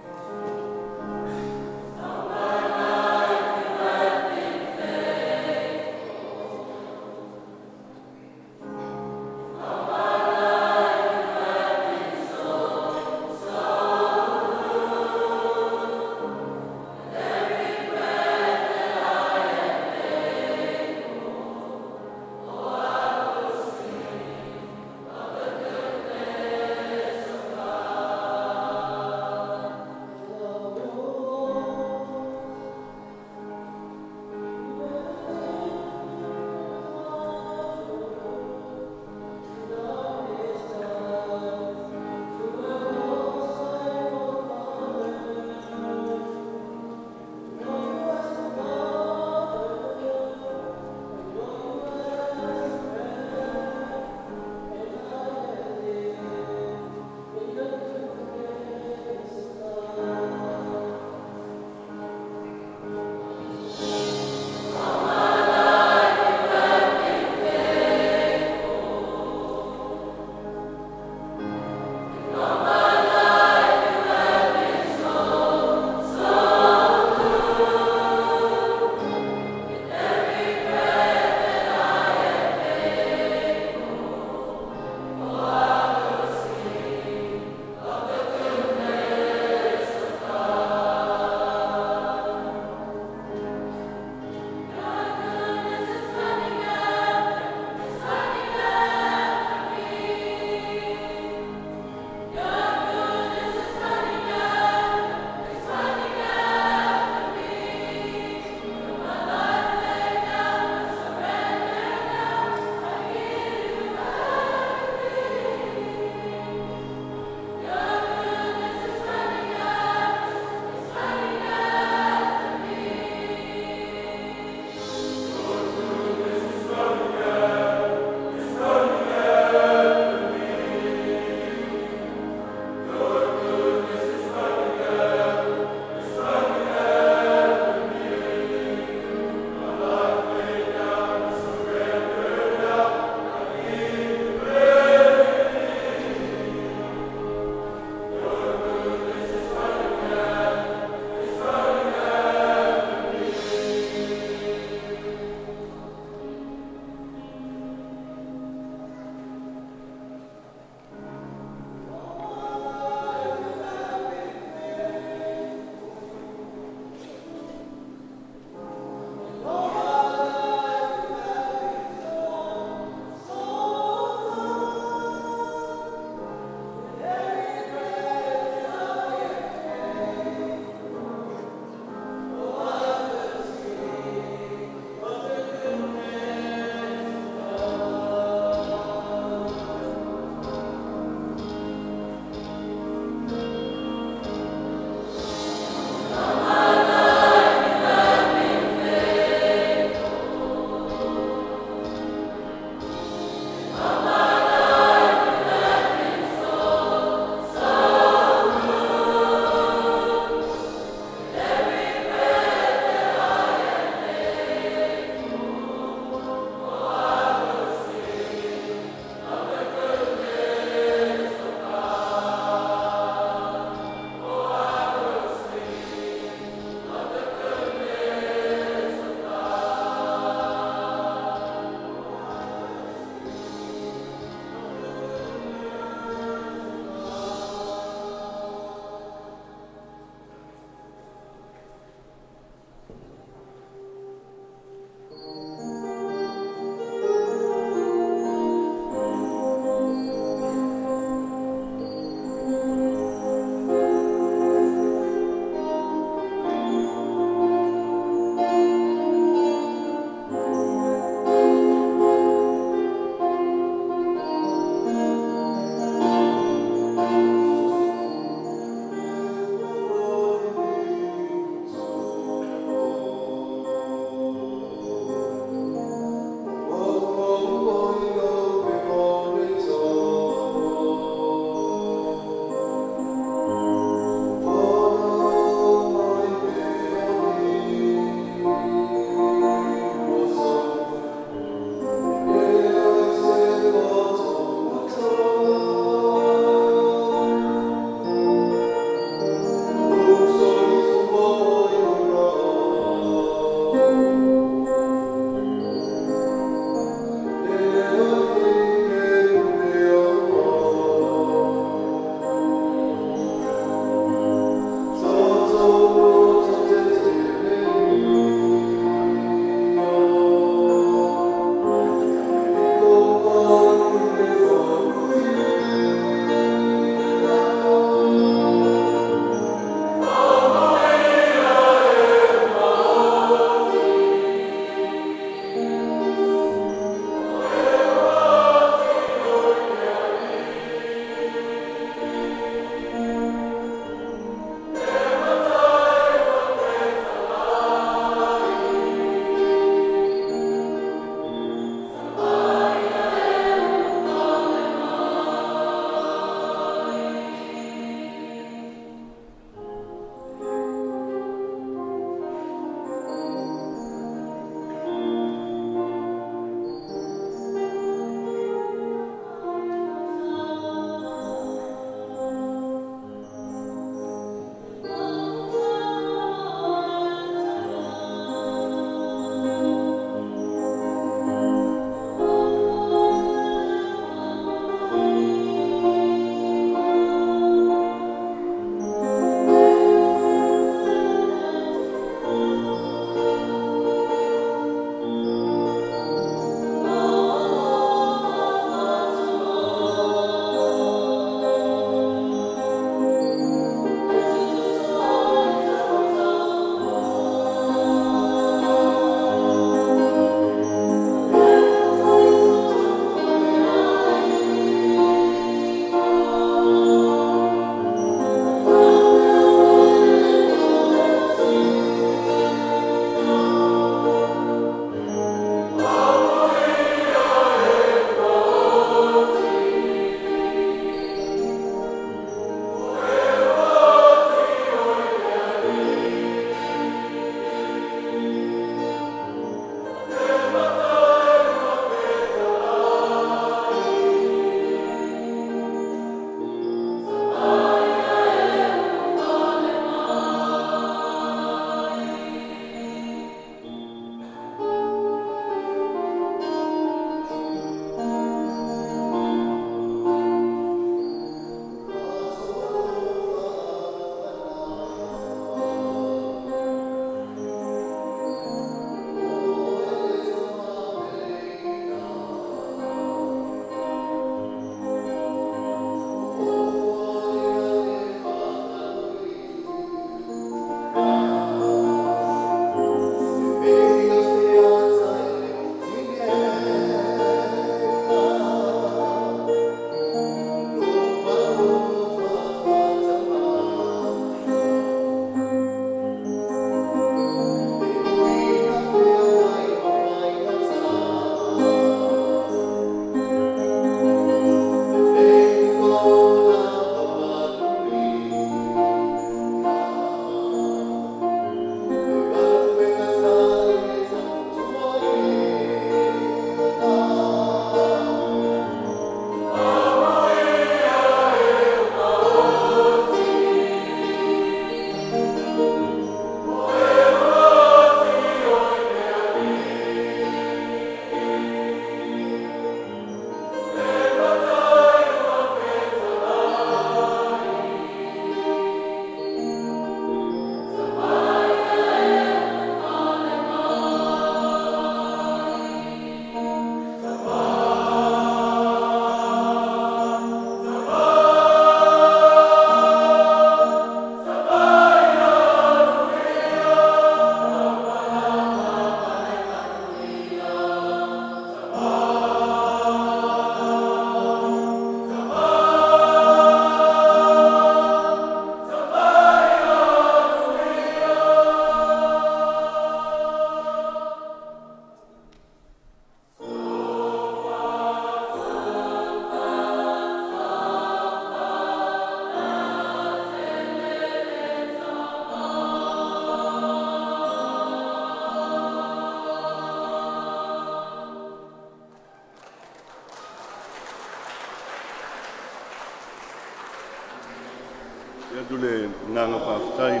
[SPEAKER 2] Atu le agaga faafetai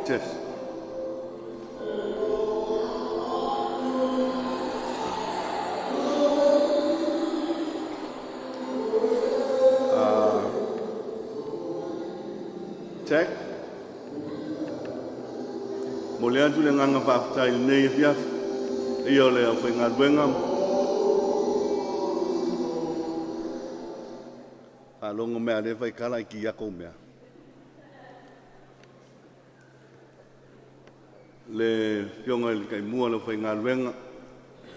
[SPEAKER 2] Test. Check. Momoli atu le agaga faafetai i lenei afiafi. Ia o le aufaigaluega. Faalogo mea le fai kala i ki ako mea. Le fioga i le taimua le aufaigaluega,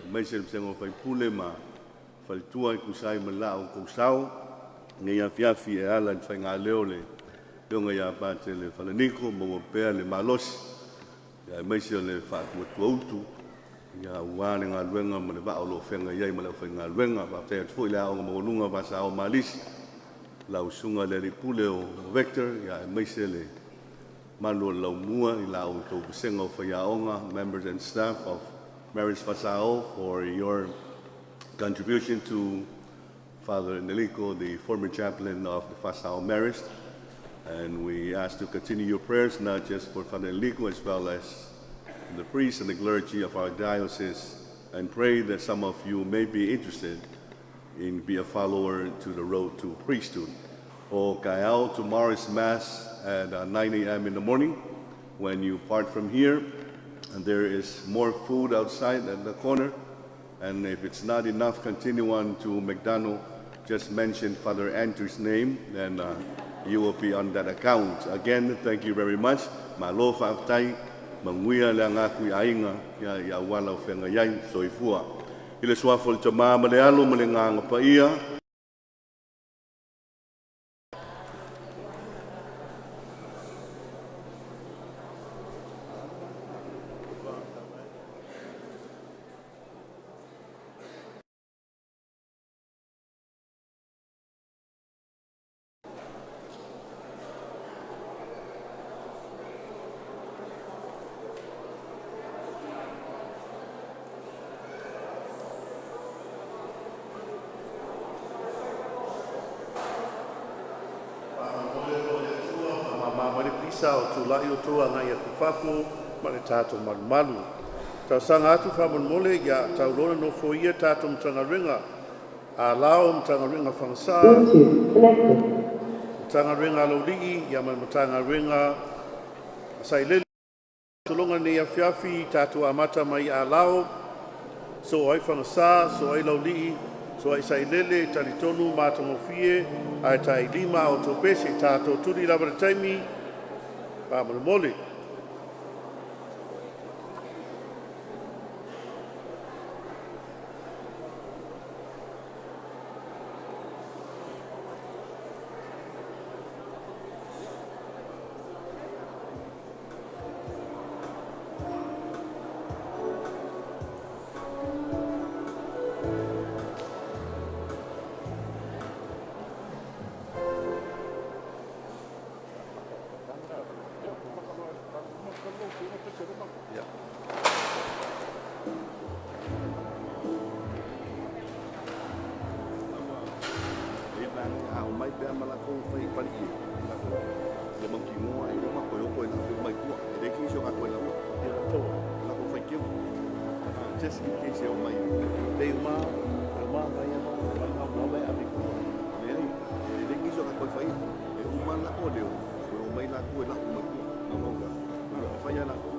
[SPEAKER 2] aemaise le vasega o faipule ma faletua e tusa ai ma le la outou sao lenei afiafi e ala i le faigaleo le Afioga ia Patele Falaniko, maua pea le malosi aemaise o le faatuatuautu aua le galuega ma le vaa o lo o feagai ai ma le aufaigaluega. Faafetai atu foi i le Aoga Maualuga a Faa-Sa o Malisi, lau Susuga i le Alii Pule o Victor, aemaise le mamalu o le laumua i la outou vasega o faiaoga, members and staff of Marist Fa'asao, for your contribution to Father Neliko, the former chaplain of the Fa'asao Marist. And we ask to continue your prayers, not just for Father Neliko, as well as the priests and the clergy of our diocese, and pray that some of you may be interested in be a follower to the road to priesthood. O Kaeo, tomorrow is Mass at 9 a.m. in the morning. When you part from here, and there is more food outside at the corner. And if it's not enough, continue on to McDonald. Just mention Father Andrew's name, then you will be on that account. Again, thank you very much. Malo faafetai, manuia le agaku i aiga, ia ia wala o whenga iai, soifua. I le suafa o le Tamā ma le Alo ma le Agaga Paia.
[SPEAKER 11] Faamama le pisa o tulai o tou agai atu fafo ma le tatou malumalu. Talosaga atu faamolemole ia taulona nofoia tatou Matagaluega a Lao, Matagaluega Fagasā, Matagaluega a Laulii ia ma le Matagaluega Sailele. Tologa nei afiafi tatou amata mai Alao, so ai Fagasā, so ai Laulii, so ai Sailele, talitonu matagofie ae tailima o tou pese tatou tuli lava le taimi faamolemole.
[SPEAKER 2] A o mai pea ma lakou fai pali i lakou ia mautinoa e le ma koe o koe lakou mai tua e le kisi o ka koe lau lakou fai keu, just in case e o mai.
[SPEAKER 11] Pe uma, uma mai ama mai ngau ngau mai ave kua.
[SPEAKER 2] Leai, e le kisi o ka koe fai e uma lako leo koe o mai lakou e lau mai tua ngau ngau ka fai a lakou.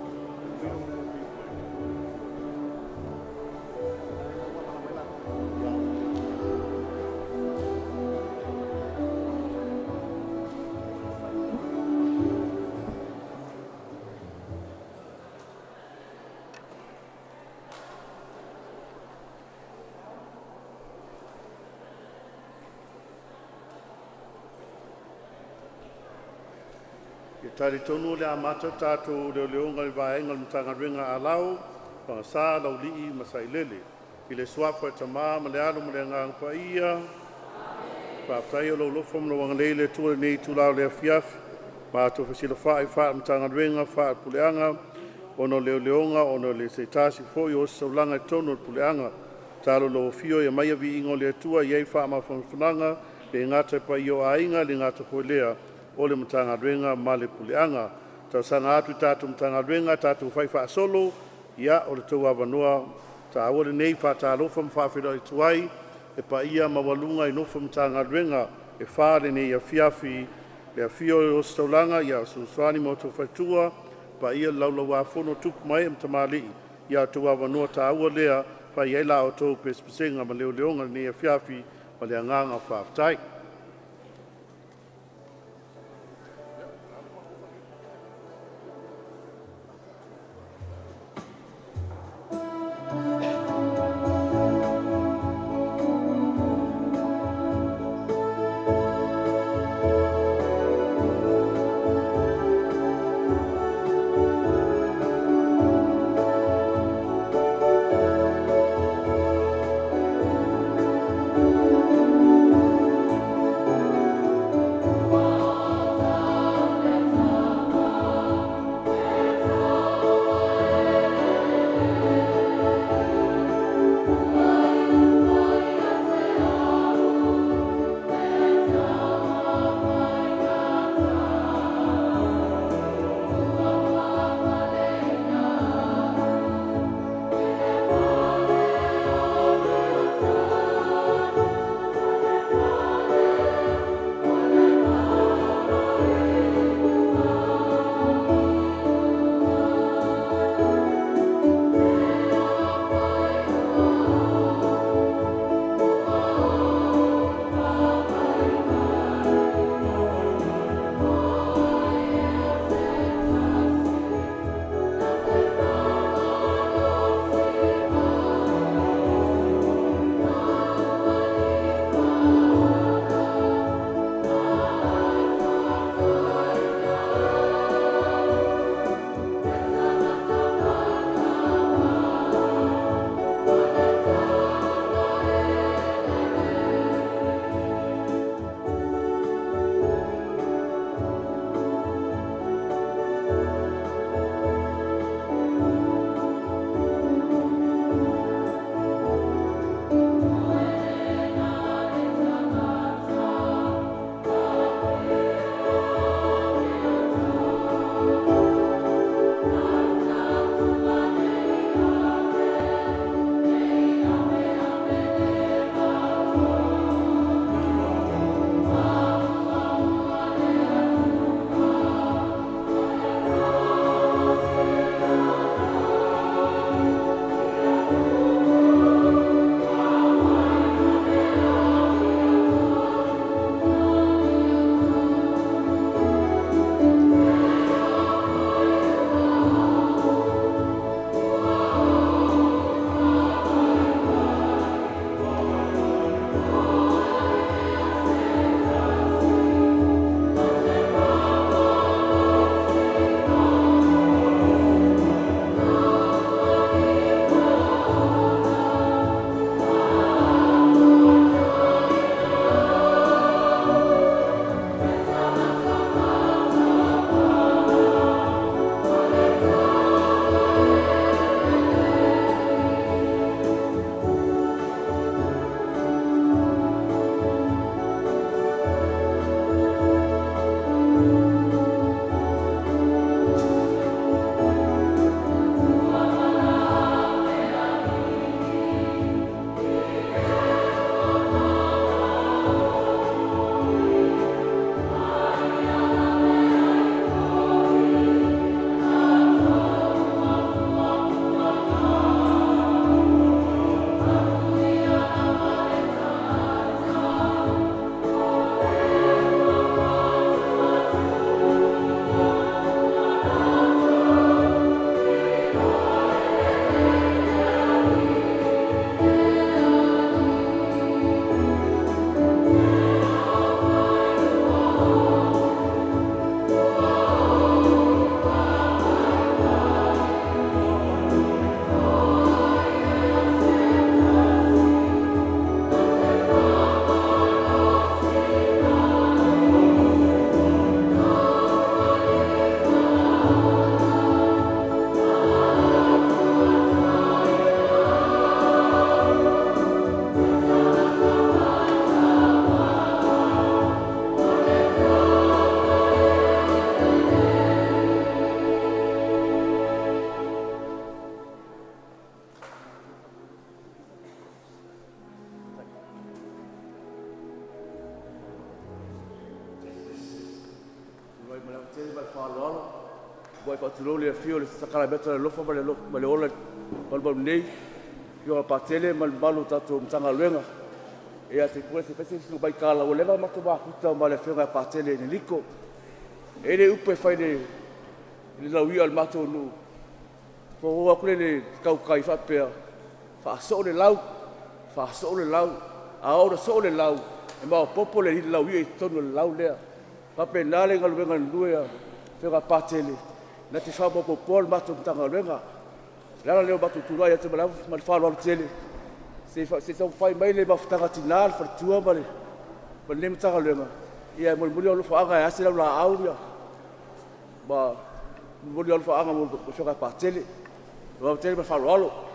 [SPEAKER 11] Ia talitonu o le amata tatou leoleoga i le vaega o le Matagaluega a Lao, Fagasā, Laulii ma Sailele. I le suafa o le Tamā ma le Alo ma le Agaga Paia. Faafetai o lou alofa ma lou agalelei le Atua i lenei itula o le afiafi. Matou fesilafai faale-Matagaluega, faale-Puleaga, ona o leoleoga ona o le se tasi foi o ositaulaga i totonu o le Puleaga. Tatalo i lau afio ia aumai viiga o le Atua i ai faamafanafanaga, le gata i paia o aiga, le gata foi lea o le Matagaluega ma le Puleaga. Talosaga atu i tatou Matagaluega tatou fai faasolo, ia o le tou avanoa taua lenei. Faatalofa ma faafeiloai atu ai le paia maualuga i nofo Matagaluega e fa lenei afiafi, le afio o le Ositaulaga ia Fesoasoani ma outou faletua, paia le Laulau-a-Fono tupu ma ee ma tamalii. Ia outou avanoa taua lea fai ai la outou pesepesega ma leoleoga i lenei afiafi ma le agaga faafetai.
[SPEAKER 12] Ma le tele ma le faaaloalo. Ua e faatulou le afio o le sakalameta o le alofa ma le ola malumalu nei, afioga Patele ma le mamalu o tatou Matagaluega. Ia se i fai se baikala ua leva ona matou mafuta ma le afioga ia Patele Eneliko. E i ai le upu e fai i le lauia o le matou nuu, ona o atu lea i le tautai faapea, faasoo le lau, faasoo le lau. A oo ina soo le lau, e maopoopo le lauia i totonu o le lau lea. E faapena le galuega galulue a le afioga ia Patele na te faaopoopoa le matou Matagaluega. O le ala lea o le matou tulai atu ma le faaaloalo tele se i taumafai mai le mafutaga a tina, le faletua ma lenei Matagaluega e molimoli alofaaga e ase lau laau ma momoli alofaaga mo le afioga ia Patele. Ma le faaaloalo.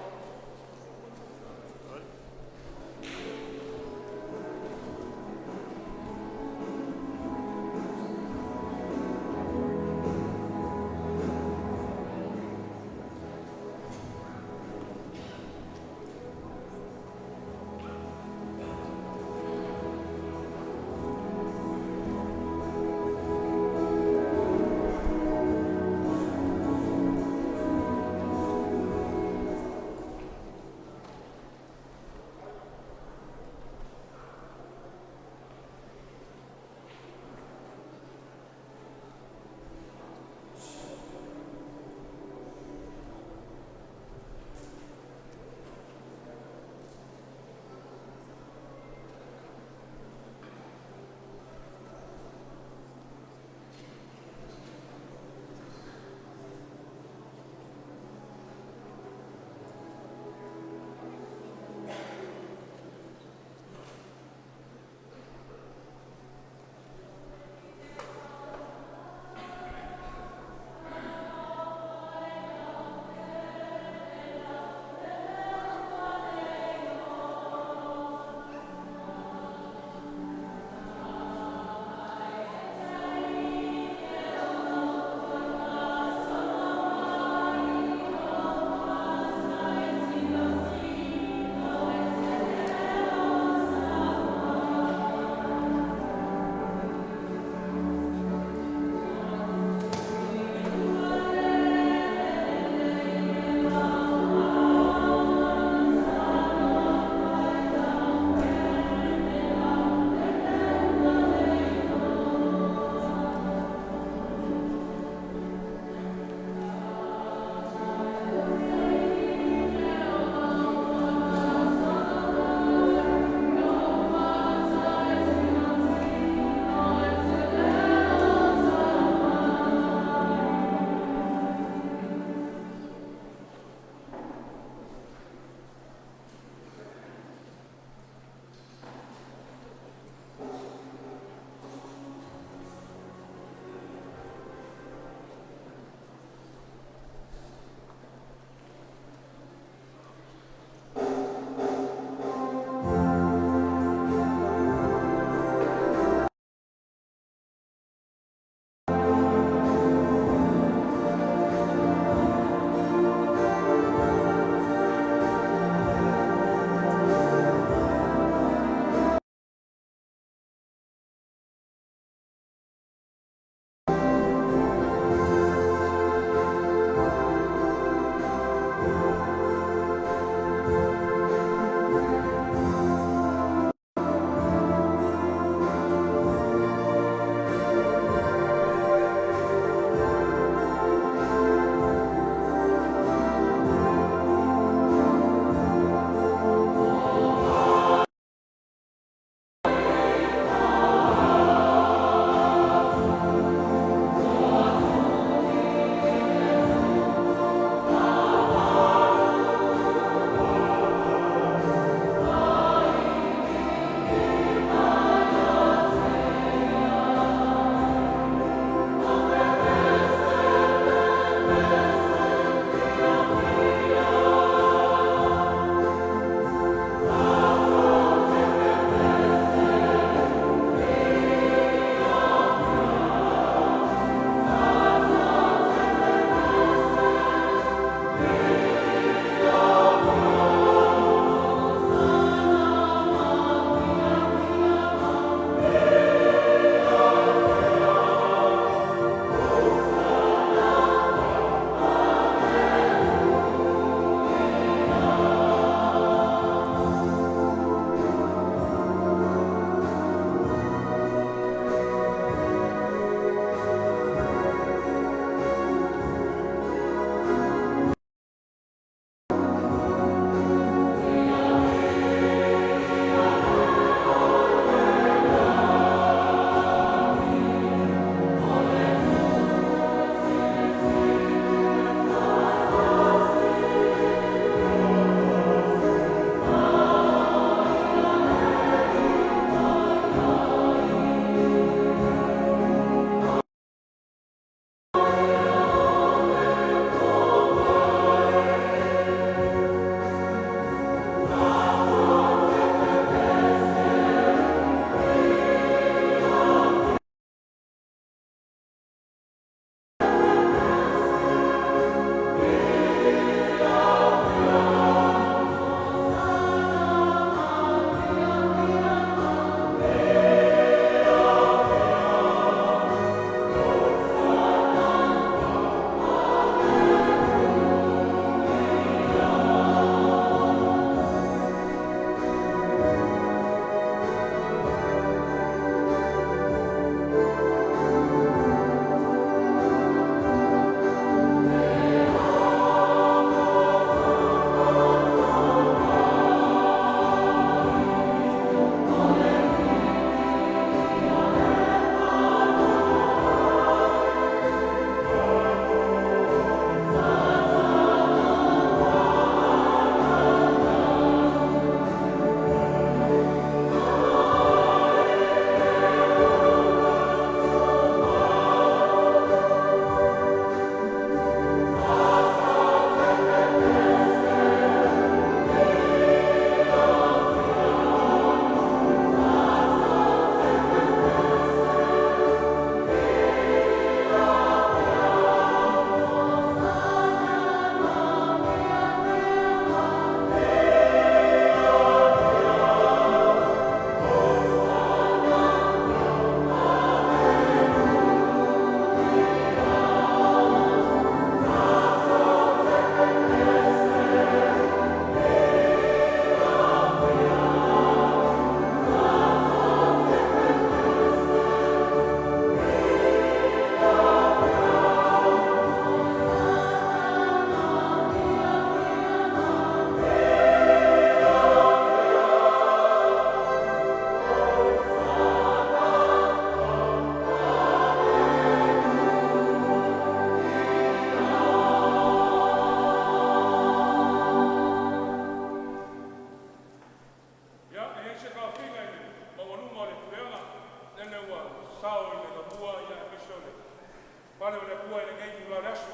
[SPEAKER 13] Fale o le Atua i lenei itula o le aso.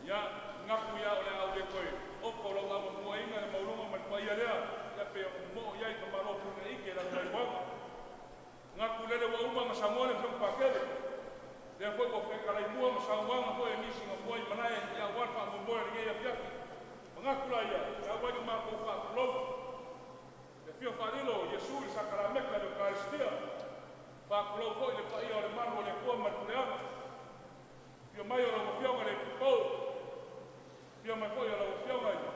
[SPEAKER 13] Ia, manatu ia o le a ou le toe oto lau avamuaina le maualuga ma le paia lea, ia pei ona momoo i ai tamaloa Punaite i lana maiuaga. Manatu lele ua uma ona saunoa le Afioga Patele, lea foi ua fetalai mua ma saunoaga foi a nisi na muai malae ia aua le faamoemoe o lenei afiafi. Manatu la ia, e au ai le matou faatulou, le afio faalilo o Iesu i le sakalameta le Eukaristia, faatulou foi le paia o le malu o le Atua ma le puleaga. Afio mai o lau Afioga i le Epikopo, afio mai foi o lau Afioga i le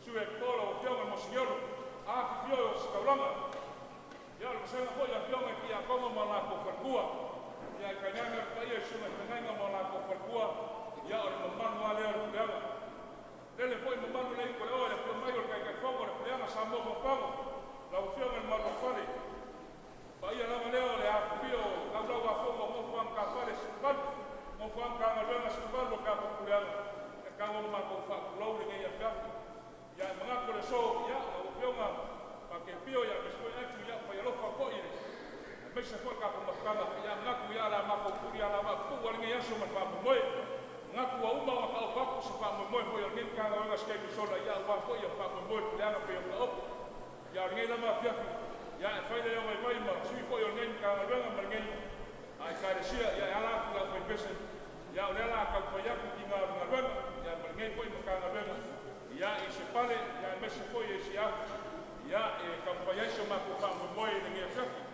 [SPEAKER 13] Sui Epikopo, lau Afioga i le Moseniolo, afifio i ositaulaga. Ia o le vasega foi o afioga i tiakono ma o latou faletua, ia ae tainane o le paia i susuga i feagaiga ma o latou faletua, ia o le mamalu lava lea o le puleaga. Lele foi mamalu le iu o le afio mai o le Taitaifono o le Puleaga Samoa Paopao, lau Afioga i le Maluafale. Paia lava lea o le afifio o Laulau-a-Fono o Nofoaga Tafale 18, Nofoaga Matagaluega 18 o tatou Puleaga, e tatau ona matou faatulou i lenei afiafi. Ia e manatu o le aso, ia lau Afioga Pate Pio, aemaise foi Atu, ia fai alofa foi aemaise foi le tatou mafutaga. Ia manatu ia o le a matou tuli alavaa pupuu lava lenei aso ma le faamoemoe. Manatu ua uma ona taoto atu se faamoemoe foi o lenei Matagaluega a Sikei Misiona, ia aua foi ia faamoemoe o le Puleaga pei ona taoto. Ia o lenei lava afiafi, ia e fai lea o vaivai ma sui foi o lenei Matagaluega ma lenei Ekalesia, ia e ala atu i le aufaipese, ia o lea o le a taumafai atu tiga o le galuega, ia ma lenei foi Matagaluega, ia i se pale, ia aemaise foi i se afu, ia e taumafai ai so matou faamoemoe i lenei afiafi.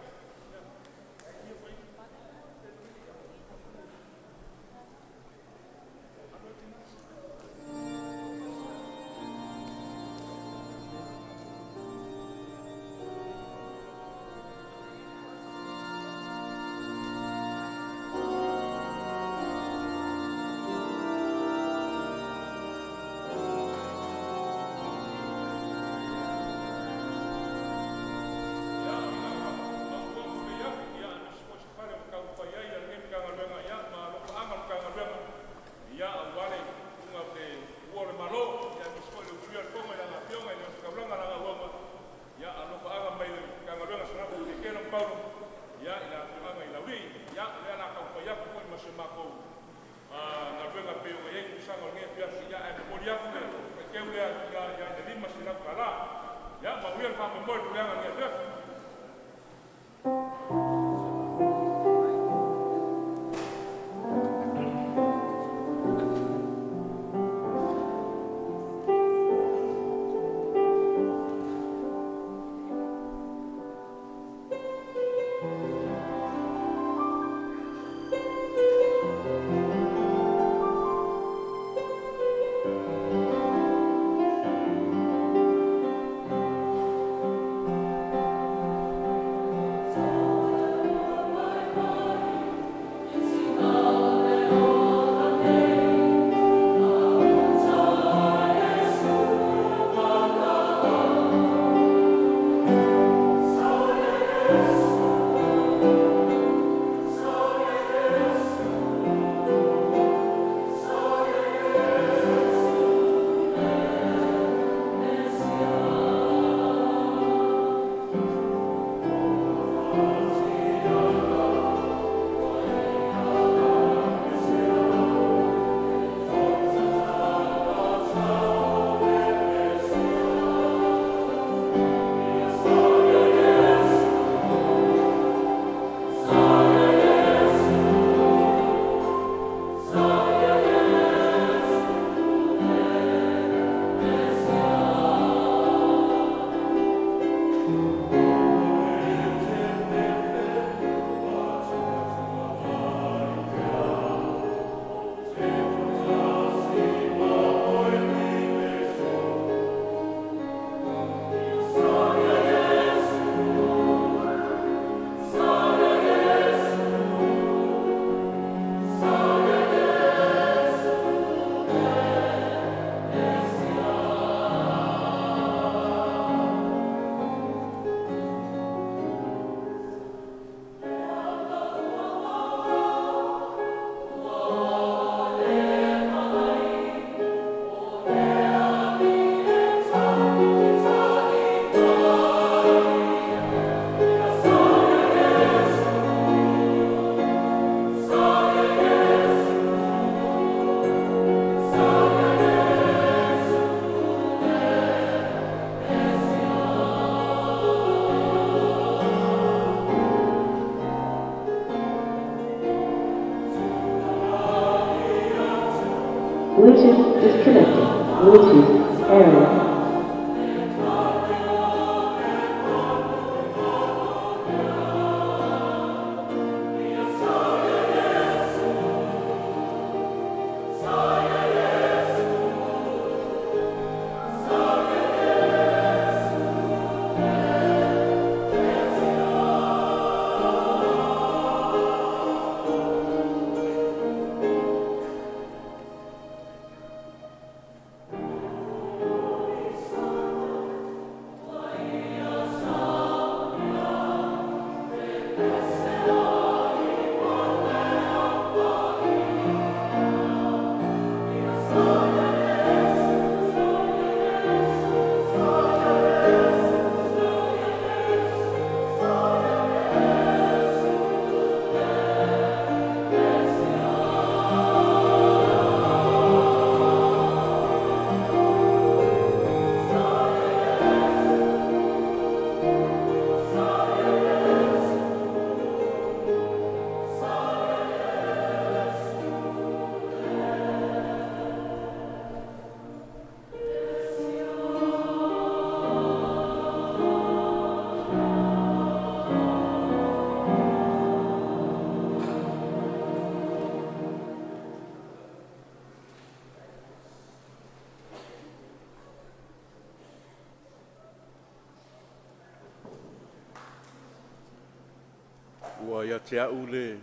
[SPEAKER 14] Bluetooth disconnected. Bluetooth pairing.
[SPEAKER 11] Ua ia te au le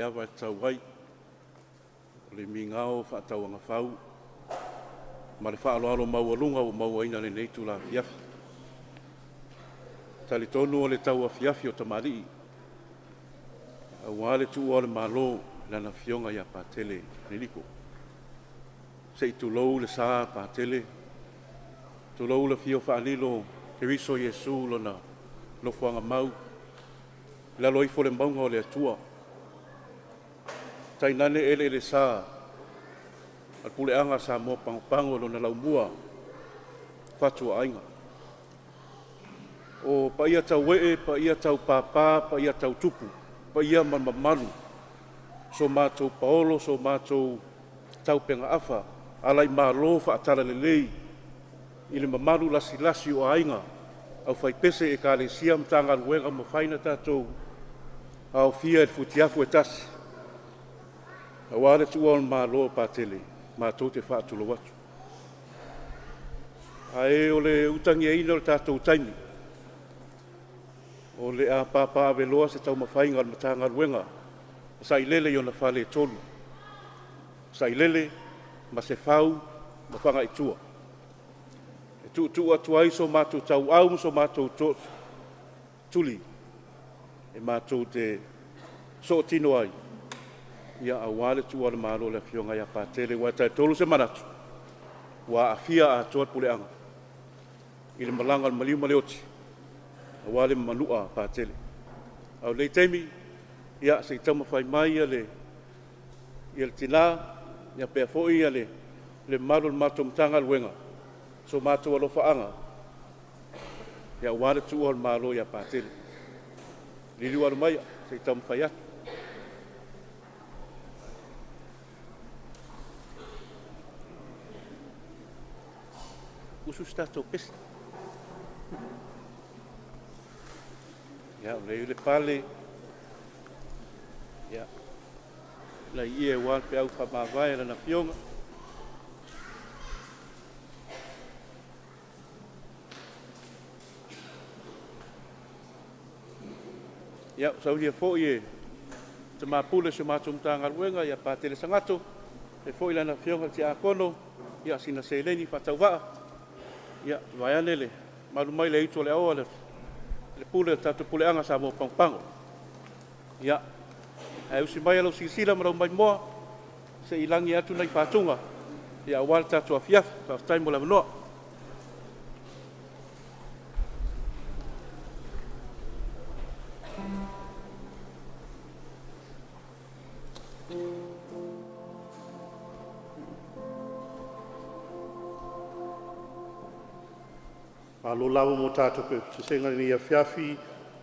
[SPEAKER 11] ava e tau ai, o le migao faatauagafau, ma le faaaloalo maualuga ua mauaina i lenei itula afiafi. E talitonu o le tauafiafi o tamalii, aua le tuua o le Malo i Lana Afioga ia Patele Eliko. Se i tulou le sa Patele, tulou le afio faalilo o Keriso Iesu i Lona nofoaga mau i lalo ifo o le mauga o le Atua, tainane eleelesa o le puleaga a Samoa pagopago i lona laumua fatuaiga. O paia tauee, paia taupapa, paia tautupu, paia ma mamalu, so matou paolo, so matou taupegaafa, alaimalo faatalalelei i le mamalu lasilasi o aiga, aufaipese Ekalesia ma Matagaluega ua mafai ona tatou aofia i le futiafu e tasi aua le tuua o le Malo o Patele, matou te faatulou atu. Ae o le utagiaina o le tatou taimi, o le a papaaveloa se taumafaiga a le Matagaluega e sailele i ona fale e tolu, Sailele, Masefau ma Fagaitua, e tuutuu atu ai so matou tauau ma so matou tootuli e matou te sootino ai aua le tuua o le Malo e le Afioga ia Patele. Aua e talitonu se manatu, ua aafia atoa le puleaga i le malaga a le maliu ma le oti aua le manu'a o Patele. A o lenei taimi, ia se i taumafai mai le tina faapea foi le mamalu o le matou Matagaluega, so matou alofaaga aua le tuua o le Malo ia Patele. Liliu alo maia se i taumafai atu. Usu se tatou pese. Ia, o lea e i ai le pale, ia, laie aua le peau faamavae a Lana Afioga. Ia, ua saunia foi e le Tama Pule o si a matou Matagaluega ia Patele Sagato faapea foi lana Afioga i le Tiakono, ia sina seleni faatauvaa, vaeane le mamalu mai le aitu o le aoa le pule o le tatou puleaga Samoa Pagopago. Ia, ae usi maia lau silasila ma lau maimoa se i lagi atu nai fatuga aua le tatou afiafi. Faafetai mo le avanoa. Malo lava mo tatou pesega i lenei afiafi.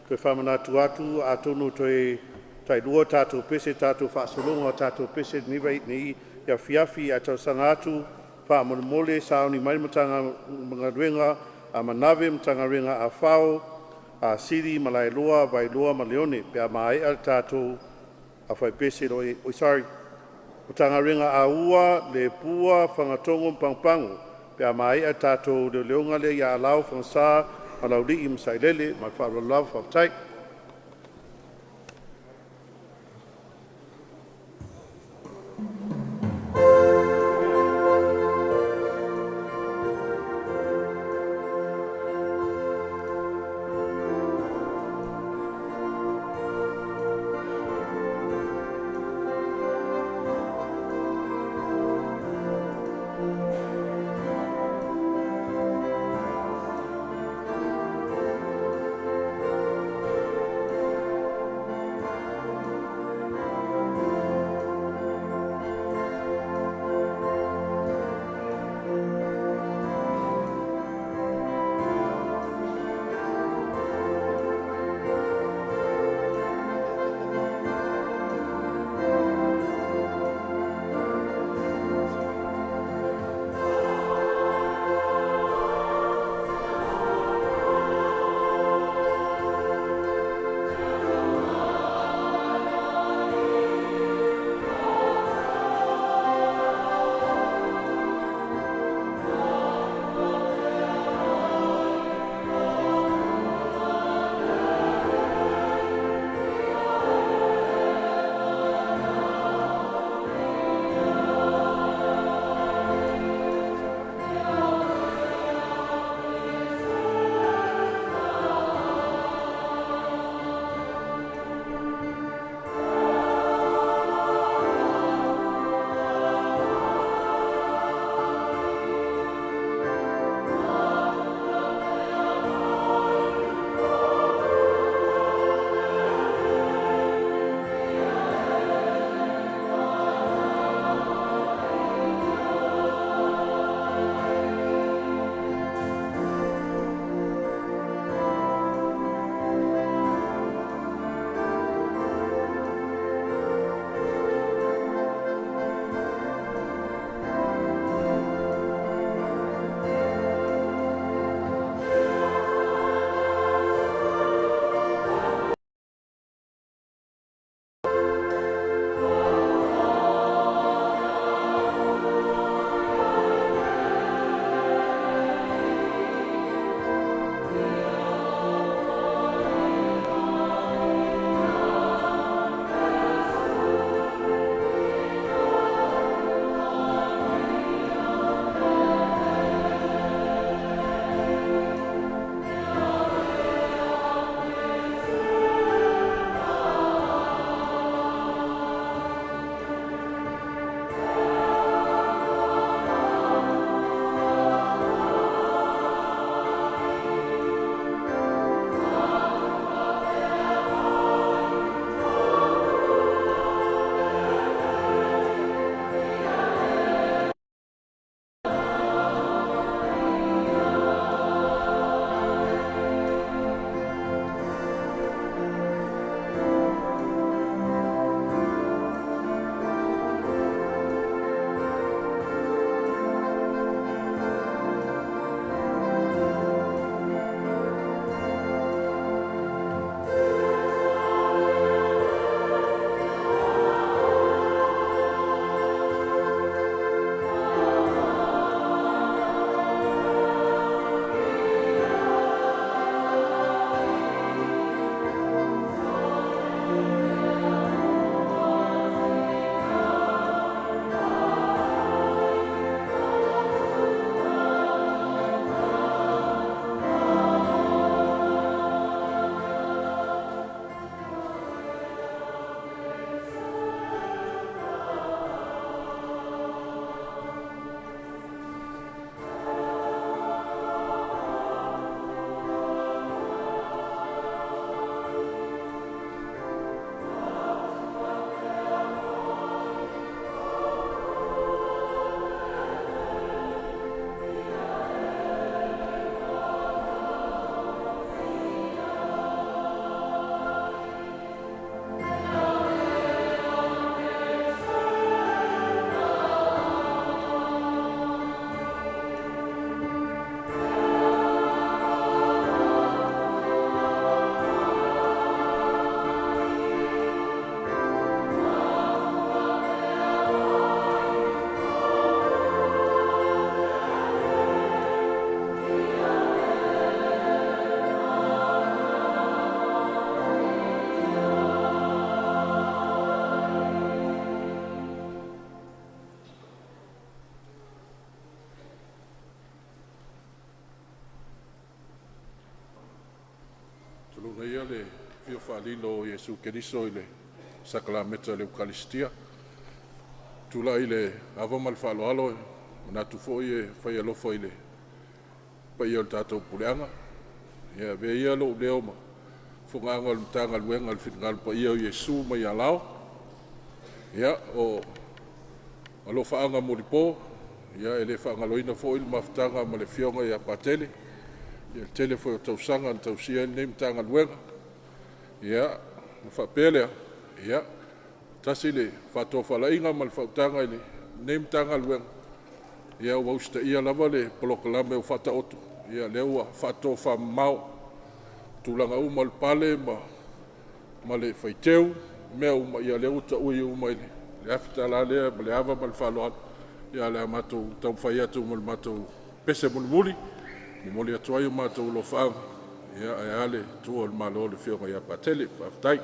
[SPEAKER 11] Toe faamanatu atu, atonu toe tailua tatou pese, tatou faasologa o tatou pese i lenei afiafi ae talosaga atu faamolemole sauni mai le Matagaluega a Manave, Matagaluega a Fao, a Sili, Malaeloa, Vailoa ma Leone pe a maea le tatou aufaipese oi sorry, Matagaluega a Ua, Lepua, Fagatogo ma Pagopago pe a maea le tatou leoleoga lea ia Alau, Fagasa ma Laulii ma Sailele. Ma le faaaloalo lava, faafetai.
[SPEAKER 5] Afio faalilo o Iesu Keriso i le Sakalameta o le Ukalisitia. Tulai i le ava ma le faaaloalo, e manatu foi e fai alofa i le paia o le tatou puleaga. Ia avea ia lou leo ma fogaaga o le Matagaluega o le Finagalo Paia o Iesu mai Alao. Ia, o alofaaga molipo, ia e le faagaloina foi le mafutaga ma le Afioga ia Patele i le tele foi o tausaga na tausia ai lenei Matagaluega. Ia, ona faapea lea, ia, tasi le faatofalaiga ma le faautaga i lenei Matagaluega, ua usitaia lava le polokalame ua faataoto, ia lea ua faatofamamao tulaga uma o le pale ma le faiteu ma mea uma, ia lea ua taui uma i le afi tala lea ma le ava ma le faaaloalo. Ae o le a matou taumafai atu ma le matou pese mulimuli e momoli atu ai o matou alofaaga ae a le tuua o le Malo i le Afioga ia Patele. Faafetai.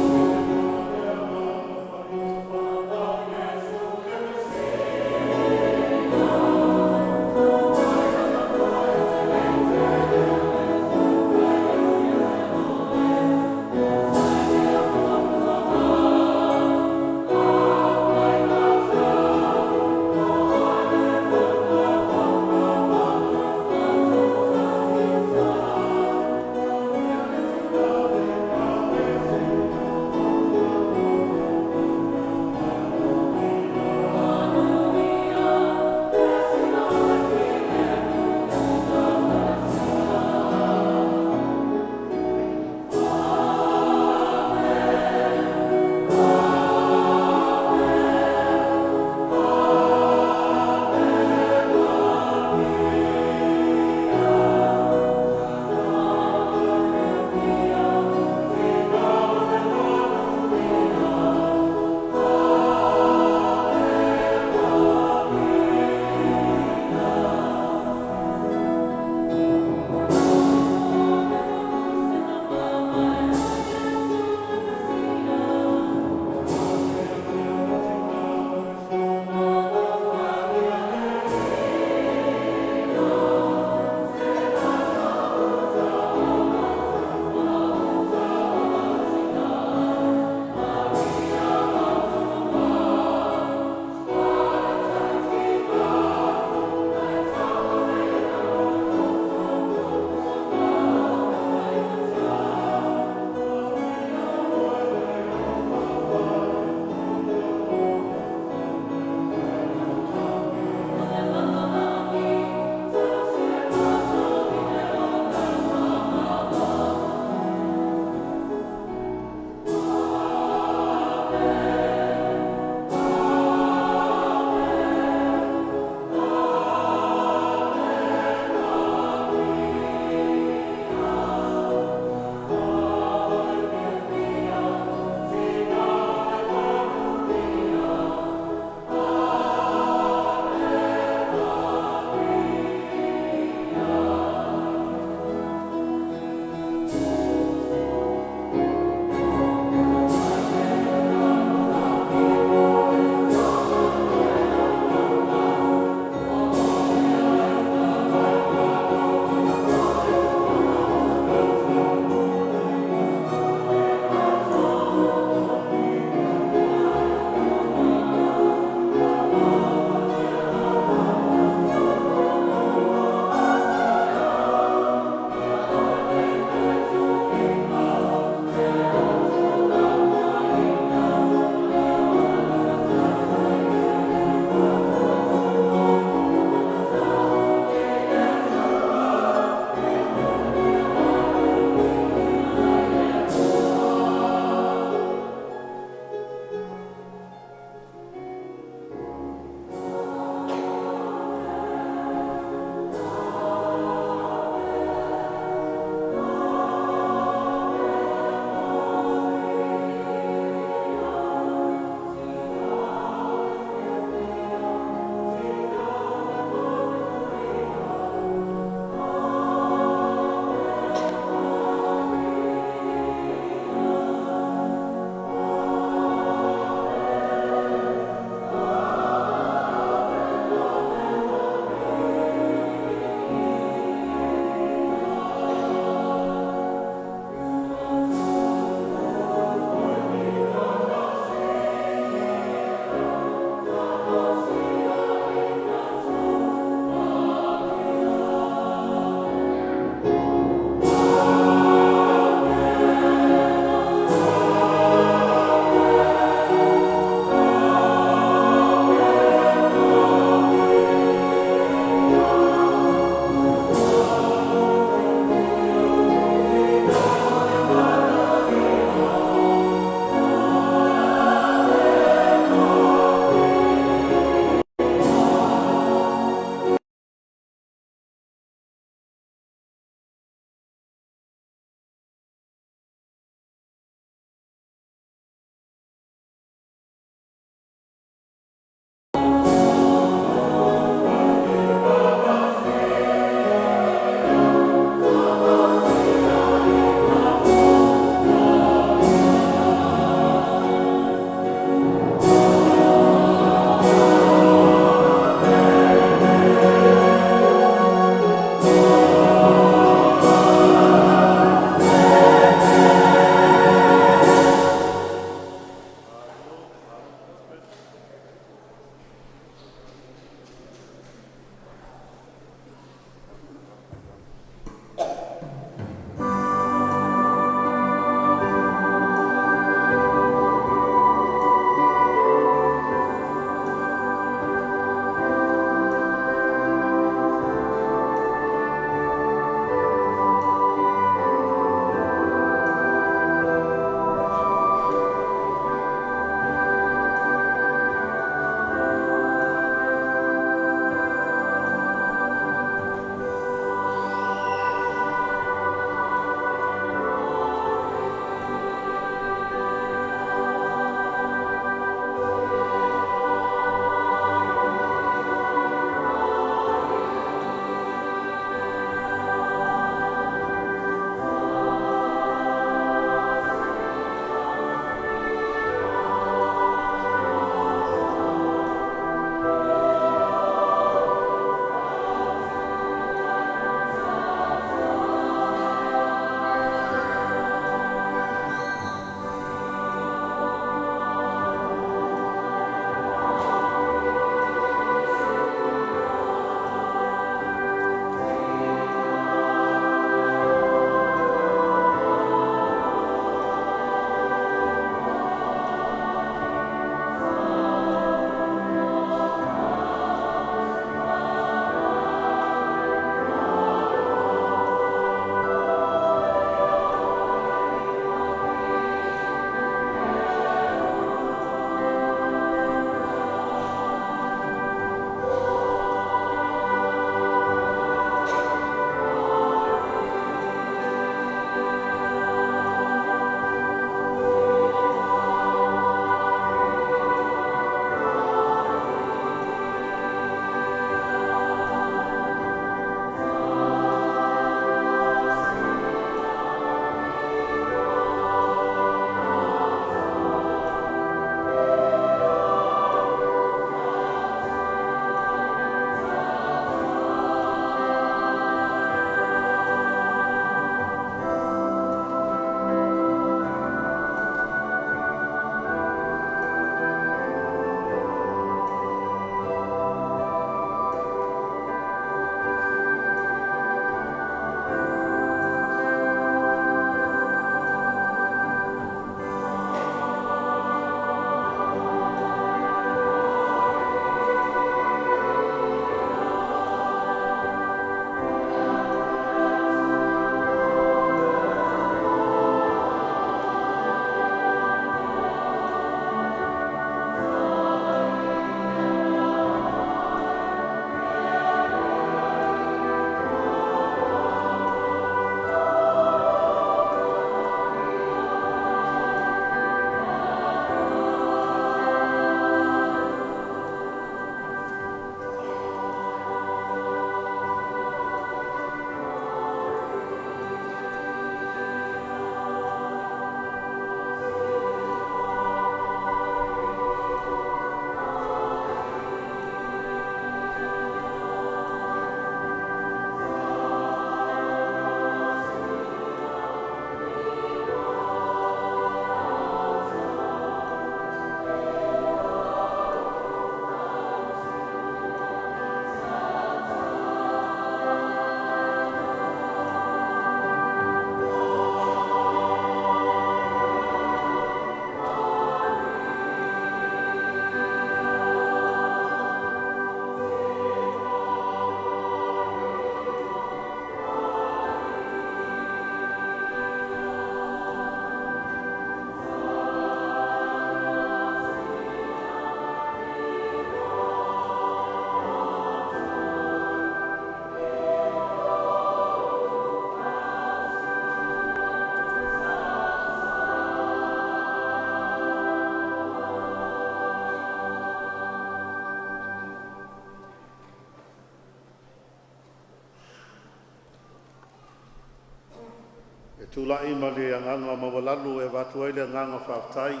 [SPEAKER 11] Tula'i ma le agaga maualalo e avatu ai le agaga faafetai i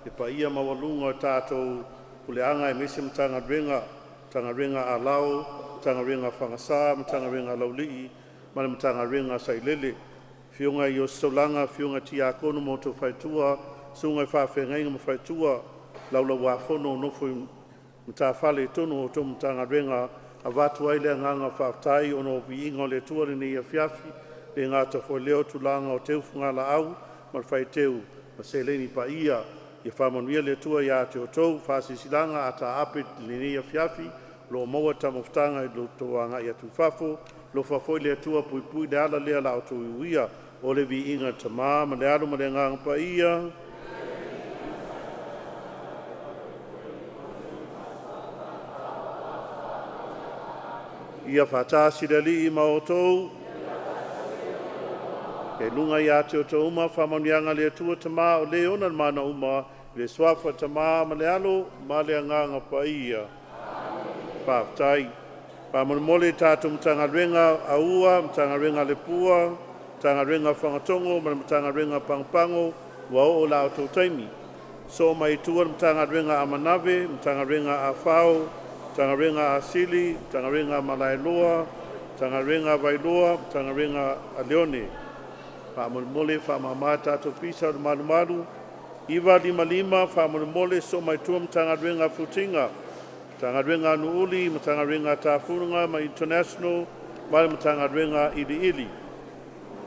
[SPEAKER 11] le paia maualuga o tatou puleaga aemaise Matagaluega, Matagaluega a Alao, Matagaluega Fagasa, Matagaluega a Laulii ma le Matagaluega a Sailele. Afioga i Ositaulaga, Afioga i Tiakono ma outou Faletua, Susuga i Faafeagaiga ma Faletua, Laulau-a-Fono nofo matafale i totonu o outou Matagaluega, avatu ai le agaga faafetai ona o viiga o le Atua lenei afiafi. E le gata foi i lea o tulaga o teu fugalaau ma le faiteu ma seleni paia. Ia faamanuia le Atua ia te outou. Faasilasilaga a taape i lenei afiafi o lo o maua le taumafataga i lo outou agai atu i fafo. Alofa foi le Atua puipui le ala lea la outou uia. O le viiga i le Tama ma le Alo ma le Agaga Paia. Ia faatasi le Alii ma outou. E luga ia te outou uma faamanuiaga a le Atua Tama o le ona le mana uma, i le suafa o le Tama ma le Alo ma le Agaga Paia. Faafetai. Faamolemole i tatou Matagaluega Aua, Matagaluega a Lepua, Matagaluega o Fagatogo ma le Matagaluega o Pagopago, ua oo i la outou taimi. Soo mai i tua le Matagaluega a Manave, Matagaluega a Fao, Matagaluega a Sili, Matagaluega a Malaeloa, Matagaluega a Vailoa, Matagaluega a Leone. Faamolemole faamama tatou pisa o le malumalu. 955 faamolemole sosoo mai tua Matagaluega a Futiga, Matagaluega a Nuuuli, Matagaluega a Tafuga ma International ma le Matagaluega Iliili.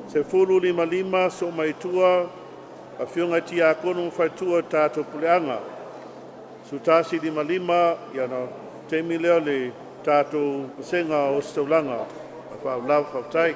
[SPEAKER 11] 1055 sosoo mai tua Afioga i Tiakono ma Faletua o tatou Puleaga. 1155 ia na taimi lea o le tatou vasega o ositaulaga. Faalavelave faafetai.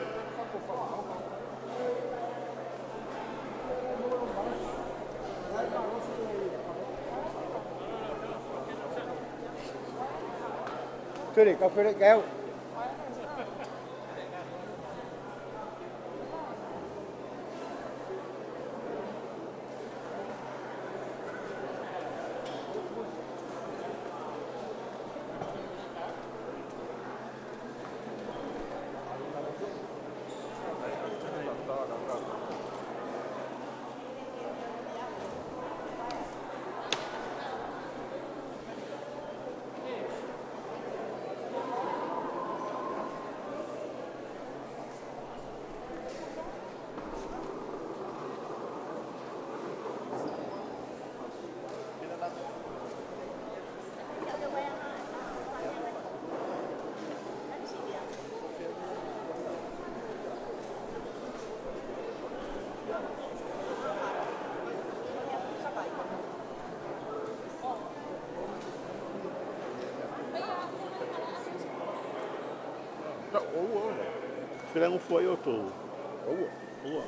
[SPEAKER 11] Felanofo ai outou. Ua.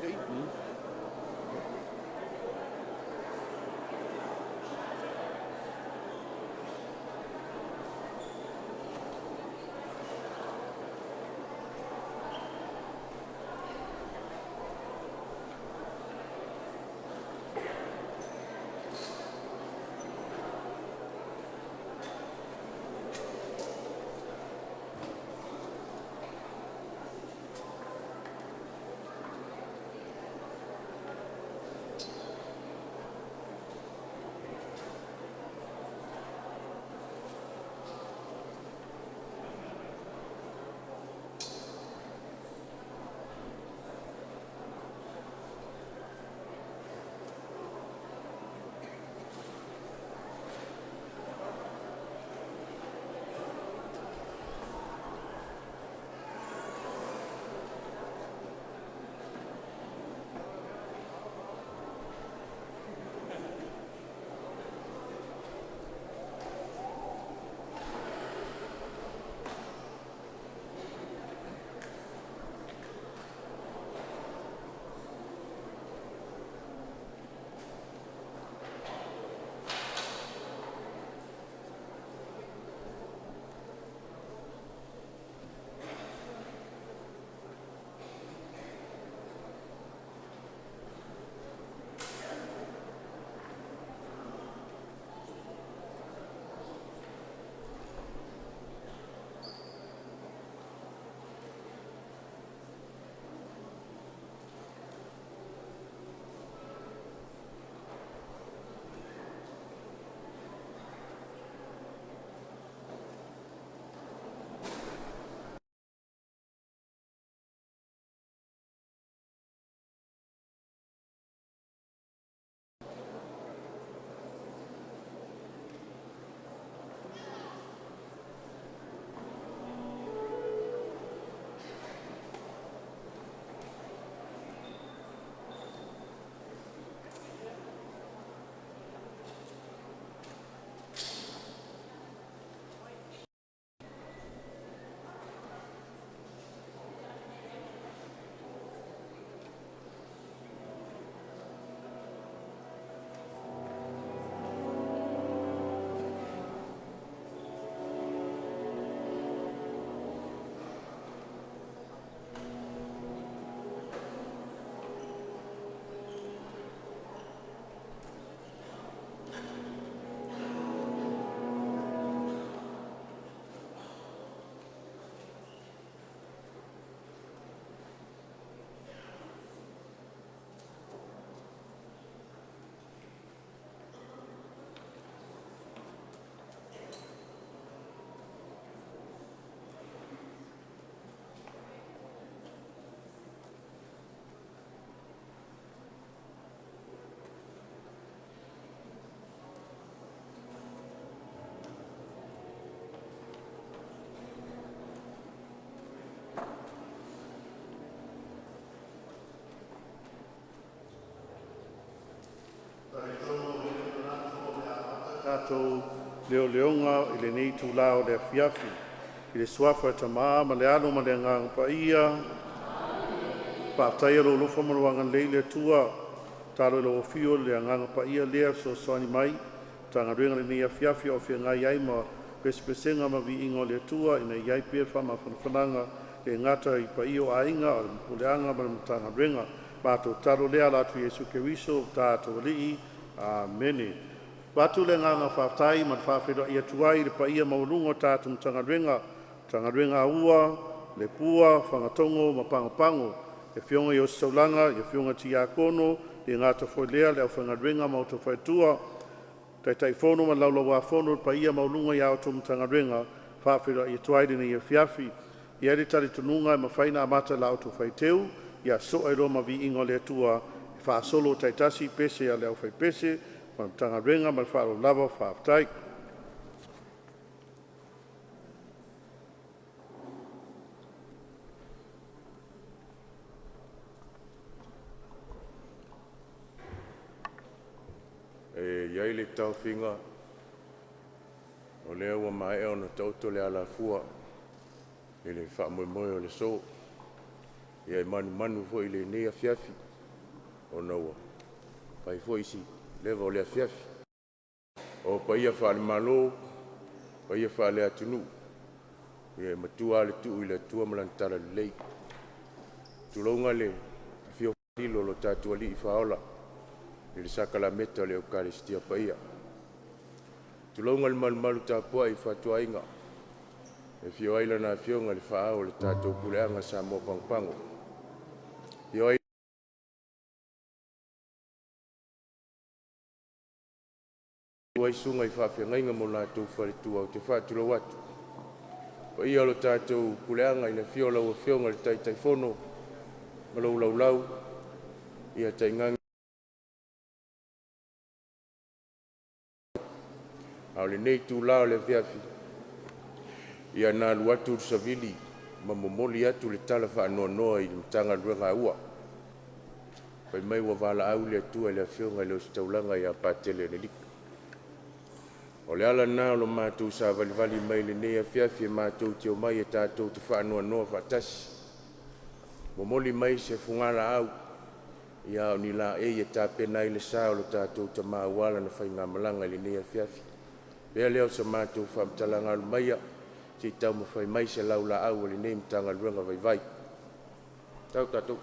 [SPEAKER 11] Tatou leoleoga i lenei itula o le afiafi. I le Suafa o le Tama ma le Alo ma le Agaga Paia. Faafetaia lou alofa ma lou agalelei le Atua, tatalo i lau Afio le Agaga Paia lea fesoasoani mai Matagaluega i lenei afiafi a o feagai ai ma pesepesega ma viiga o le Atua, ina ia iai pea le faamafanafanaga e le gata i paia o aiga ao le puleaga ma le Matagaluega. Matou tatalo lea ala atu Iesu Keriso o tatou Alii. Amene. Avatu le agaga faafetai ma le faafeiloai atu ai i le paia maualuga o tatou Matagaluega, Matagaluega Aua, Lepua, Fagatogo ma Pagopago, Afioga i Ositaulaga, Afioga Tiakono, le gata foi lea le aufaigaluega ma faletua, Taitaifono ma le Laulau-a-Fono. Le paia maualuga i a outou Matagaluega, faafeiloai atu ai i lenei afiafi. E i ai le talitonuga e mafai ona amata i la outou faiteu ia soo ai loa ma le viiga o le Atua e faasolo taitasi pese a le aufaipese ma Matagaluega. Ma le faaaloalo lava, faafetai.
[SPEAKER 15] E i ai le taofiga o lea ua maea ona taoto le alafua i le faamoemoe o le aso. Ia e manumanu foi i lenei afiafi ona ua fai foi si leva o le afiafi. O paia faale-Malo, o paia faale-atunuu, ia e matua lava le tuu i le Atua ma Lana talalelei. Tulouna le afio o lo tatou Alii Faaola i le sakalameta o le Ekalesia Paia. Tulouna le malumalu tapuai i fatuaiga e afio ai Lana Afioga i le Faa-ao o le tatou Puleaga Samoa Pagopago, afio ai susuga i faafeagaiga ma o latou faletua. Ou te faatulou atu. Le paia o le tatou puleaga i le afio o lau Afioga i le Taitaifono ma lou Laulau, tainane a o lenei itula o le afiafi, ia na alu atu le savili ma momoli atu le tala faanoanoa i le Matagaluega a Aua, fai mai ua valaau le Atua i le afioga i le Ositaulaga ia Patele Aneliko. O le ala lena o lo matou savalivali mai i lenei afiafi e matou te omai e tatou te faanoanoa faatasi, momoli mai se fugalaau a o ni laei e tapena ai le sa o le tatou tama aua lana faigamalaga i lenei afiafi. Avea lea o se matou faamatalaga alumaia se i taumafai mai se laulaau a lenei Matagaluega vaivai. Tau tatou.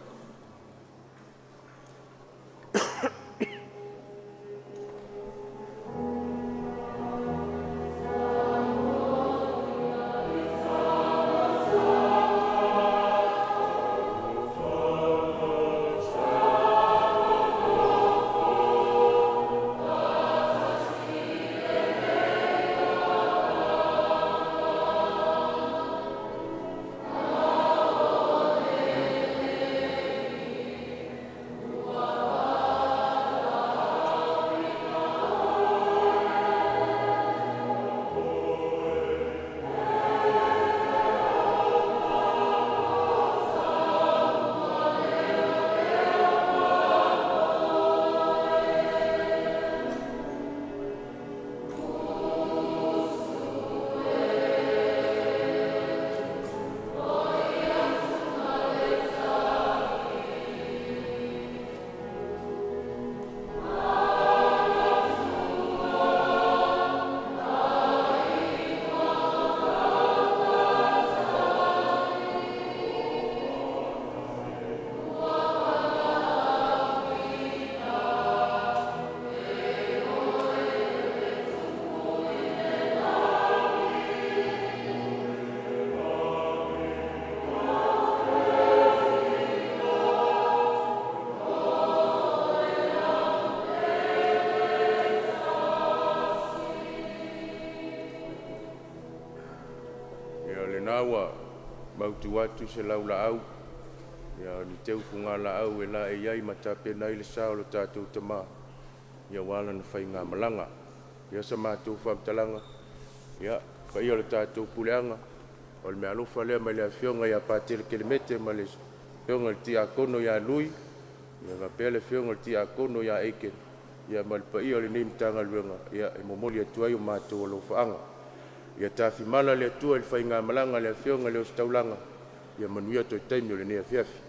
[SPEAKER 15] Ia o lena ua mautu atu se laulaau o ni teu fugalaau e laei ai ma tapena ai le sa o le tatou tama aua lana faigamalaga. Ia sa matou faamatalaga, ia paia o le tatou puleaga, o le meaalofa lea mai le afioga ia Patele Kelemete ma le afioga i le Tiakono ia Lui, ia faapea le afioga i le Tiakono ia Aiken. Ia ma le paia o lenei Matagaluega, ia e momoli atu ai o matou alofaaga. Ia tafimala le Atua i le faigamalaga a le Afioga i le Ositaulaga, ia manuia toe taimi o lenei afiafi.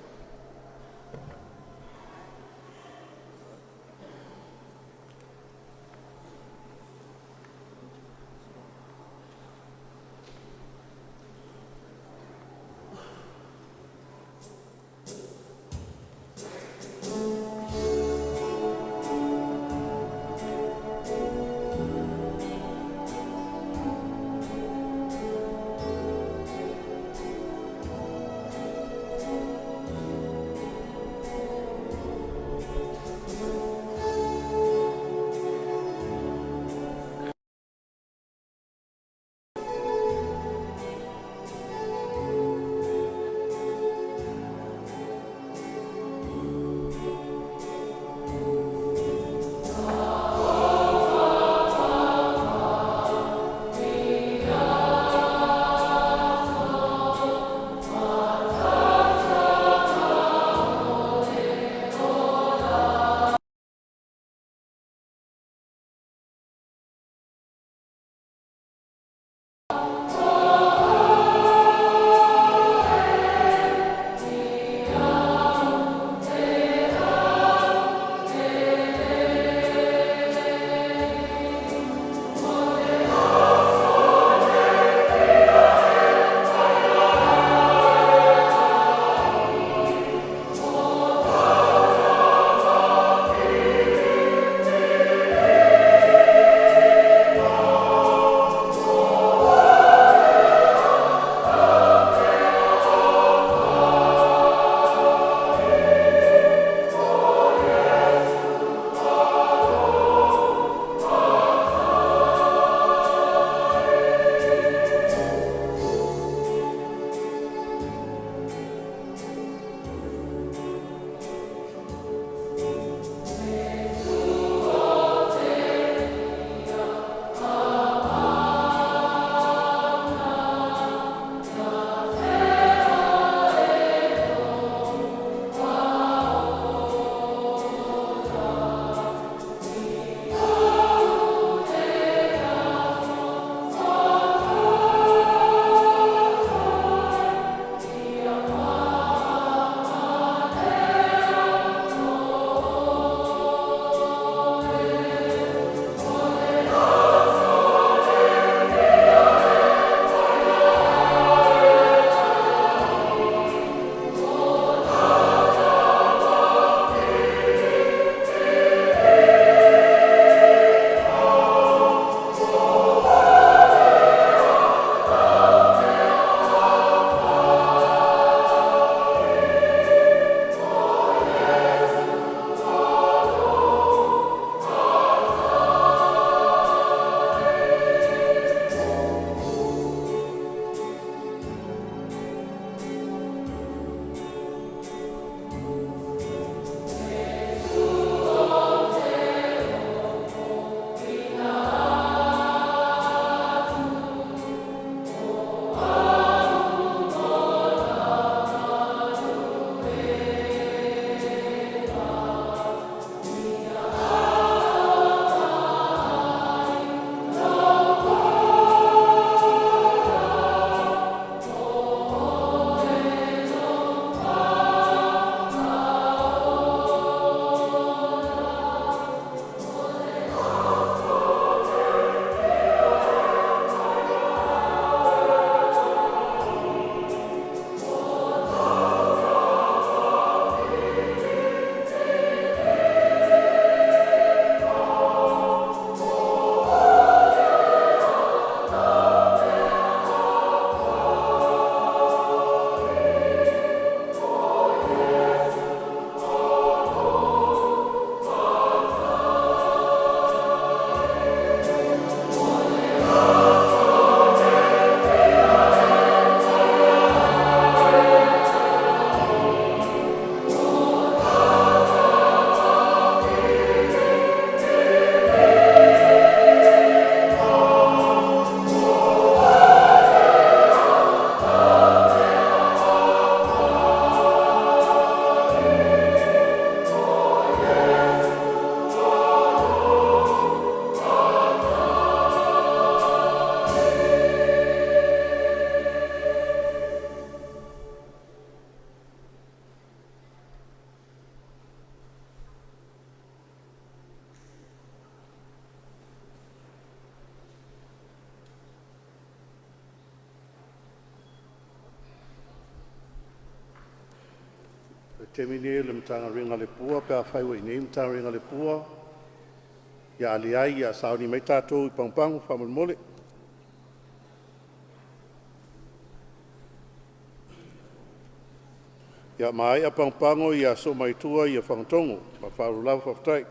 [SPEAKER 11] Taimi lenei o le Matagaluega a le Pua pe afai ua i inei le Matagaluega a le Pua. Ia, a leai, ia sauni mai tatou i Pagopago faamolemole. Ia maea Pagopago ia sosoo mai tua ia Fagatogo. Ma le faaaloalo lava, faafetai.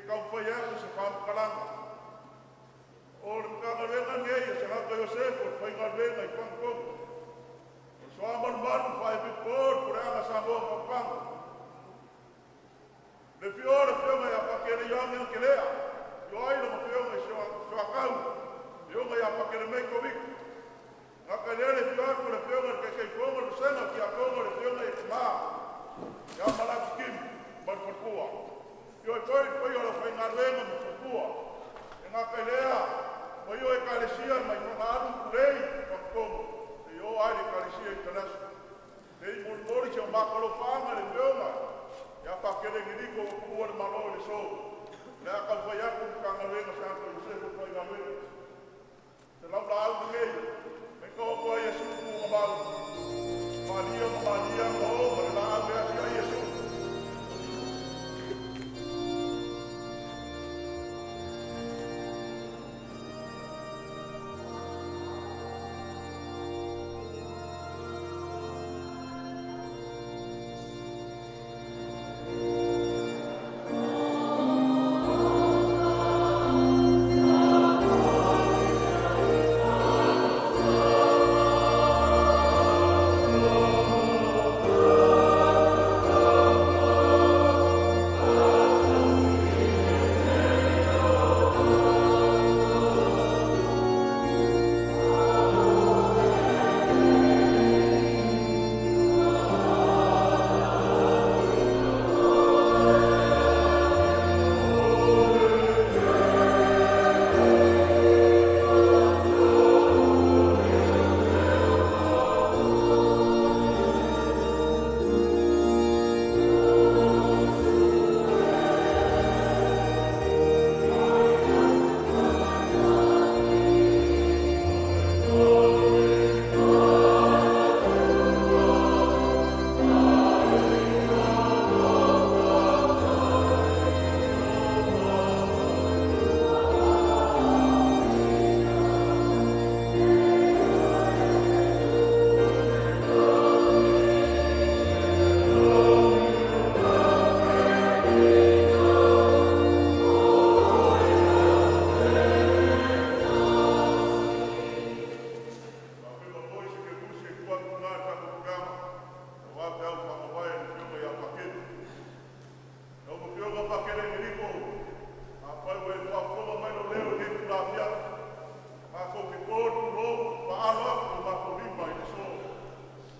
[SPEAKER 13] Taumafai atu se faamatalaga. O le Matagaluega lenei a Salata Iosefo o le Faigaluega i Fagatonu. O le soa malumalu ma faaepipo le puleaga Samoa ma papago. Le afio o le Afioga ia Pakele Ioane Antelea, afio ai lau Afioga i Soatau, Afioga ia Pakele Meiko Vito. Gata i lea le afio atu o le Afioga i le Taitaifono o le Vasega o Tiakono le Afioga ia Tima ia Malatu Timi ma le faletua. Afio ai foi le paia o le aufaigaluega ma faletua. E le gata i lea, paia o Ekalesia mai Fagaalu ma Tulei ma Fagatonu seia oo lava i le Ekalesia International. Se i molimoli si o matou alofaaga i le Afioga ia Pakele Niko ua tuua le Malo i le aso. O le a taumafai atu le Matagaluega a Salata Iosefo e faigaluega. Se laulaau lenei e taoto ai Iesu tuugamau, Malia ma Malia ma o ma le laau e asi ai Iesu. Faapea foi se kerusi e tuu atu i ina i le tatou puleaga aua feau fagavae a le Afioga ia Pakele. Lau Afioga Pakele Niko, afai ua e faafofoga mai i lou leo i lenei itula afiafi, matou te to le pulou ma faaalo atu lo matou lima i le aso.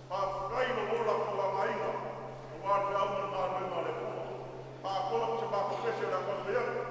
[SPEAKER 13] Faafetai i lou ola tauagaina aua le feau ma le galuega a le Atua. Faaatoa ma se matou pese o le a taumafai atu.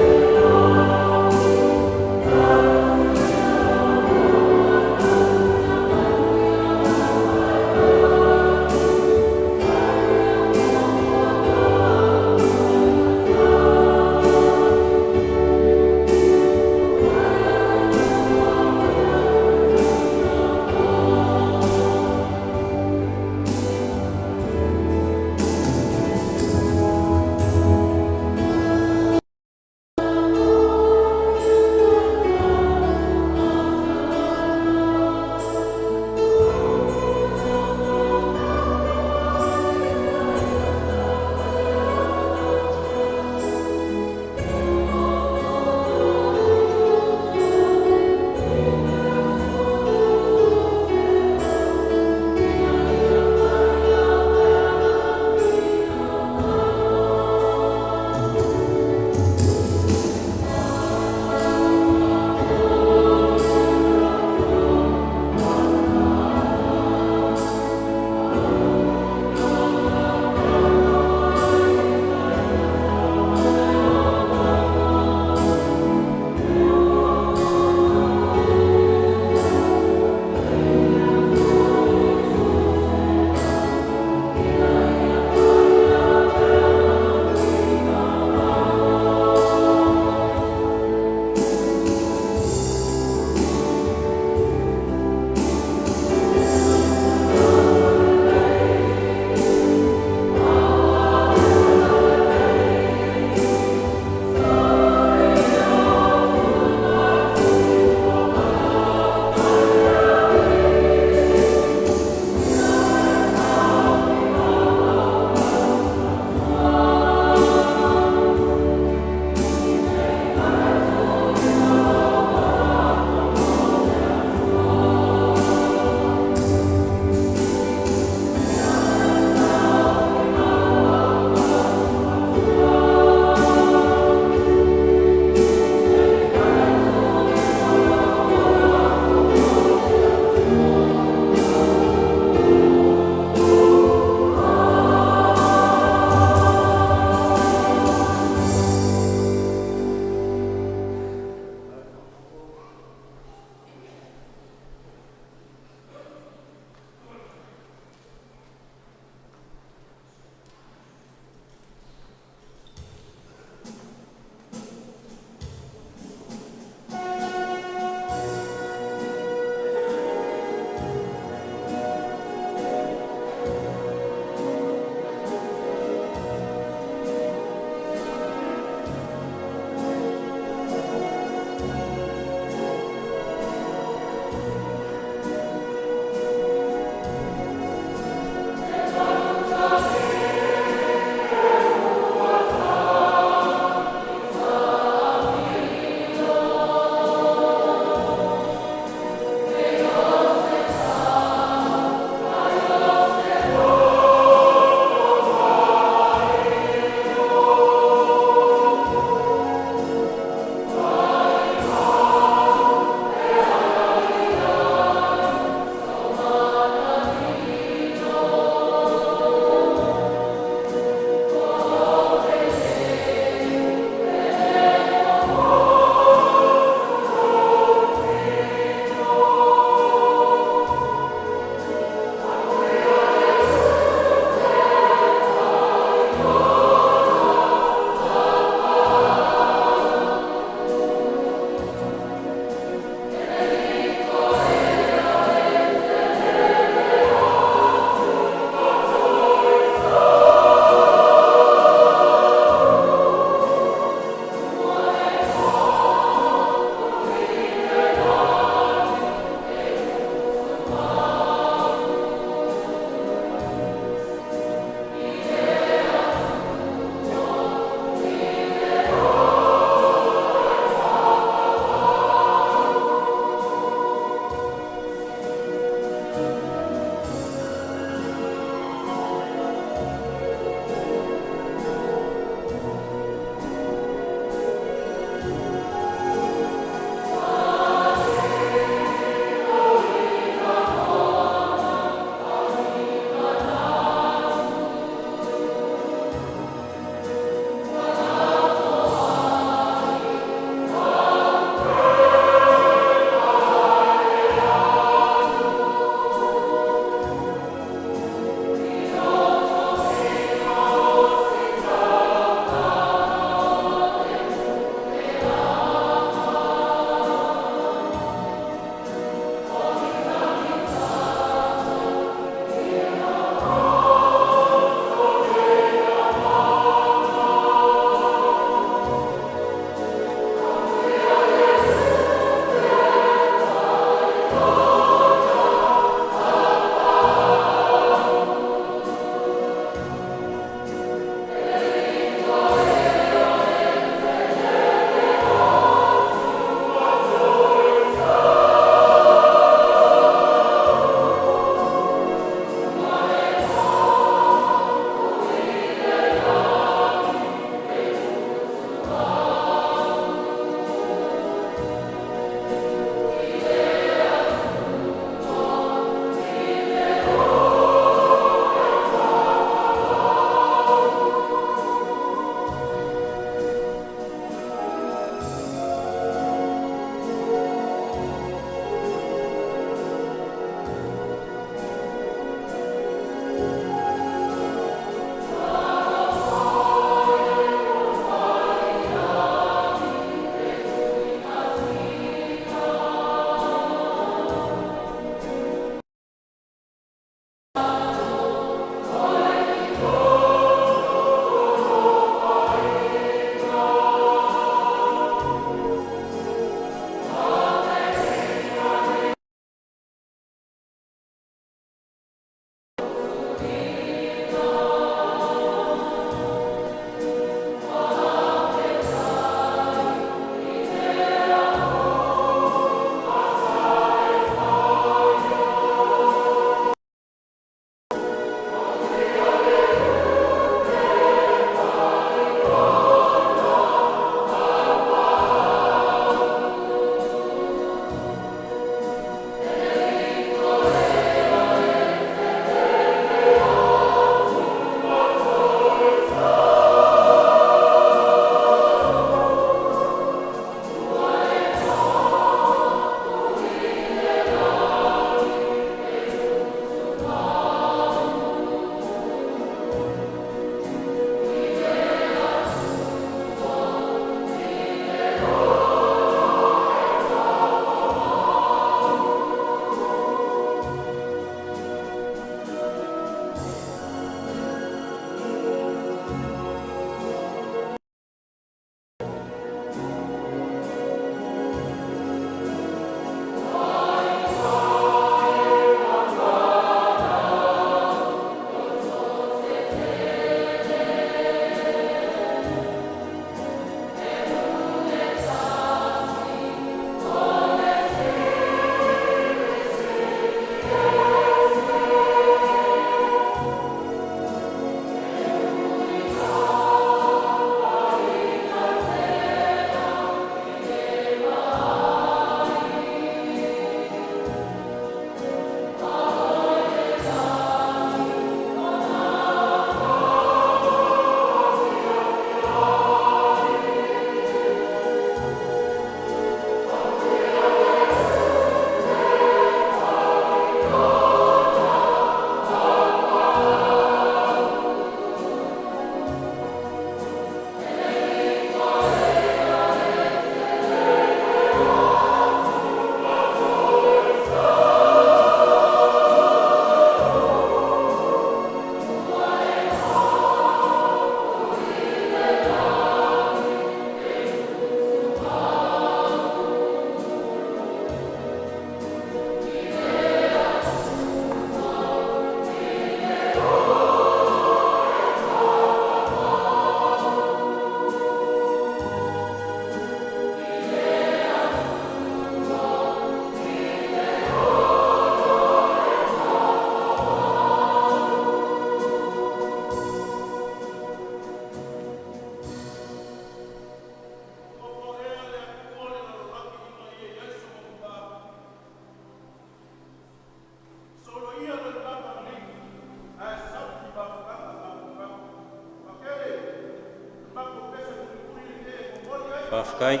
[SPEAKER 3] Faafetai.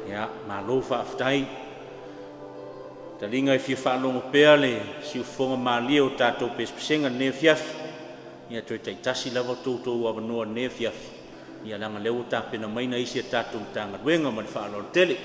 [SPEAKER 3] Ia, malo faafetai. Taliga e fia faalogo pea le siufofoga malie o tatou pesepesega i lenei afiafi. Ia toe taitasi lava toutou avanoa i lenei afiafi, ia leaga o lea ua tapena mai nai isi a tatou Matagaluega ma le faaaloalo tele.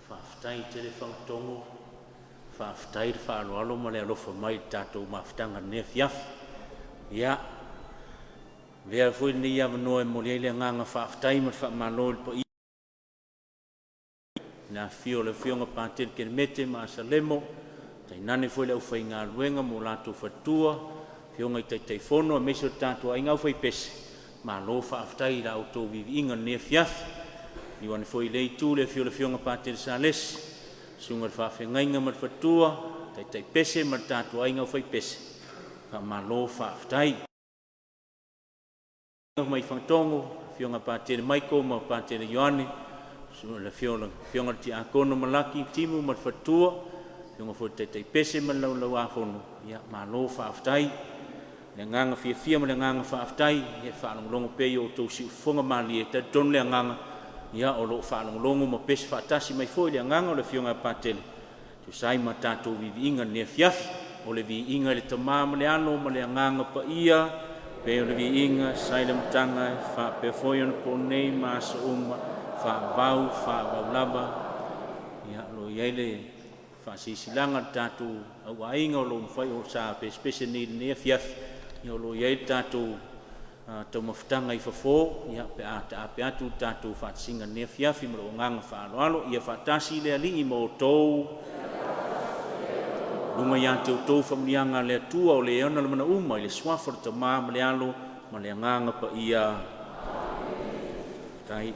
[SPEAKER 3] Faafetai tele Fagatogo, faafetai le faaaloalo ma le alofa mai i le tatou mafutaga i lenei afiafi. Ia, avea foi lenei avanoa e momoli ai le agaga faafetai ma le faamalo i le paia i le afifio o le Afioga Patele Kelemete ma Asalemo, tainane foi le aufaigaluega ma o latou faletua, afioga i Taitaifono aemaise o le tatou aiga aufaipese, malo faafetai i la outou viiviiga i lenei afiafi. Liliu ane foi i lea itu i le afio o le Afioga Patele Salesi, susuga i le Faafeagaiga ma le faletua, taitai pese ma le tatou aiga aufaipese, faamalo faafetai. Mai Fagatogo, afioga Patele Michael ma Patele Ioane, le afio o le Afioga i le Tiakono Malaki Timu ma le faletua, afioga foi i le Taitai Pese ma le Laulau-a-Fono, ia malo faafetai. Le agaga fiafia ma le agaga faafetai e faalogologo pea i o outou siufofoga malie. E talitonu le agaga o lo o faalogologo ma pese faatasi mai foi le agaga o le Afioga ia Patele e tusa ai ma tatou viiviiga i lenei afiafi. O le viiga i le Tama ma le Alo ma le Agaga Paia, pei o le viiga sa i le amataga e faapea foi onaponei ma aso uma, faavavau, faavavau lava. Ia, o lo o i ai le faasilasilaga a le tatou auaiga o lo o mafai o sa pesepese nei i lenei afiafi, o lo o i ai le tatou taumafataga i fafo pe a taape atu le tatou faatasiga i lenei afiafi. Ma lou agaga faaaloalo. Ia faatasi le Alii ma outou. Luga ia te outou faamanuiaga a le Atua o le ona le mana uma i le suafa o le Tama ma le Alo ma le Agaga Paia. Faafetai.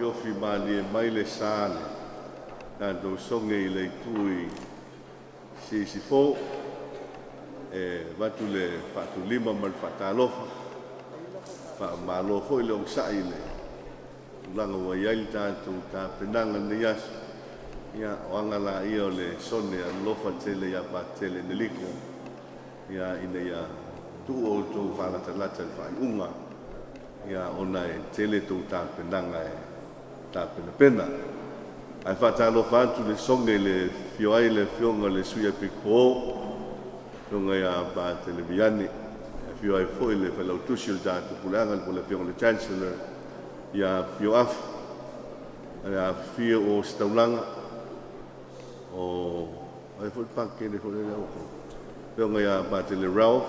[SPEAKER 2] Fiofi malie mai le sa le tatou soge i le itu i Sisifo e avatu le faatulima ma le faatalofa. Faamalo foi le onosai i le tulaga ua i ai le tatou tapenaga i lenei aso. Ia, o aga laia o le sone alofa tele ia Patele Neliko, ia, ina ia tuu outou faalatalata i le faaiuga, ia, ona e tele tou tapenaga e tapenapena. Ae faatalofa atu le soge i le afio ai le afioga i le Sui Epikopo, afioga ia Patele Viane, e afio ai foi le failautusi o le tatou puleaga po o le afioga i le Chancellor ia Pio Afu. Ae afifio o Ositaulaga o ai foi le pakele foi lele a outou. Afioga ia Patele Ralph,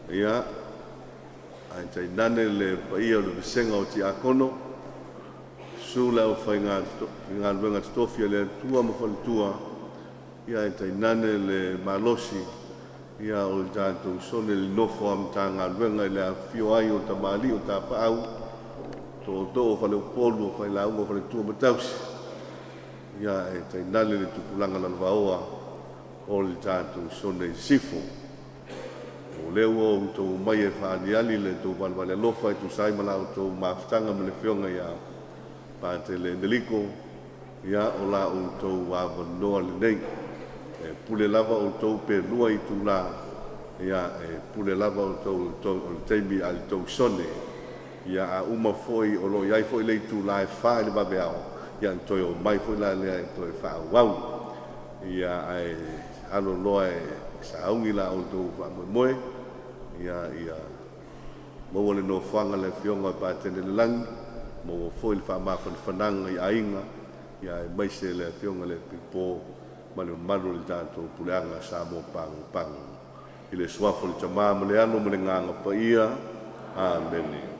[SPEAKER 2] ia, ae tainane le paia o le vasega o Tiakono, susu le aufaigaluega totofi a le Atua ma faletua, ia ae tainane le malosi ia o le tatou sone le nofo a Matagaluega i le afifio ai o tamalii o tapaau, tootoo o faleupolu o failauga o faletua ma tausi, ia e tainane le tupulaga lalovaoa o le tatou sone i sisifo. O lea ua outou omai e faaaliali le tou valevale alofa e tusa ai ma la outou mafutaga ma le afioga ia Patele Neliko, ia o la outou avanoa lenei. E pule lava outou pe 2 itula, ia e pule lava outou o le taimi a le tou sone. Ia a uma foi o lo o i ai foi le itula e 4 i le vaveao, ia ona toe omai foi la lea e toe faaauau. Ia ae alo loa e sauni la outou faamoemoe, ia ia maua le nofoaga le afioga o Patele i le lagi, maua foi le faamafanafanaga i aiga, ia aemaise le afioga i le Epikopo ma le mamalu o le tatou puleaga Samoa Pagopago. I le suafa o le Tama ma le Alo ma le Agaga Paia. Amene.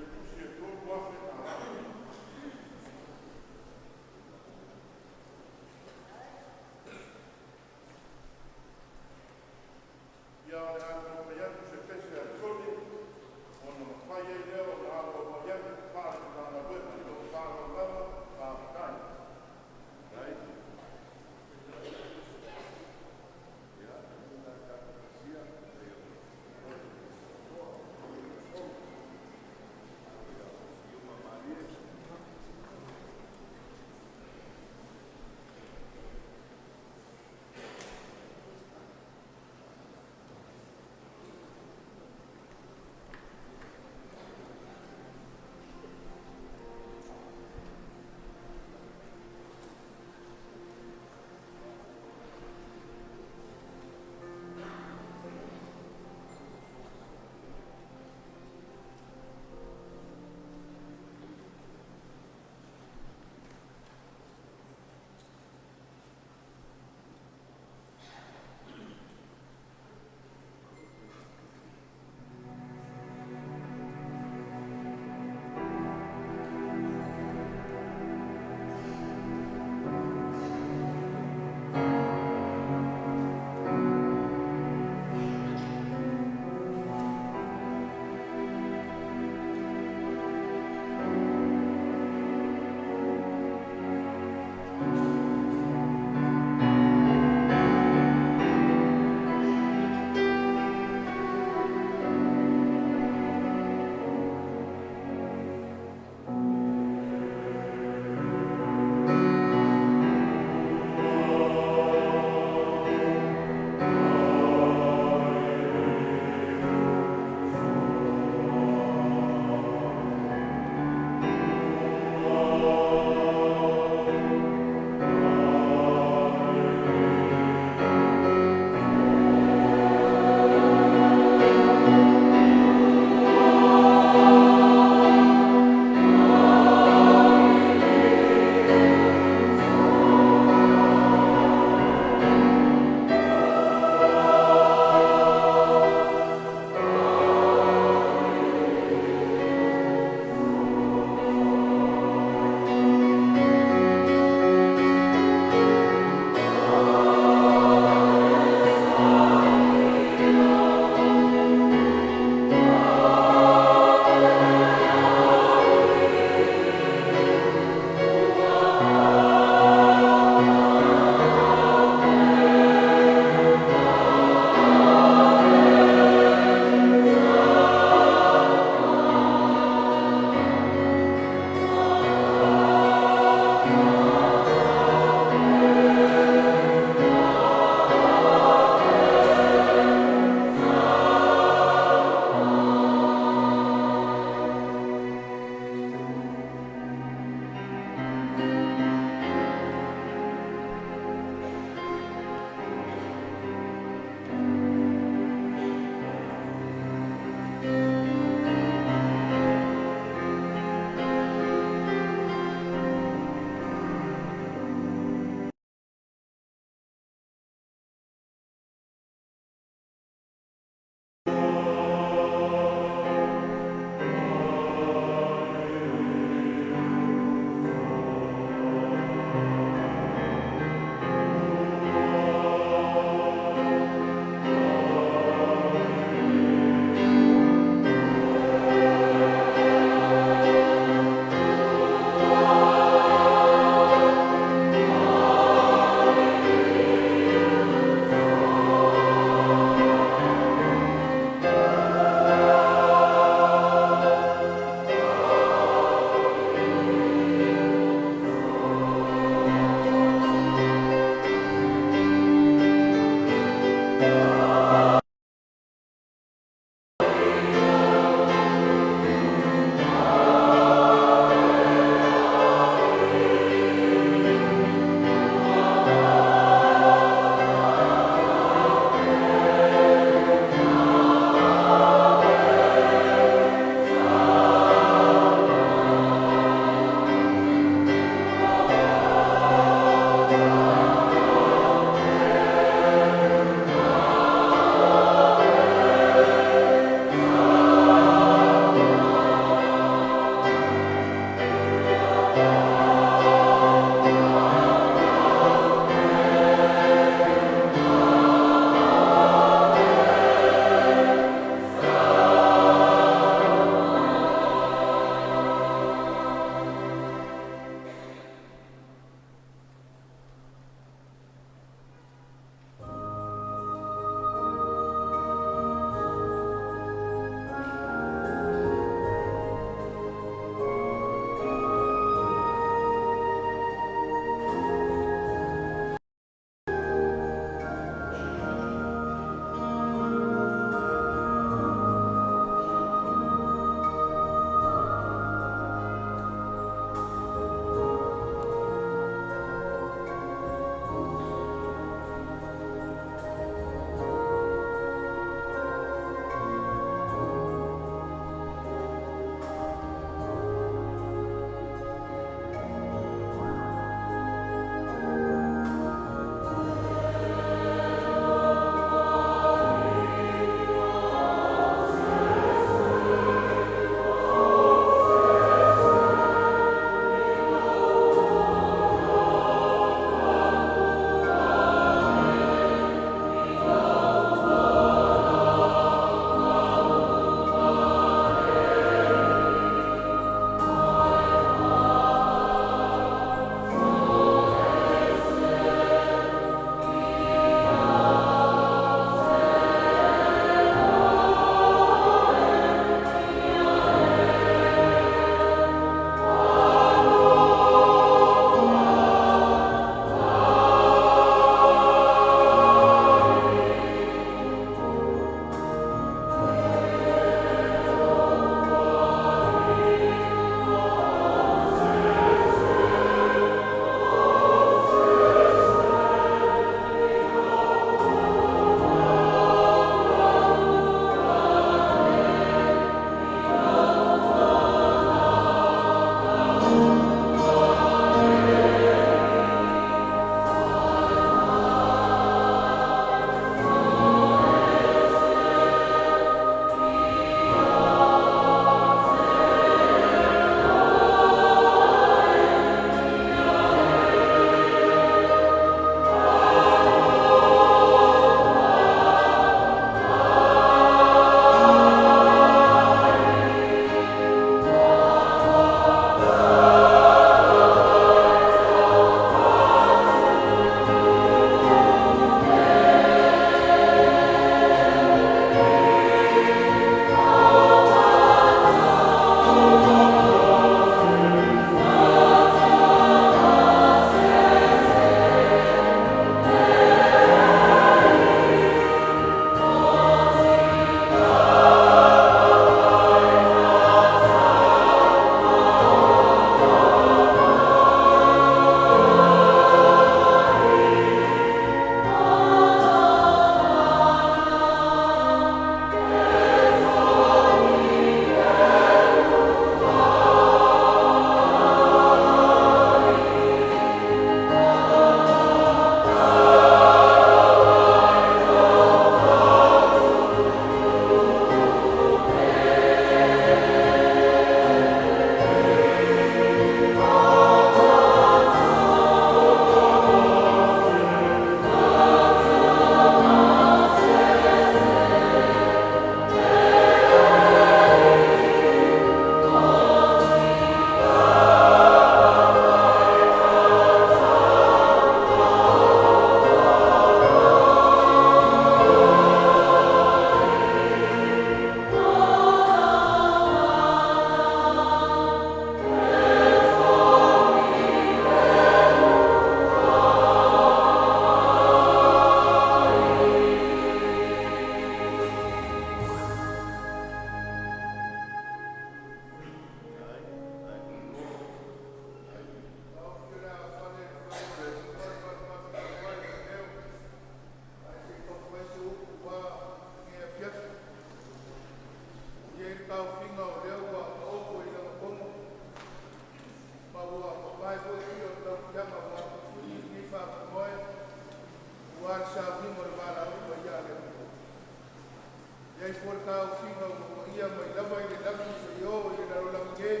[SPEAKER 5] Iai foi le taofiga ua paia mai lava i le lagi seia oo i le lalolagi nei,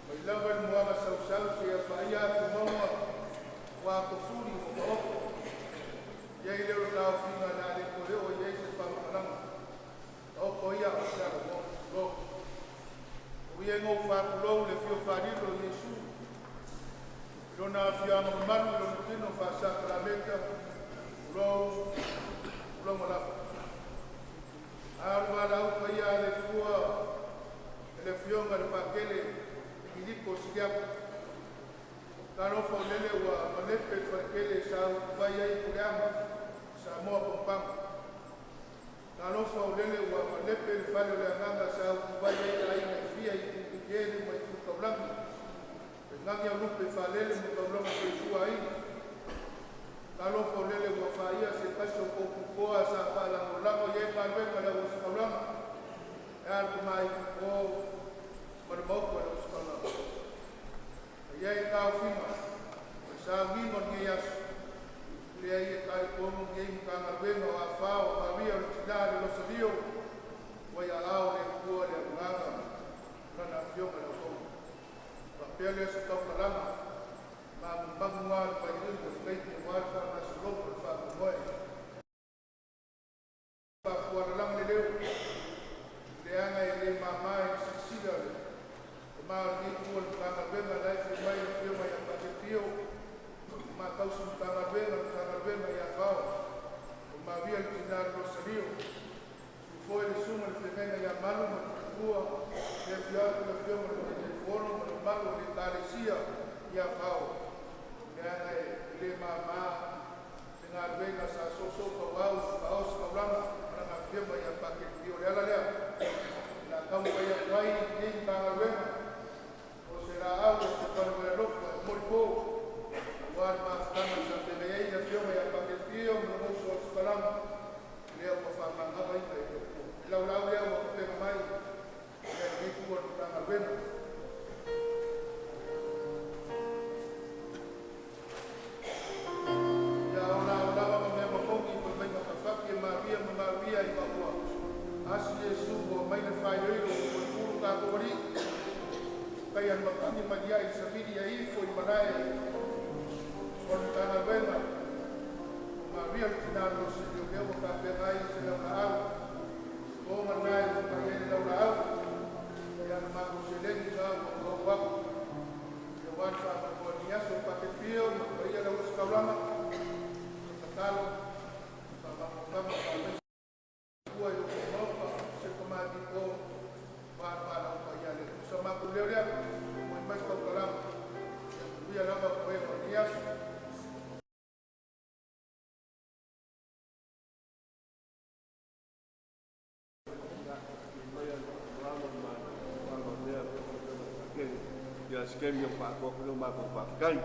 [SPEAKER 5] mai lava i le muaga sausau seia paia atumauga ua atofuli ma taoto. Iai lea o le taofiga o le a le toe oo i ai se faamatalaga. Taoto ia o se avanoa. Tulou. Ua ia ina ou faatulou i le afio faalilo o Iesu i Lona afioaga mamalu i Lona tino faasakalameta, tulou, tulouna lava. A o le valaau paia a le Afua i le Afioga i le Patele Eneliko Siliato, talofa o lele ua malepe le faletele sa utuvai ai puleaga Samoa pagopago. Talofa o lele ua malepe le fale o le agaga sa utuvai ai aiga e fia i itu tetele ma itu taulagi, tainane lupe faalele ma taulaga soifua aiga. Talofa o lele ua faia se tasi o pou tutoa sa faalagolago i ai galuega a le Auositaulaga, e a le tama i Tupo ma le maota o le Ositaulaga. E i ai le taofiga o le sauniga o lenei aso, e leai e talitonu lenei Matagaluega o afa o Maria o le Tina le Losalio, ua i aao o le Atua le agaga o Lana Afioga i le Auauna. Ona faapea lea o se tautalaga, e manumanu lava i le vaiulu o le taimi aua le faagasologa o le faamoemoe. E faafualalagi le leo, leaga e le mama i le silasila a le tama o lenei itu o le Matagaluega o la e afio mai le afioga ia Pakele Pio, ma tausi Matagaluega le Matagaluega ia Fao o Maria le tina le Losalio. Susu foi le susuga i le feagaiga ia Malu ma le faletua, le afio atu o le afioga i le Taitaifono ma le mamalu o le Ekalesia ia Fao, leaga e le mama le galuega sa soosootauau ma ositaulaga ma lana afioga ia Pakele Pio. O le ala lea o le a taumafai atu ai lenei Matagaluega o se laau e fefaluafanoa e molipo aua le mafutaga sa feagai ai le afioga ia Pakele Pio ma lona uso a Sitalama, lea ua faamagaloina e le Atua. Le laolao lea ua tapena mai e lenei itu o le Matagaluega. Ia o lao lava ma mea mafoti fai mai na fafati e Maria ma Maria ina ua asi Iesu ua aumai le faailoilo ua pulu tatou Alii tai a le matagi maliai i le savili e ifo i malae o le Matagaluega o Maria le Tina le Losalio, lea ua tapena ai se laulaau o lena e fai ai le laulaau ia na matou seleni na ua maua atu aua le faamoemoe i lenei aso. Pake Pio ma le paia o le Ositaulaga, tatalo faamafanafana faamaise o le Atua i le maota se tamalii aua le valaau paia a le Atua. O so matou leo lea, momoli mai se tautalaga, ia manuia lava toega o lenei aso.
[SPEAKER 2] Ia se taimi ona faaatoa atu lea o le matou faafetai.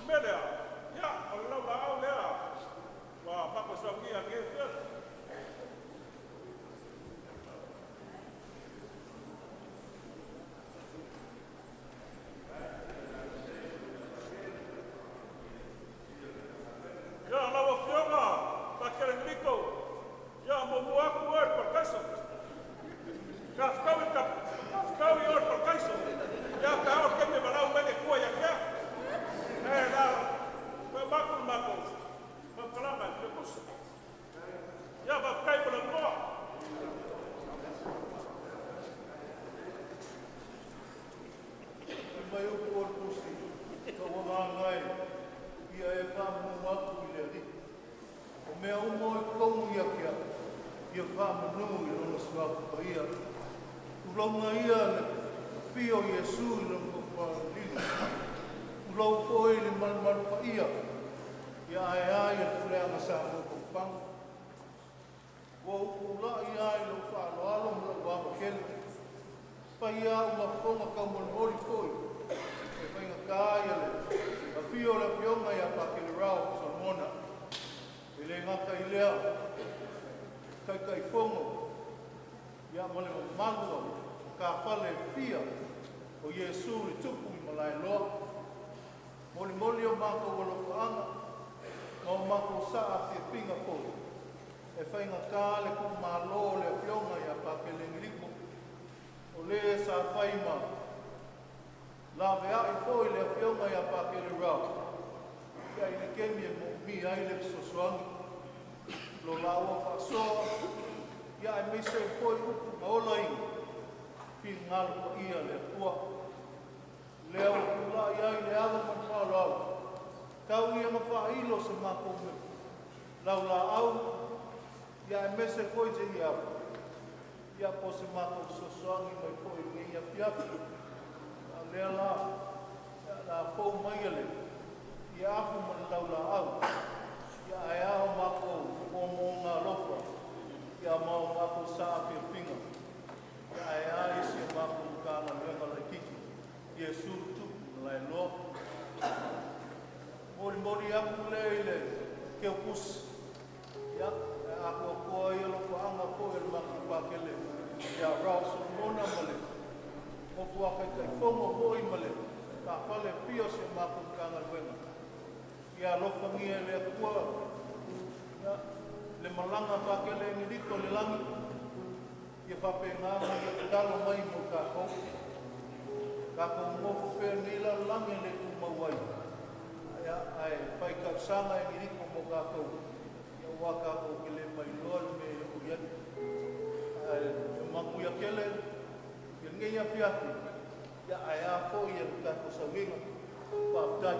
[SPEAKER 13] mea lea, ia, o le laulaau lea ua matou saunia i lenei afiafi. Ia, lau Afioga Pakele Niko, ia muamua atu oe i le Parakaiso. Tafetau i o i le Parakaiso. Ia, taeao le taimi e valaau mai ai le Atua ia te au. Ae o le a toe uma atu le matou faamatalaga i le Keokusi. Ia, faafetai mo le avanoa.
[SPEAKER 2] Fai mai upu o le Tusi, “Tauagaga e, ia e faamanu atu i le Alii. O mea uma o i totonu ia te au, ia faamanu i Lona Suafa Paia.” Tulouna ia le afio o Iesu i lona nofoalii, tulou foi le malumalu paia, ae a le puleaga Samoa taulagi. Ua ou tulai lava i lou faaaloalo ma lou ava tele, e fai au ma fofoga taumolimoli foi e faigata le afio o le Afioga ia Patele Ralph Solomona. E le gata i lea o le Taitaifono ma le mamalu o matafale e fia o Iesu le Tupu i Malaeloa. E molimoli o matou alofaaga ma o matou saafiafiga foi e faigata le tuumalo o le afioga ia Patele Egerito, o le sa fai ma laveai foi le afioga ia Patele Ralph i le taimi e moomia ai le fesoasoani, lo laua faasoa aemaise ai foi upu na olaina finagalo paia o le Atua. Lea ua tulai ai le ava ma le faaaloalo, tau ia ina faailo se matou laulaau aemaise foi o se po o se matou fesoasoani mai foi i lenei afiafi. A o lea la o le a fou mai le afu ma le laulaau ae a o matou moomooga alofa ma o matou saafiafiga ae a si a matou Matagaluega laitiiti Iesu le Tupu i Malaeloa. Molimoli atu lea i le teutusi, e atoatoa ai alofaaga foi a le matou Pakele ia Ralph Solomona ma le nofo a Taitaifono foi ma le matafale e fia o si a matou Matagaluega. Ia alofagia e le Atua le malaga a Pakele Egerito i le lagi, ia faapena ona ia tatalo mai mo tatou. Tatou nonofo pea i lenei lalolagi e le tumau ai, ae fai talosaga Egerito mo tatou, aua tatou te le mailoa le mea e oo i ai. Ae ia manuia tele lenei afiafi, ae a foi le tatou sauiga. Faafetai.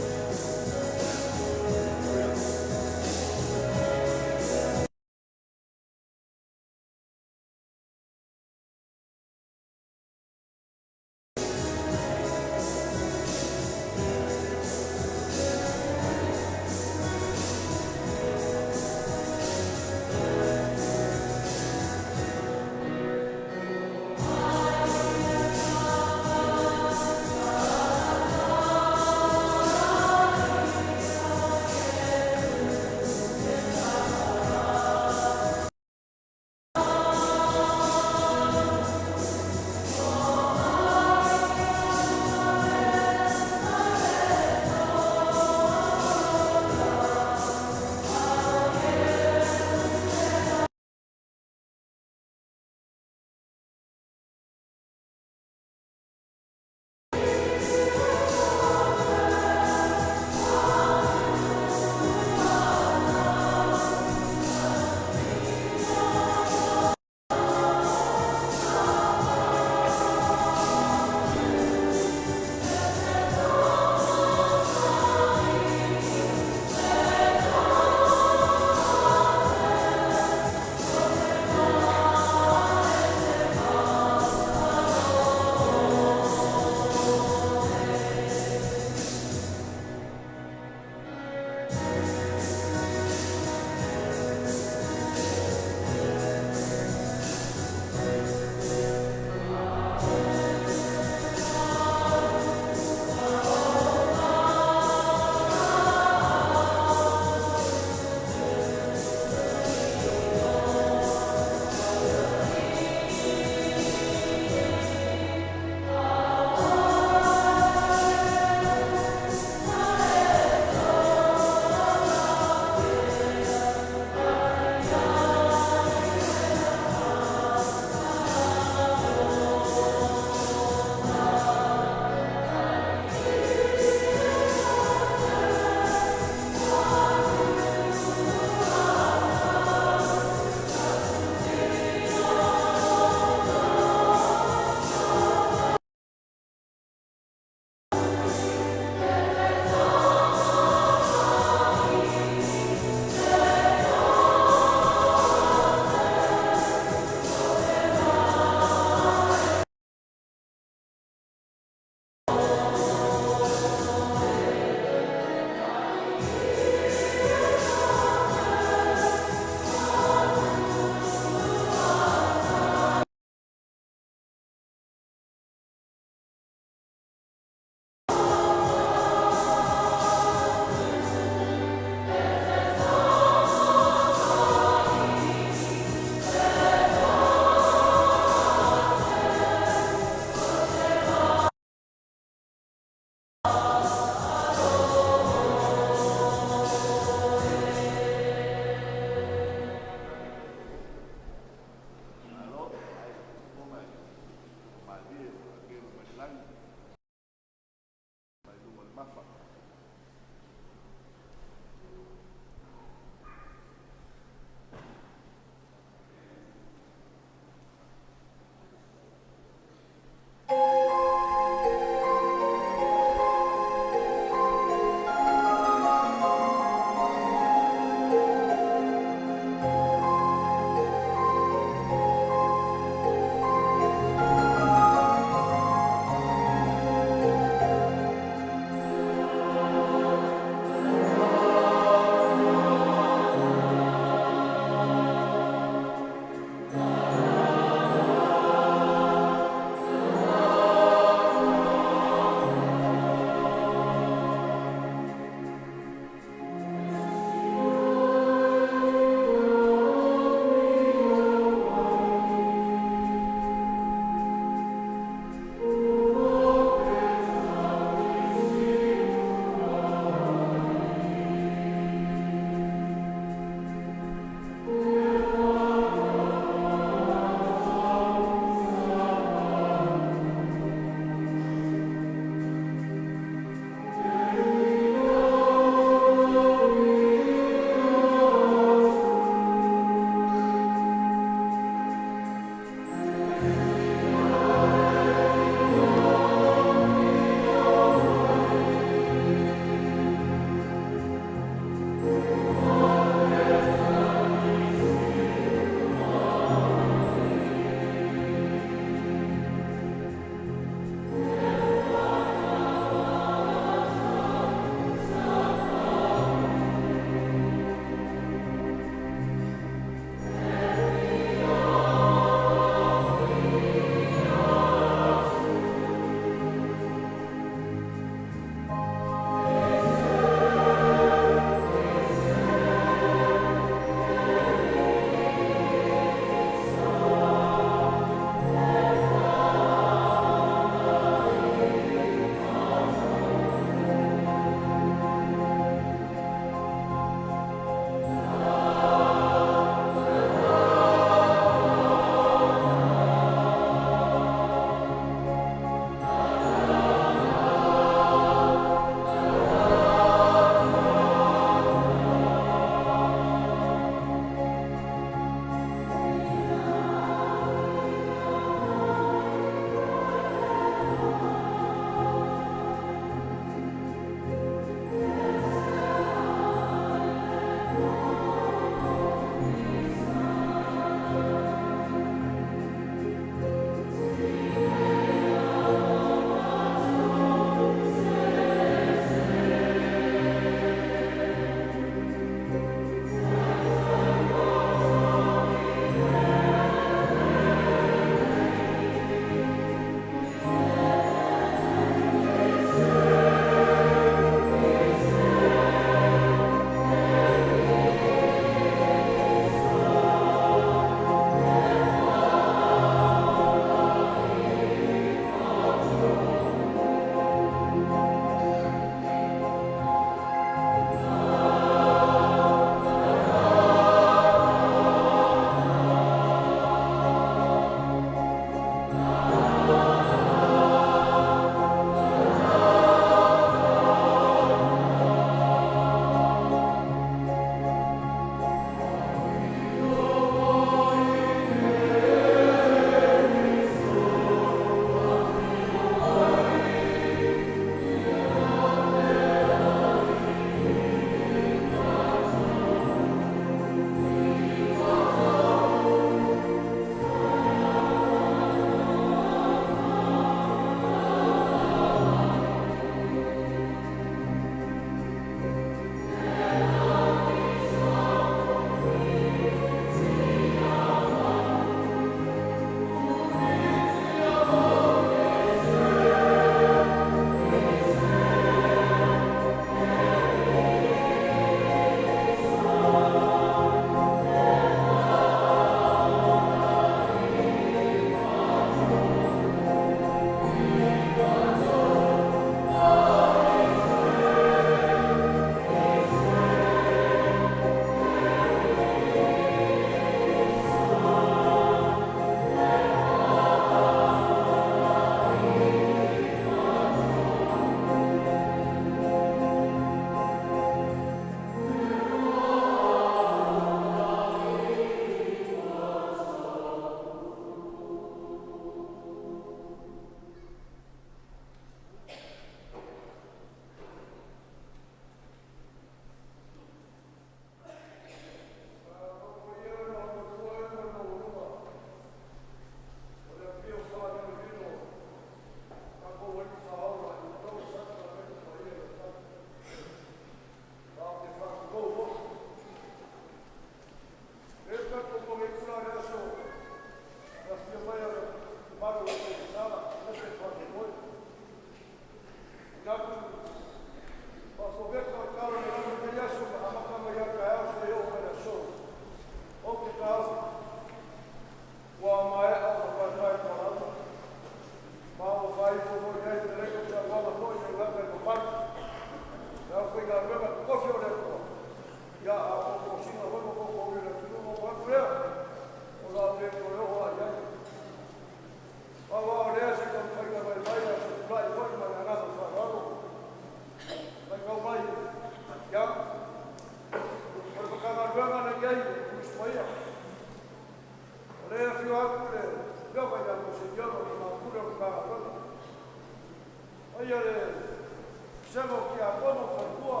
[SPEAKER 16] Vasega o Tiakono o Faletua,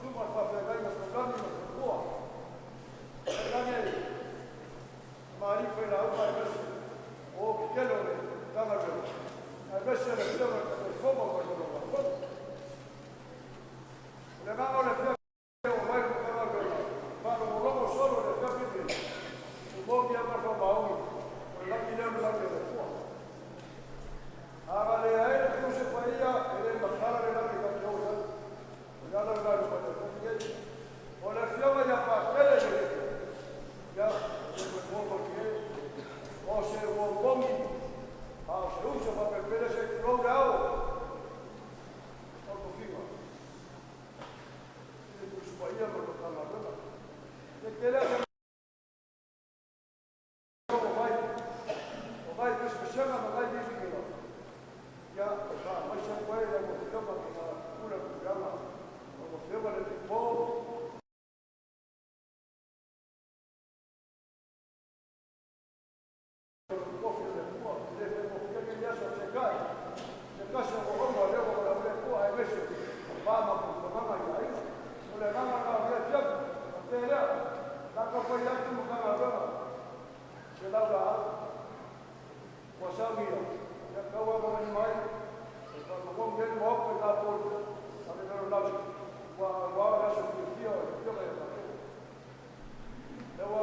[SPEAKER 16] Susuga i le Faafeagaiga Taulagi ma le Faletua, tainane Tamalii Failauga aemaise o o tetele o le Matagaluega, aemaise le Afioga i le Taitaifono ma le Laulau-a-Fono. O le agaga o le afiafi ua oo mai i le Matagaluega, e faalogologo solo i le afiafi lenei, e moni lava ma le faamaoni, o le lagi lea o le lagi a le Atua. A na leai le Tusi Paia, e le matala le lagi tatou te o i ai. O le ala lena i lou mai afiafi nei. O le Afioga ia Patele Meleko, ia, e le moe malie, o se uo moni, a o se uso faapelepele se i tulou le ao o le tofiga i le Tusi Paia ma le Matagaluega. E tele lava se o nai pesepesega ma nai viviga, ia, e faamaise atu ai lau Afioga i le Pule o le Puleaga, lau Afioga i le Bipo, tofi o le Atua, e le faigofie lenei aso, peitai, se tasi o auauna o lea ua valaaulia le Atua aemaise o le va ma tamaga i aiga. O le agaga lena o lenei afiafi, faapea lea, o le a taumafai atu le Matagaluega i se laulaau ua saunia, ia tauavagailima ai e faamamalu ai le Maota i tatou a le lalolagi, aua le aso fiafia o le Afioga ia Patele. Lea ua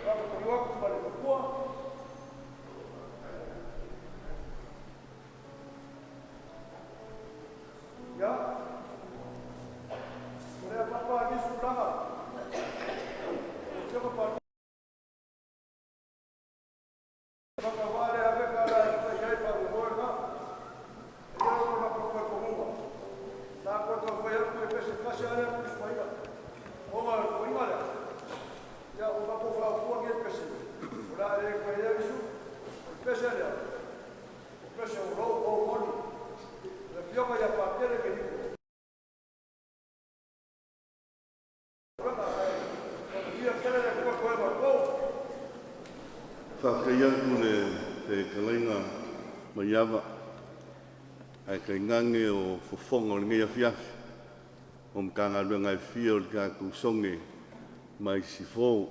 [SPEAKER 16] faamatuu atu ma le matua. Ia, o le a tapa nisi tulaga o Afioga
[SPEAKER 2] Faafetai atu i le fetalaiga Maiava ae tainane o fofoga o lenei afiafi o Matagaluega e fia o le tatou Sogi mai Sisifo.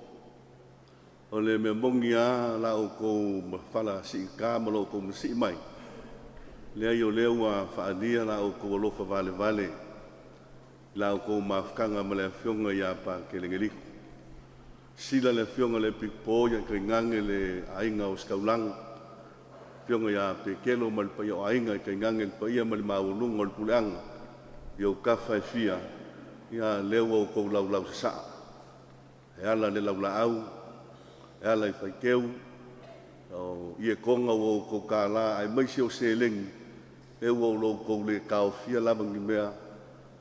[SPEAKER 2] O le mea moni lava la outou mafala siita ma lo outou masii mai, leai o lea ua faaalia la outou alofa valevale i la outou mafutaga ma le Afioga ia Patele Ngeliko. Sila le Afioga i le Epikopo ia tainane le aiga o Ositaulaga, Afioga ia Petelo ma le paia o aiga, tainane le paia ma le maualuga o le puleaga i ou tafa e fia, ia lea ua outou laulau sasaa e ala i le laulaau, e ala i faiteu, o ietoga ua outou tala aemaise o seleni, lea ua outou le taofia lava ni mea,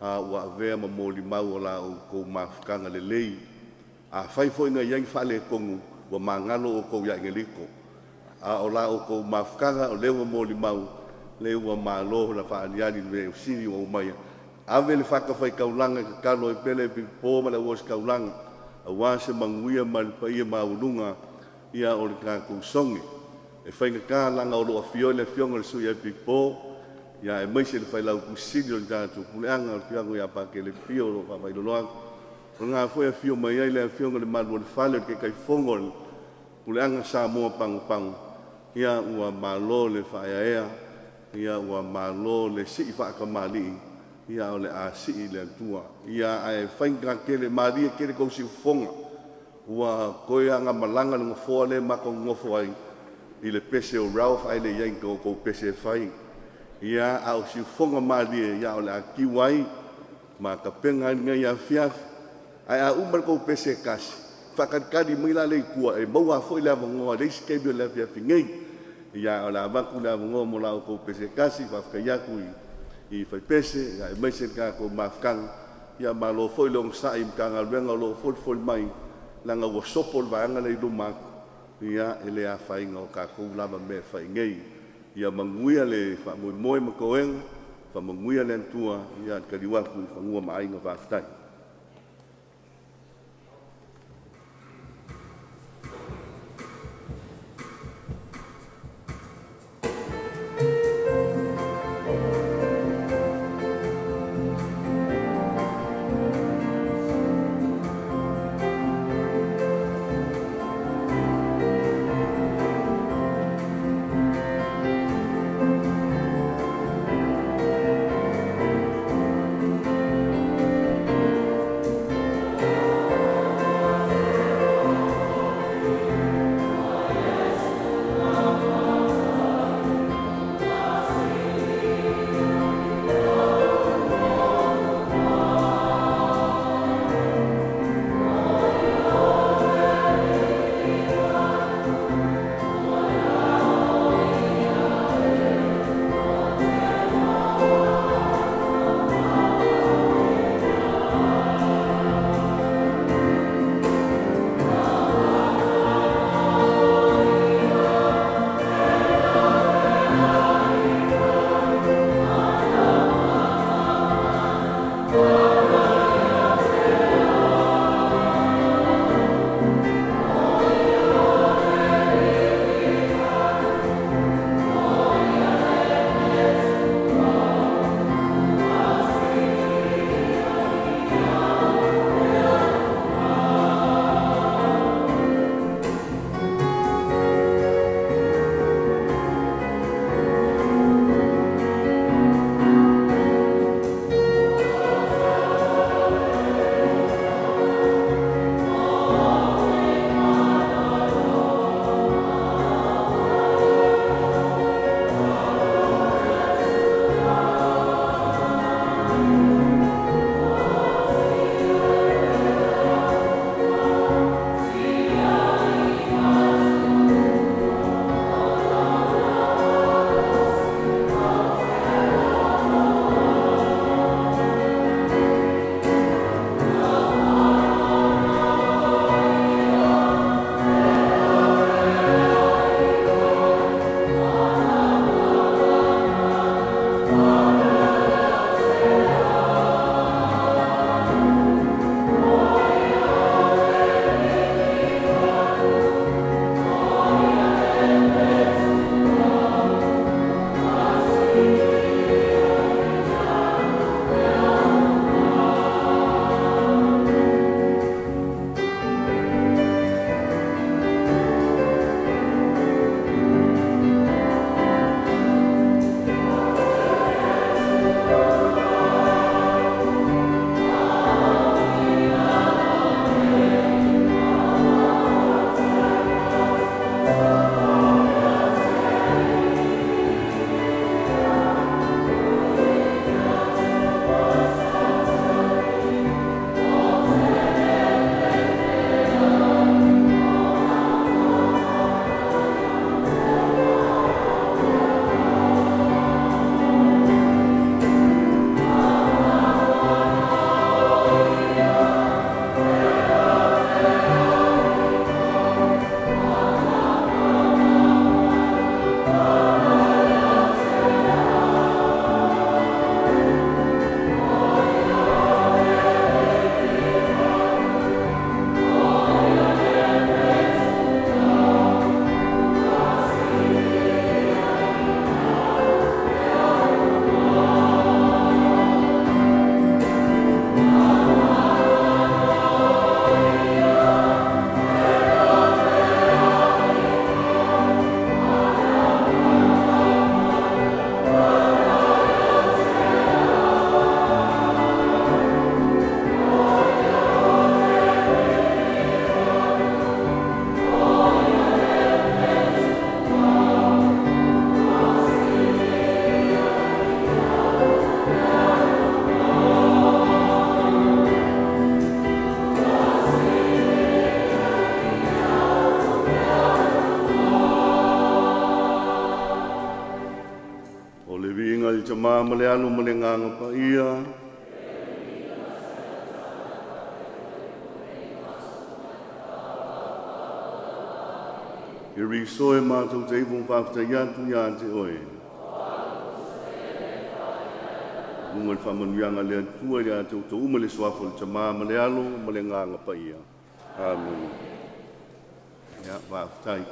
[SPEAKER 2] a ua avea ma molimau o la outou mafutaga lelei. Afai foi na i ai ni faaletonu, ua magalo outou ia Eneliko, a o la outou mafutaga o lea ua molimau, lea ua malo la faaaliali i le mea sili ua aumaia. Ave le fatafaitaulaga e tatalo ai pea le Epikopo ma le auositaulaga aua se manuia ma le paia maualuga ia o le tatou sogi. E faigata leaga o lo o afio ai le Afioga i le Sui Epikopo ia aemaise le Failautusi Sili o le tatou Puleaga o le Afioga ia Patele Pio o lo o faavailoloa atu. O lena foi e afio mai ai le Afioga i le Malu o le Fale o le Taitaifono o le Puleaga Samoa Pagopago, ia ua malo le faaeaea, ia ua malo le sii faatamalii, ia o le a sii le Atua. Ia ae faigata tele, malie tele tou siufofoga, ua toe agamalaga le nofoa lea matou nonofo ai i le pese o Ralph ae le i ai ni tou pese e fai. Ia a o siufofoga malie, ia o le a tiu ai ma tapena ai lenei afiafi. Ae a uma le tou pese e tasi, faatalitali mai la lea i tua e maua foi le avanoa i le isi taimi o le afiafi nei. Ia o le a avatu le avanoa mo la outou pese e tasi, faafetai atu i faipese, aemaise le tatou mafutaga. Ia malo foi le onosai i Matagaluega o lo o folifoli mai, leaga ua sopo le vaega lea i luma atu, ia e le afaina o tatou lava mea e fai nei. Ia manuia le faamoemoe ma toega, faamanuia le Atua, ia taliu atu i fanua ma aiga, faafetai. Tamā ma le Alo ma le Agaga Paia. Keriso e mātou te ipo whāwhtai atu ia te oe. Lunga le whamanuianga le atua ia te uto uma le suafa o le Tamā ma le Alo ma le Agaga Paia. Amen. Ia, whāwhtai.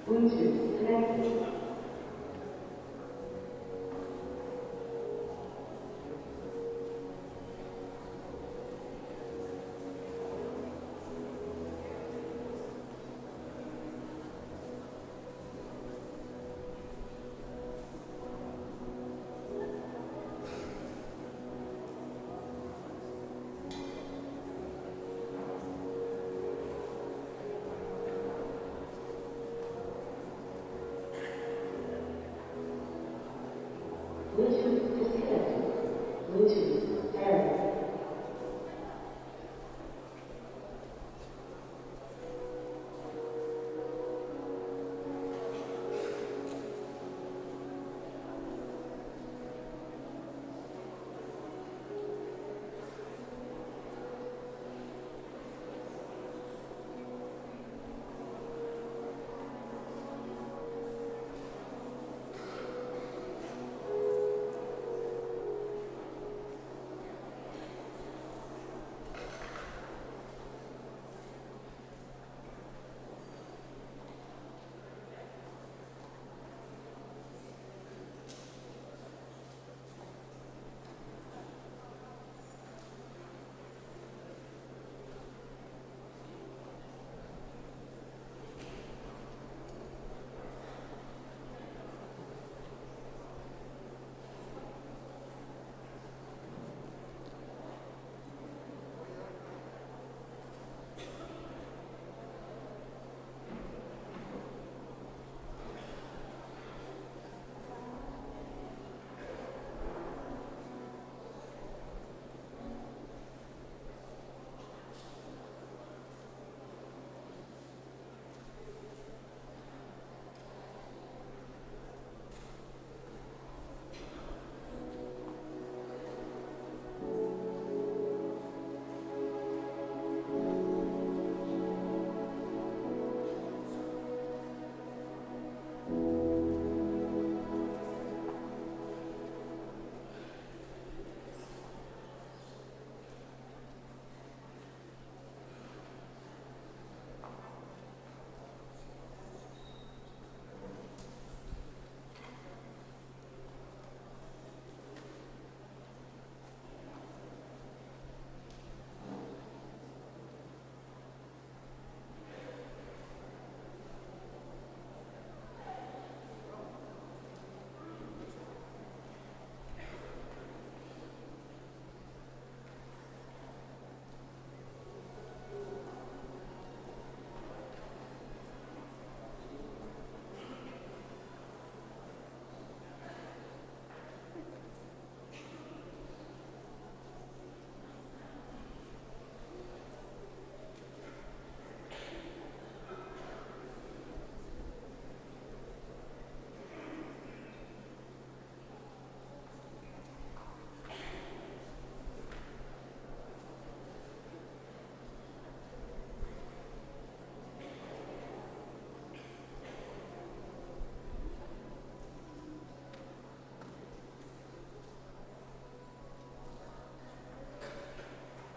[SPEAKER 14] Bluetooth connected. Bluetooth disconnected. Bluetooth pairing.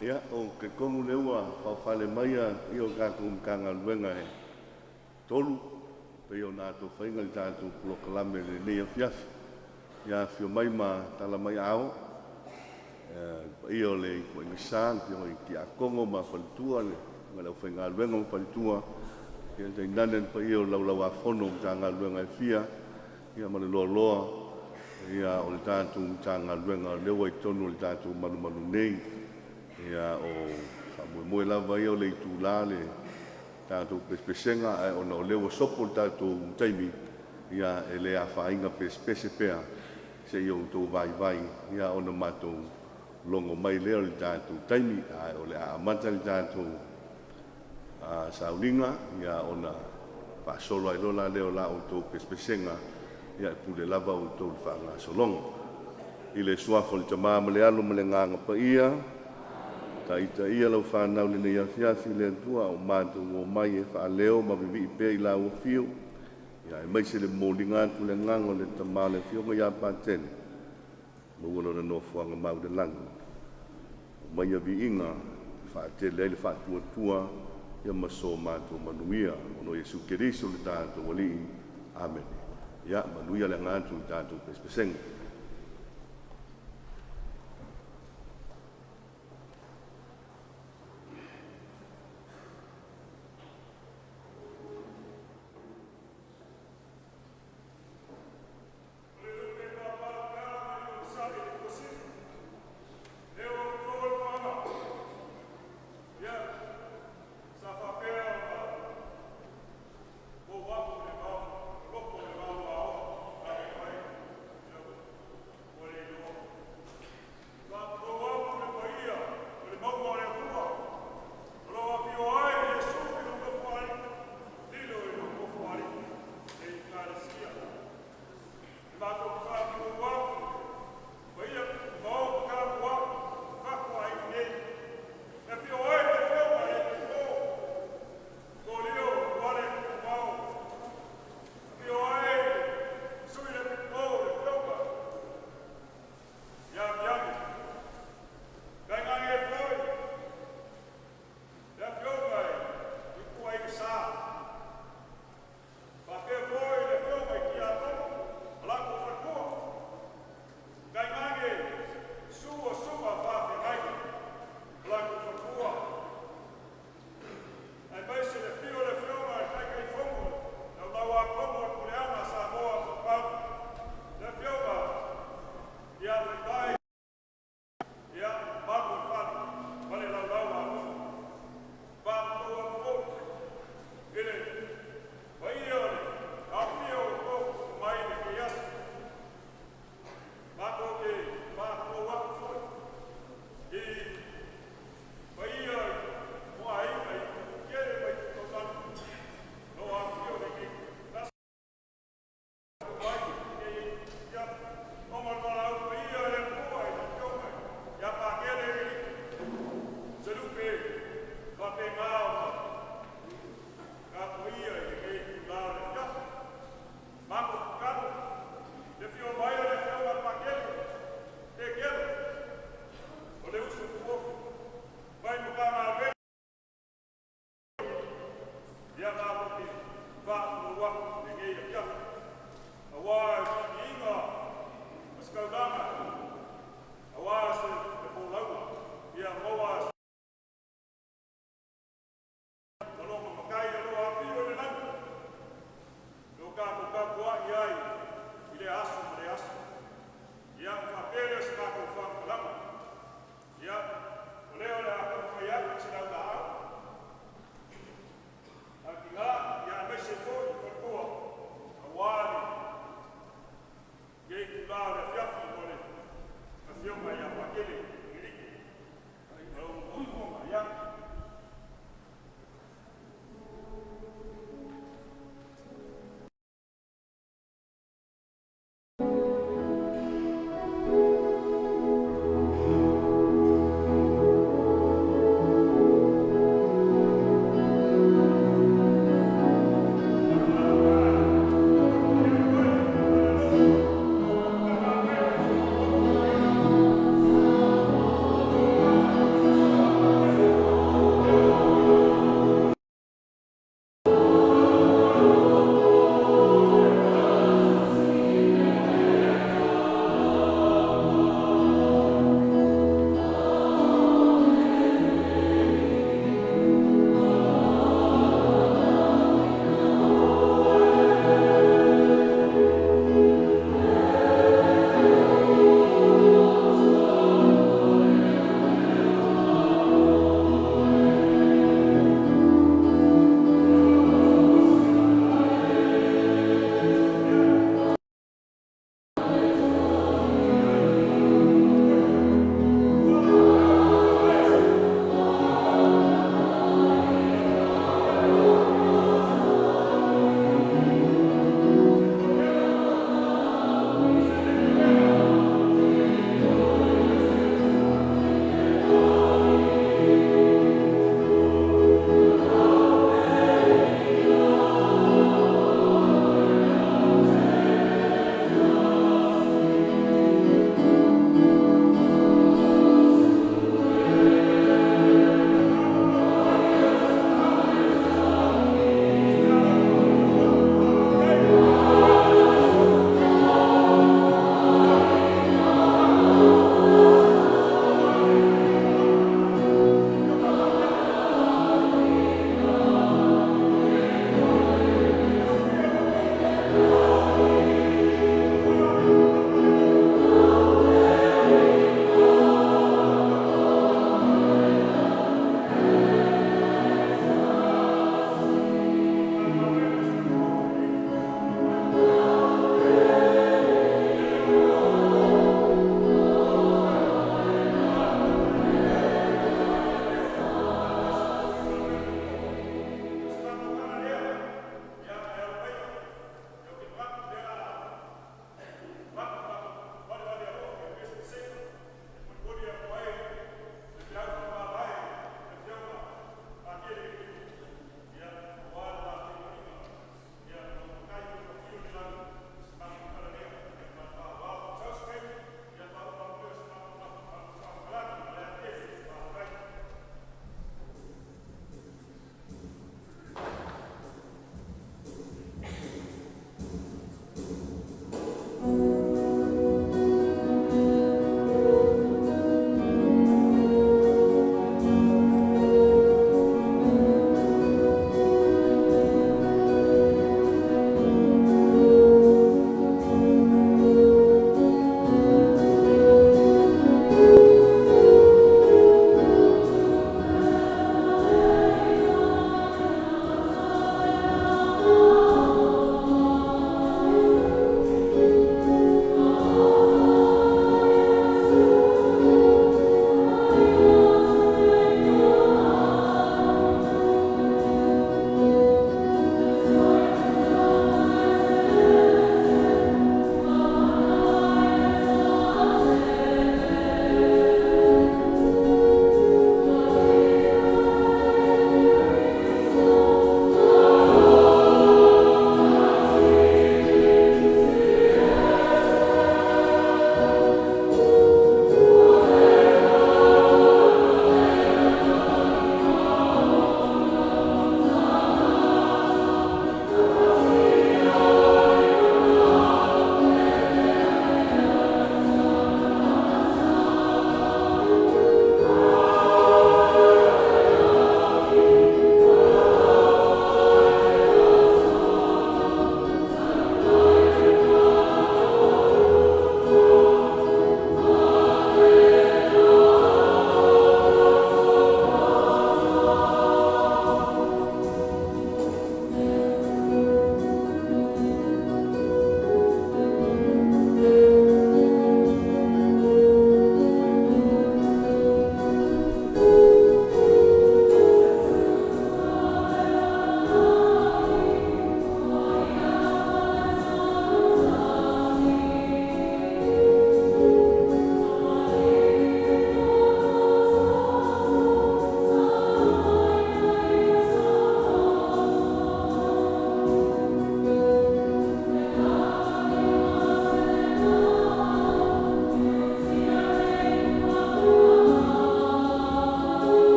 [SPEAKER 2] Ia, o ke tonu lea ua faaofale mai ia o tatou Matagaluega e tolu, pei ona atofaina le tatou polokalame i lenei afiafi. Ia afifio mai ma tala mai aao, le paia o le Ituaiga Sa, le afioga i Tiakono ma faletua, le le aufaigaluega ma faletua, ia tainane le paia o le Laulau-a-Fono o Matagaluega e fia, ia ma le loaloa ia o le tatou Matagaluega o lea ua i totonu o le tatou malumalu nei. Ia o faamoemoe lava ia o le itula le tatou pesepesega, ae ona o lea ua sopo le tatou taimi, ia e le afaina pesepese pea seia outou vaivai, ia ona matou logo mai lea o le tatou taimi. Ae o le a amata le tatou sauliga, ia ona faasolo ai loa la lea o la outou pesepesega, ia e pule lava outou i le faagasologa. I le suafa o le Tama ma le Alo ma le Agaga Paia, taitaia lau fanau i lenei afiafi le Atua, a o matou omai e faaleo ma vivii pea i lau afio, ia aemaise le momoliga atu o le agaga o le Tama le Afioga ia Patele, maua lona nofoaga mau i le lagi. Aumaia viiga e faatele ai le faatuatua ia ma so matou manuia. Ona o Iesu Keriso le tatou Alii. Amene. Ia manuia le aga atu i le tatou pesepesega.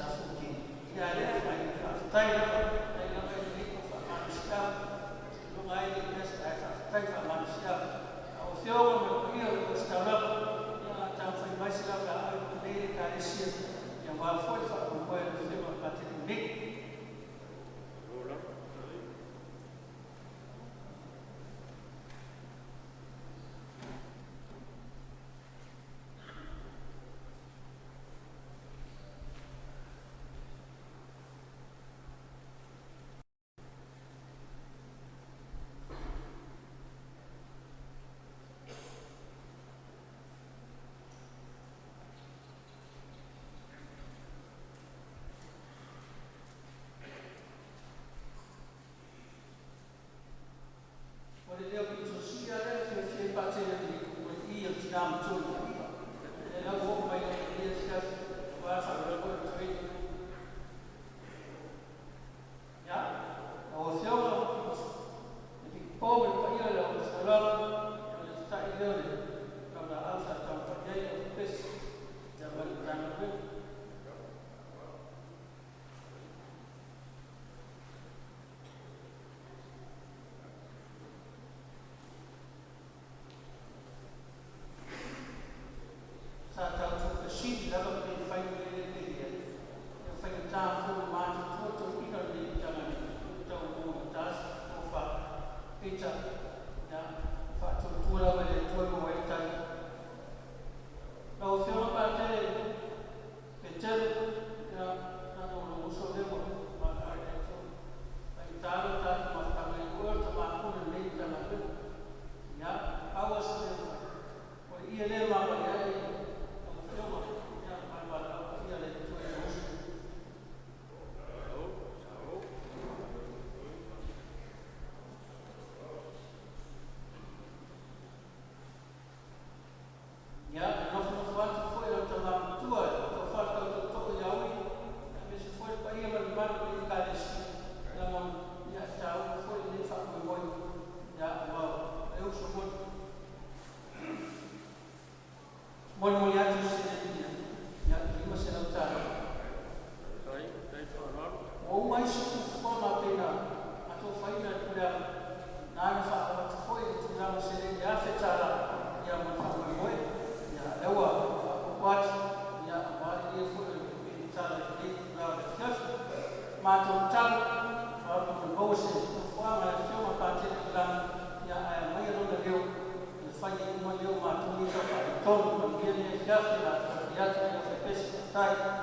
[SPEAKER 17] Sa14. Ia lea fai, faafetai lava, ai lava i lenei ko faamalosiau. Seiloga ai le pese ae faafetai faamalosiau. A o afioga ma le paia o le ositaulaga, ia a taumafai mai se laulaau i lenei Ekalesia, ia aua foi le faamoemoe a le Afioga i le Patele nei. O le leo pito sili lava lea e fiafia ai Patele o le i o le tina matua i Faaiva. O lea la ua oo mai ai i lenei afiafi aua le faalogo i le toeaina. Ia, lau Afioga i le Pitipo ma le paia o le aufaigaluega, ia o le tatai lea o le taulaau sa taumafai i ai lau pepesi ia ma le Matagaluega. Sa tau tuufesili lava pe fai le mea lea pe leai. Ia faigata foi ona matutua toeaiina o lenei Matagaluega e tau o se tofa. Peitai, ia, e faatuatua lava i le Atua e maua ai le tali. Lau Afioga Patele Petelo, ia, na o lou uso lea ua valaau e le Atua. Faigata lo tatou mafutaga o oe o le tama pule o lenei Matagaluega. Ia, pau lava si mea e mafai, o le ie lea e vaavaai ane lau Afioga, ia, ma le valaau paia a le Atua i lou uso. Ia, e nofonofo atu foi lau tama matua le tofa le tau tootoo ia Uli, aemaise foi le paia ma le mamalu o lenei Ekalesia. E lagona, ia, e taua foi lenei faamoemoe, ia, aua e uso moni. Molimoli atu se seleni ia, $500. Ua uma isi fuafuaga pei ona atofaina e le puleaga, na ona faaoo atu foi le tulaga o seleni e $1,000 ia mo le faamoemoe. Ia, lea ua faaopoopo atu, ia, aua le ia foi o le tala i lenei itula o le afiafi. Matou tatalo, ma maua se nofoaga i le Afioga Patele Taulagi, ia, ae aumaia lona leo e fai ai uma leo o matou nei tau faaletonu. Manuia lenei afiafi, o le a taatia atu i le aufaipese. Faafetai.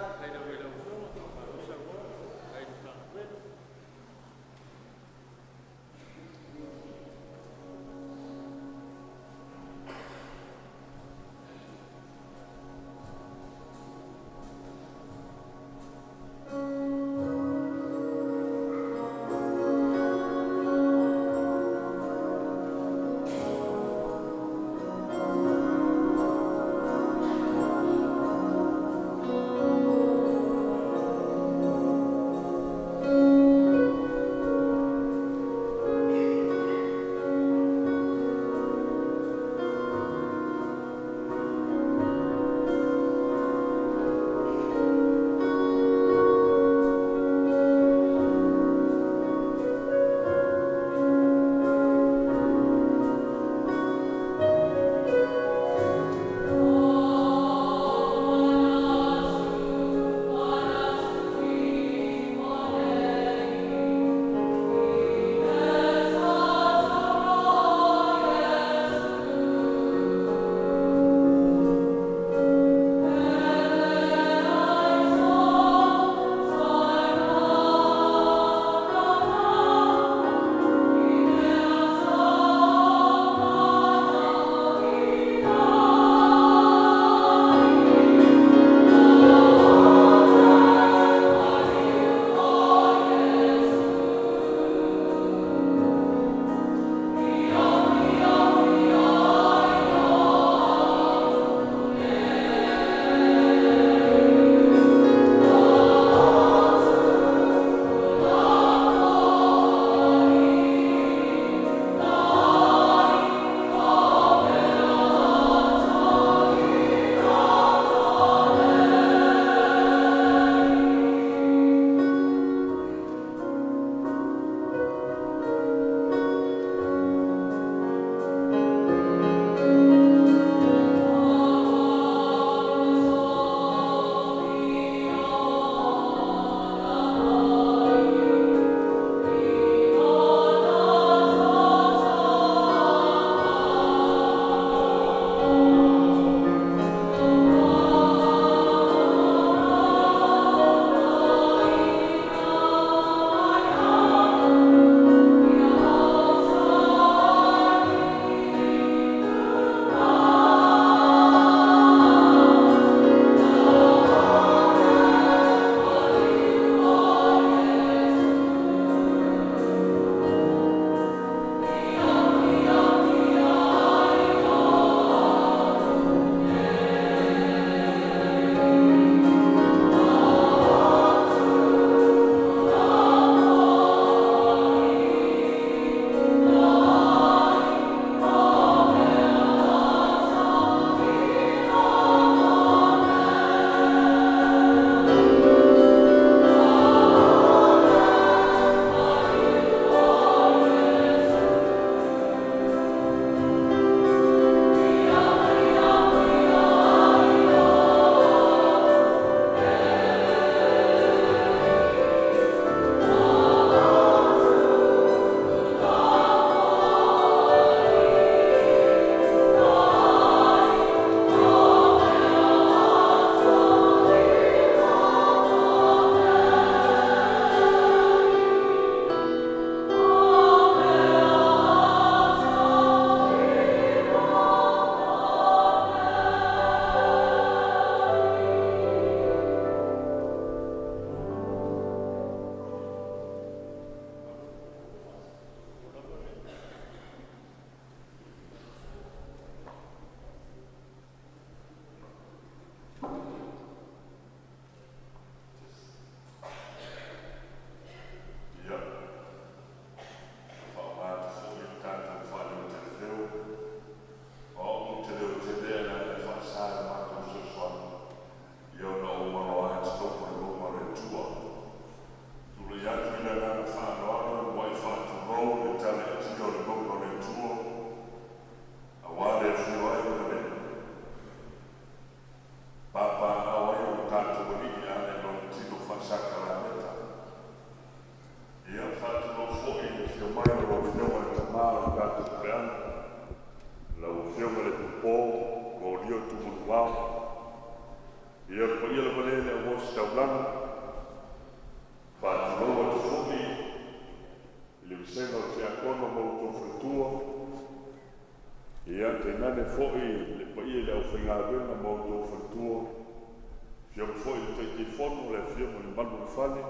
[SPEAKER 18] mamalu o le fale,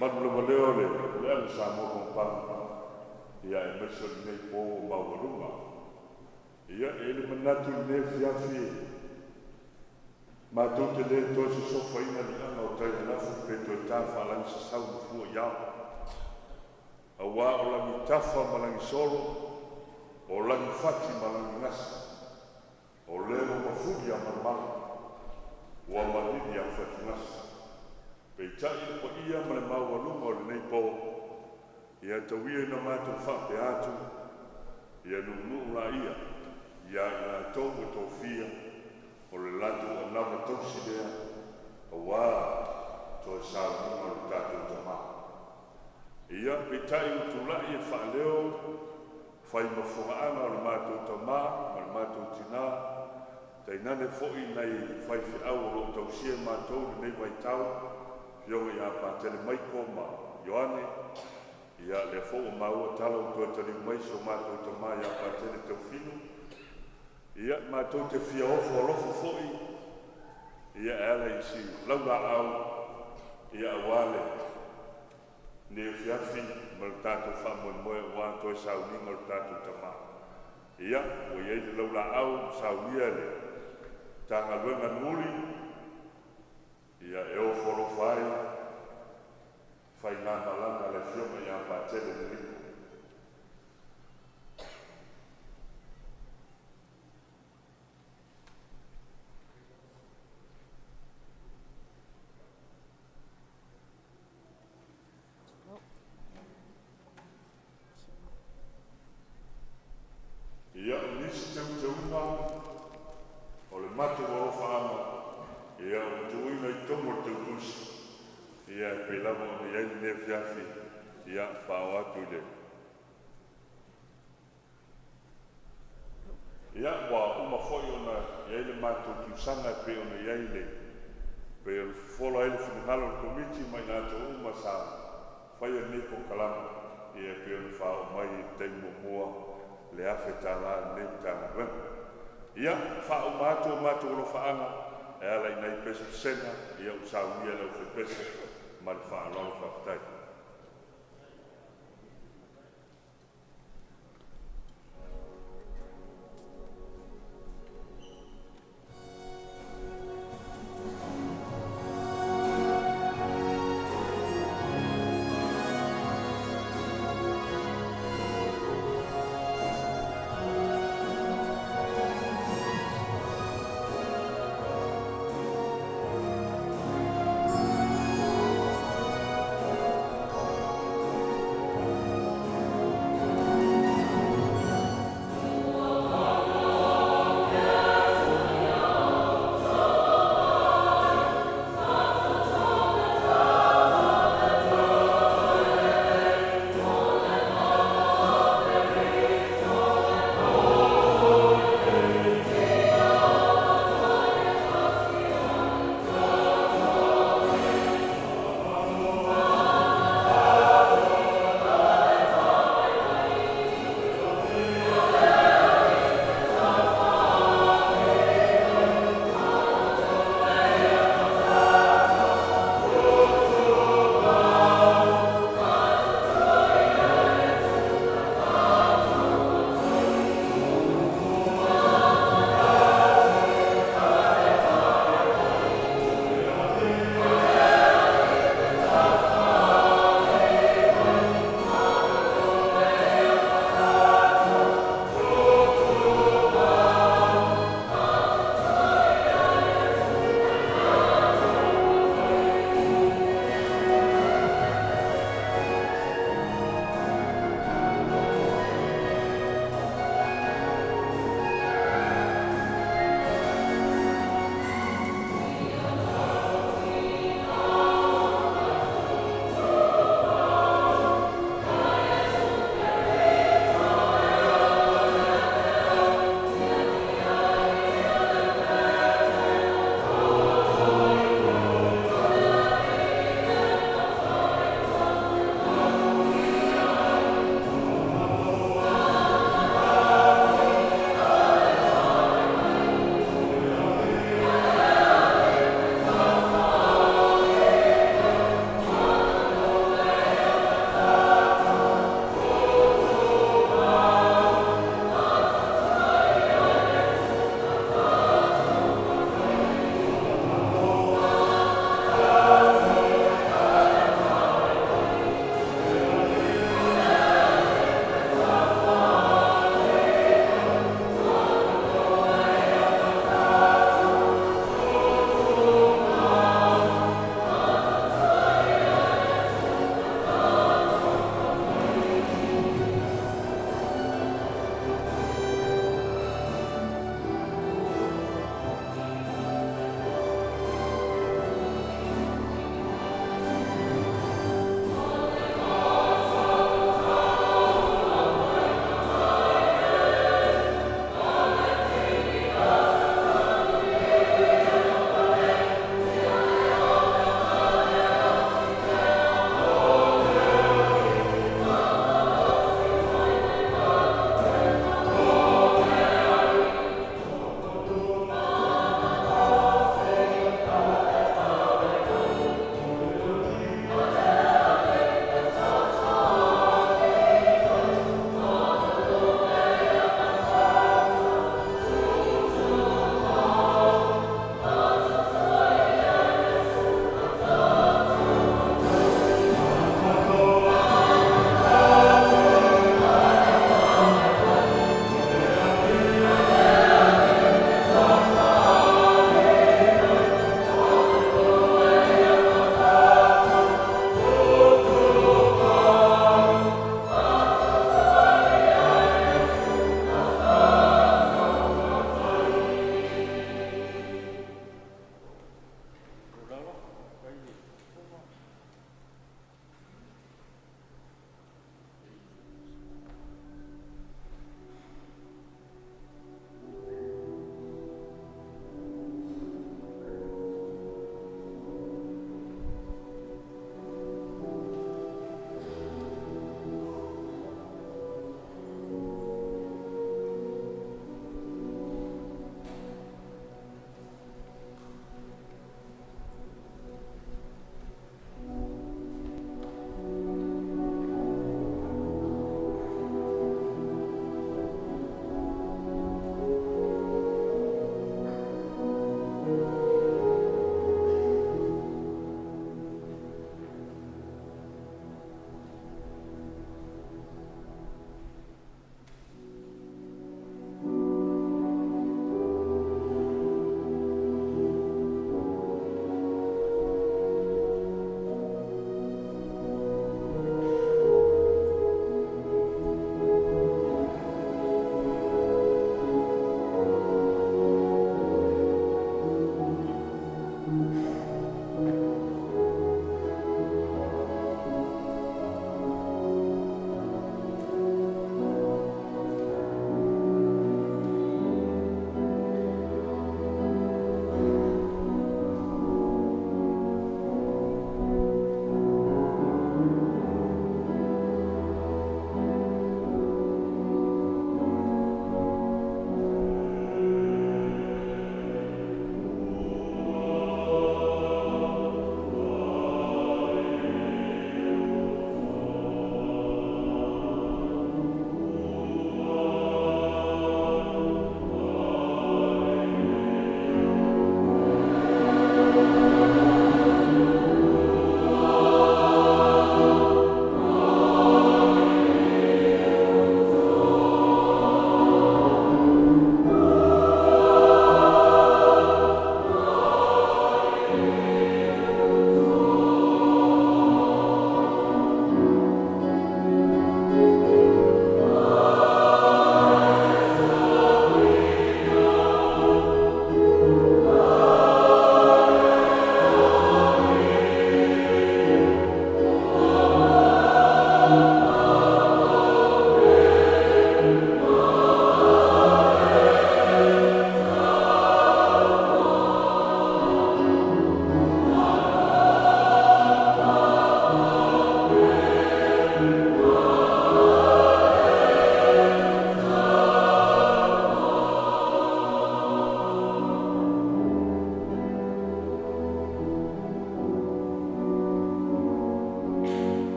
[SPEAKER 18] mamalu lava lea o le puleaga Samoa Pagopago, ia aemaise o lenei po ua maualuga. Ia, e i ai le manatu i lenei afiafi e matou te le toe sosofaina liaga o tai lalafu pe toe ta faalagisasau ma fua i ao, auā o lagitafa ma lagisolo, o lagifati ma lagigasa, o lea ua mafuli a malamala, ua malili a fatugasa. Peitai le paia ma le maualuga o lenei po, ia tau ia ina matou faapea atu, ia nuunuu laia ia i latou ua tofia o le latou anava tausi lea auā toe sauniga o le tatou Tamā. Ia, peitai ua tulai e faaleo fai ma fogaaga o le matou tamā ma le matou tinā, tainane foi nai faifeau o lo o tausia i matou i lenei vaitau, Afioga ia Patele Maiko ma Ioane. Ia, lea foi ua maua tala ua toe taliu mai si o matou tamā ia Patele Taufinu. Ia, matou te fia ofo alofa foi, ia, e ala i si laulaau, ia, auā lenei afiafi ma le tatou faamoemoe aua toe sauniga o le tatou tamā. Ia, ua i ai le laulaau saunia e le Matagaluega Nuuli, ia, e ofo alofa ai faigamalaga a le Afioga ia Patele Neliko. Ia, o nisi teuteuga o le matou alofaaga, ia, ua tuuina i totonu o le teutusi, ia, e pei lava ona i ai lenei afiafi, ia, faaoo atu i le Ia, ua uma foi ona i ai le matou kiusaga e pei ona i ai le pei ona fofola ai le finagalo o le Komiti ma i latou uma sa faia lenei polokalame, ia, e pei ona faaoo mai i le taimi muamua le $1,000 a lenei Matagaluega. Ia, faauma atu o matou alofaaga e ala i nai pesepesega, ia, ua saunia e le aufaipese ma le faaaloalo. Faafetai.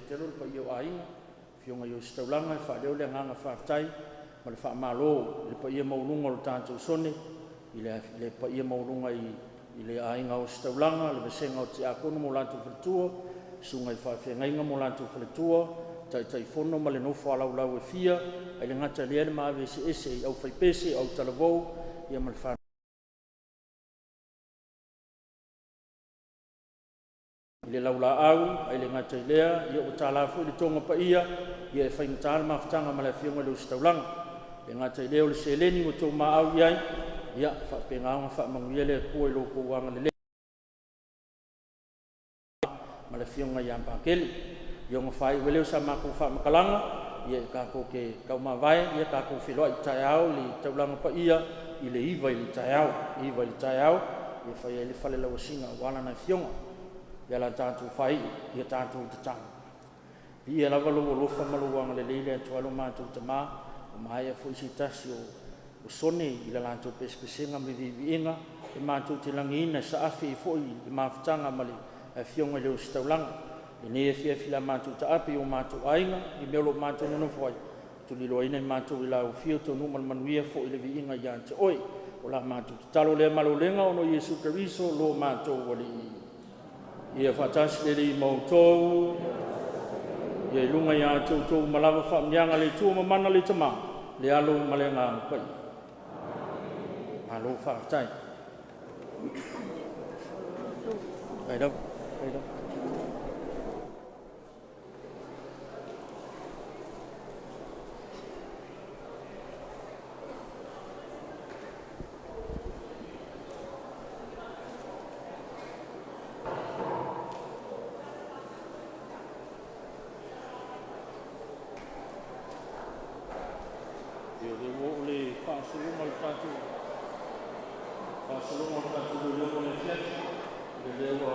[SPEAKER 17] faatelotelo le paia o aiga, afioga i Ositaulaga e faaleo le agaga faafetai ma le faamalo i le paia maualuga o le tatou Sone i le paia maualuga i le Aiga Ositaulaga, le vasega o Tiakono ma o latou faletua, susuga i faafeagaiga ma o latou faletua, Taitaifono ma le nofo a laulau e fia, ae le gata i lea le maave eseese i aufaipese, o autalavou ma le i le laulaau. Ae le gata i lea, ua tala foi le toga paia e faigata le mafutaga ma le afioga i le Ositaulaga. E le gata i lea o le seleni ua outou maau i ai, ia faapena ona faamanuia le Atua i lo outou agalelei ma le afioga ia Patele. Ia ona faaiu ai lea o sa matou faamatalaga, ia tatou te taumavae, tatou feiloai taeao i le taulaga paia i le 9:00 i le taeao, 9:00 i le taeao e fai ai le falelauasiga aua lana afioga. Ia o le a tatou faaiu, ia tatou tatalo. Viia lava lou alofa ma lou agalelei le Atua e lo matou Tama, ua maea foi se tasi o sone i le latou pesepesega ma viiviiga e matou te lagiina e saafi ai foi le mafutaga ma le Afioga i le Ositaulaga. I lenei afiafi o le a matou taape i o matou aiga i mea o lo o matou nonofo ai, tuliloaina i matou e lau Afio, taunuu ma le manuia foi le viiga ia te Oe. O la matou tatalo lea ma le ulega ona o Iesu Keriso lo matou Alii. Ia faatasi le Alii ma outou. Ia i luga ia te outou uma lava faamanuiaga a le Atua Mamana le Tama, le Alo ma le Agaga Paia. Malo faafetai. Faafetai lava. Faafetai lava. Ia o lea ua oo le faasologa o le tatou leoleoga o le afiafi, ia lea ua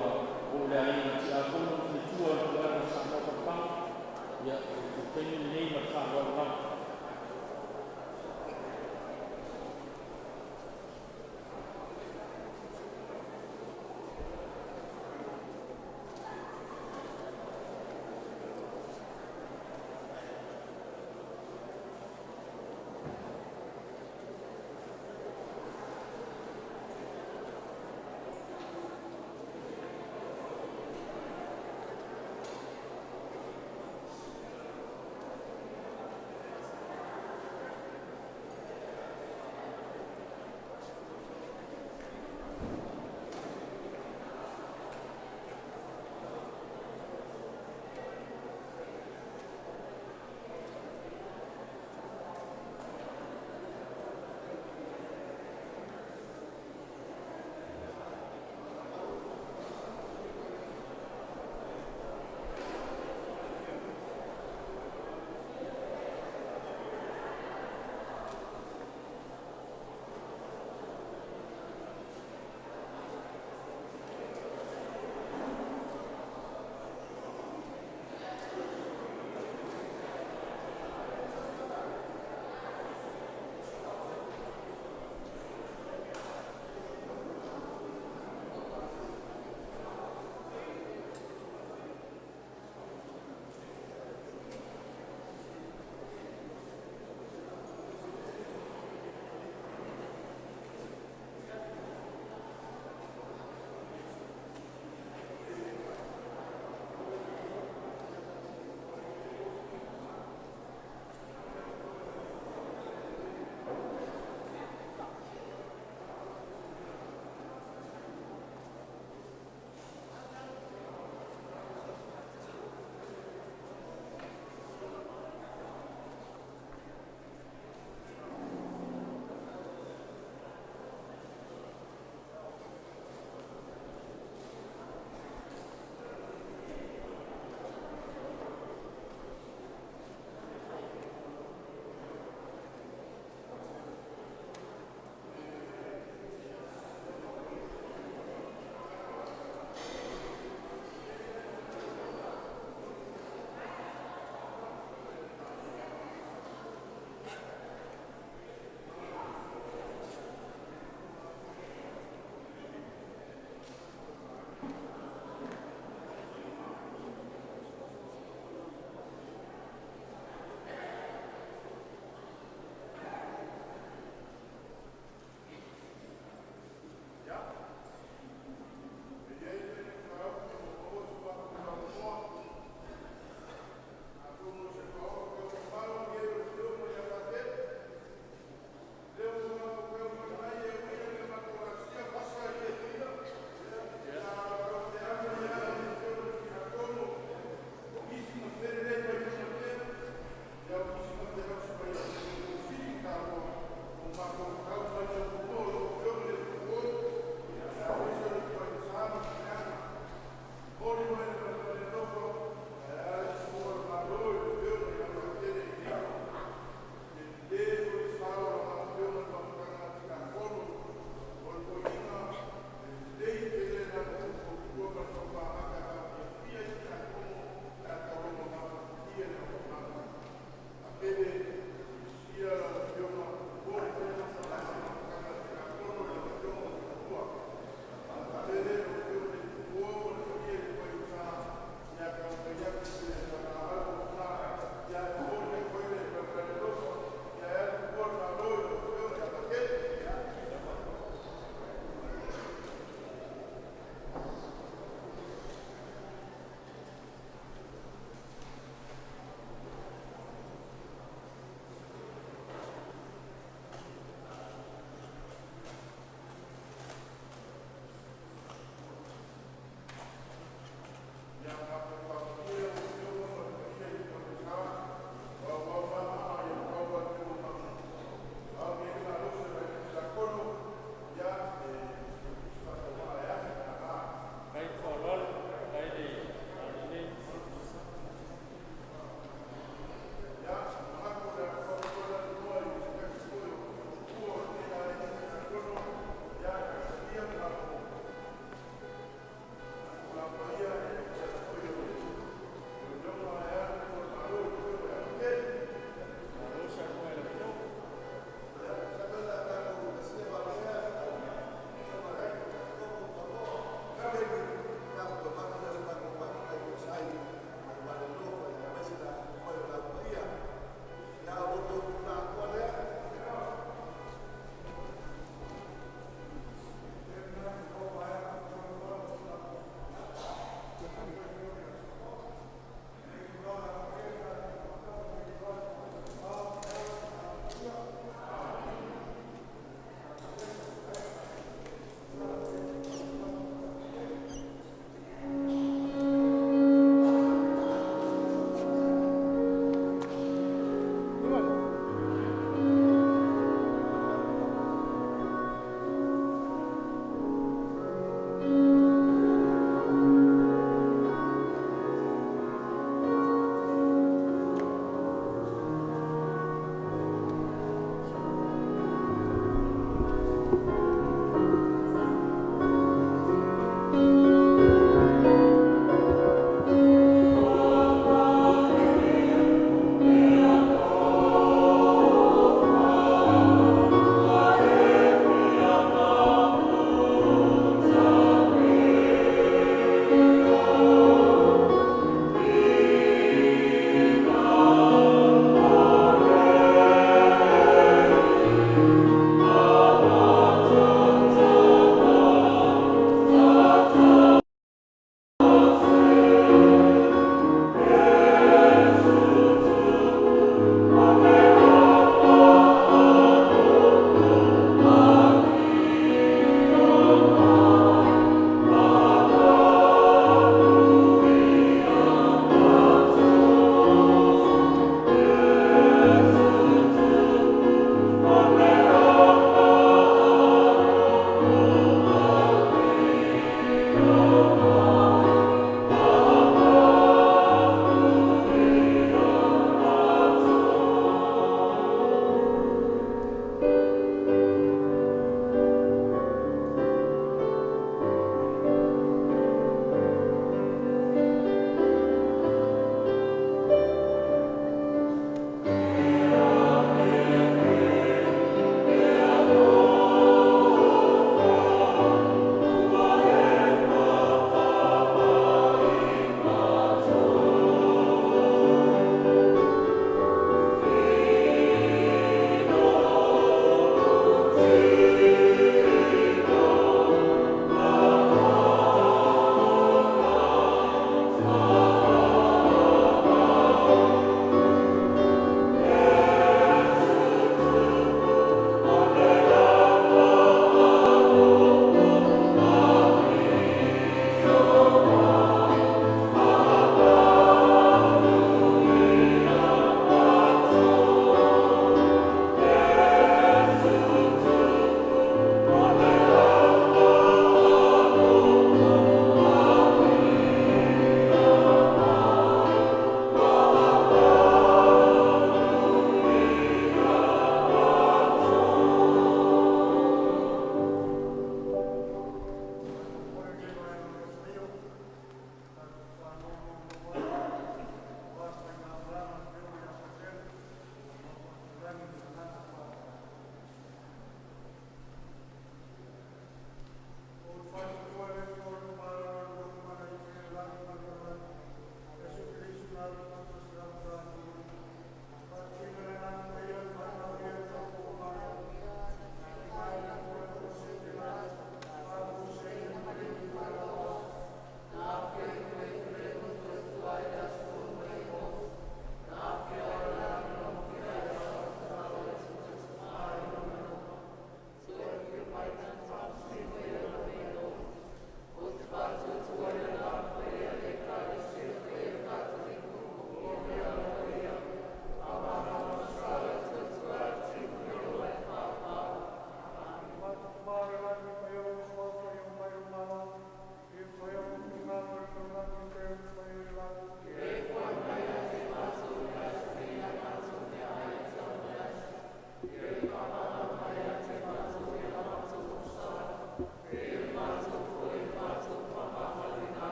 [SPEAKER 17] oo i le aiga Tiakono ma Faletua o le Puleaga a Samoa i Palepana. Ia, o le tou taimi lenei ma le faaaloalo lava.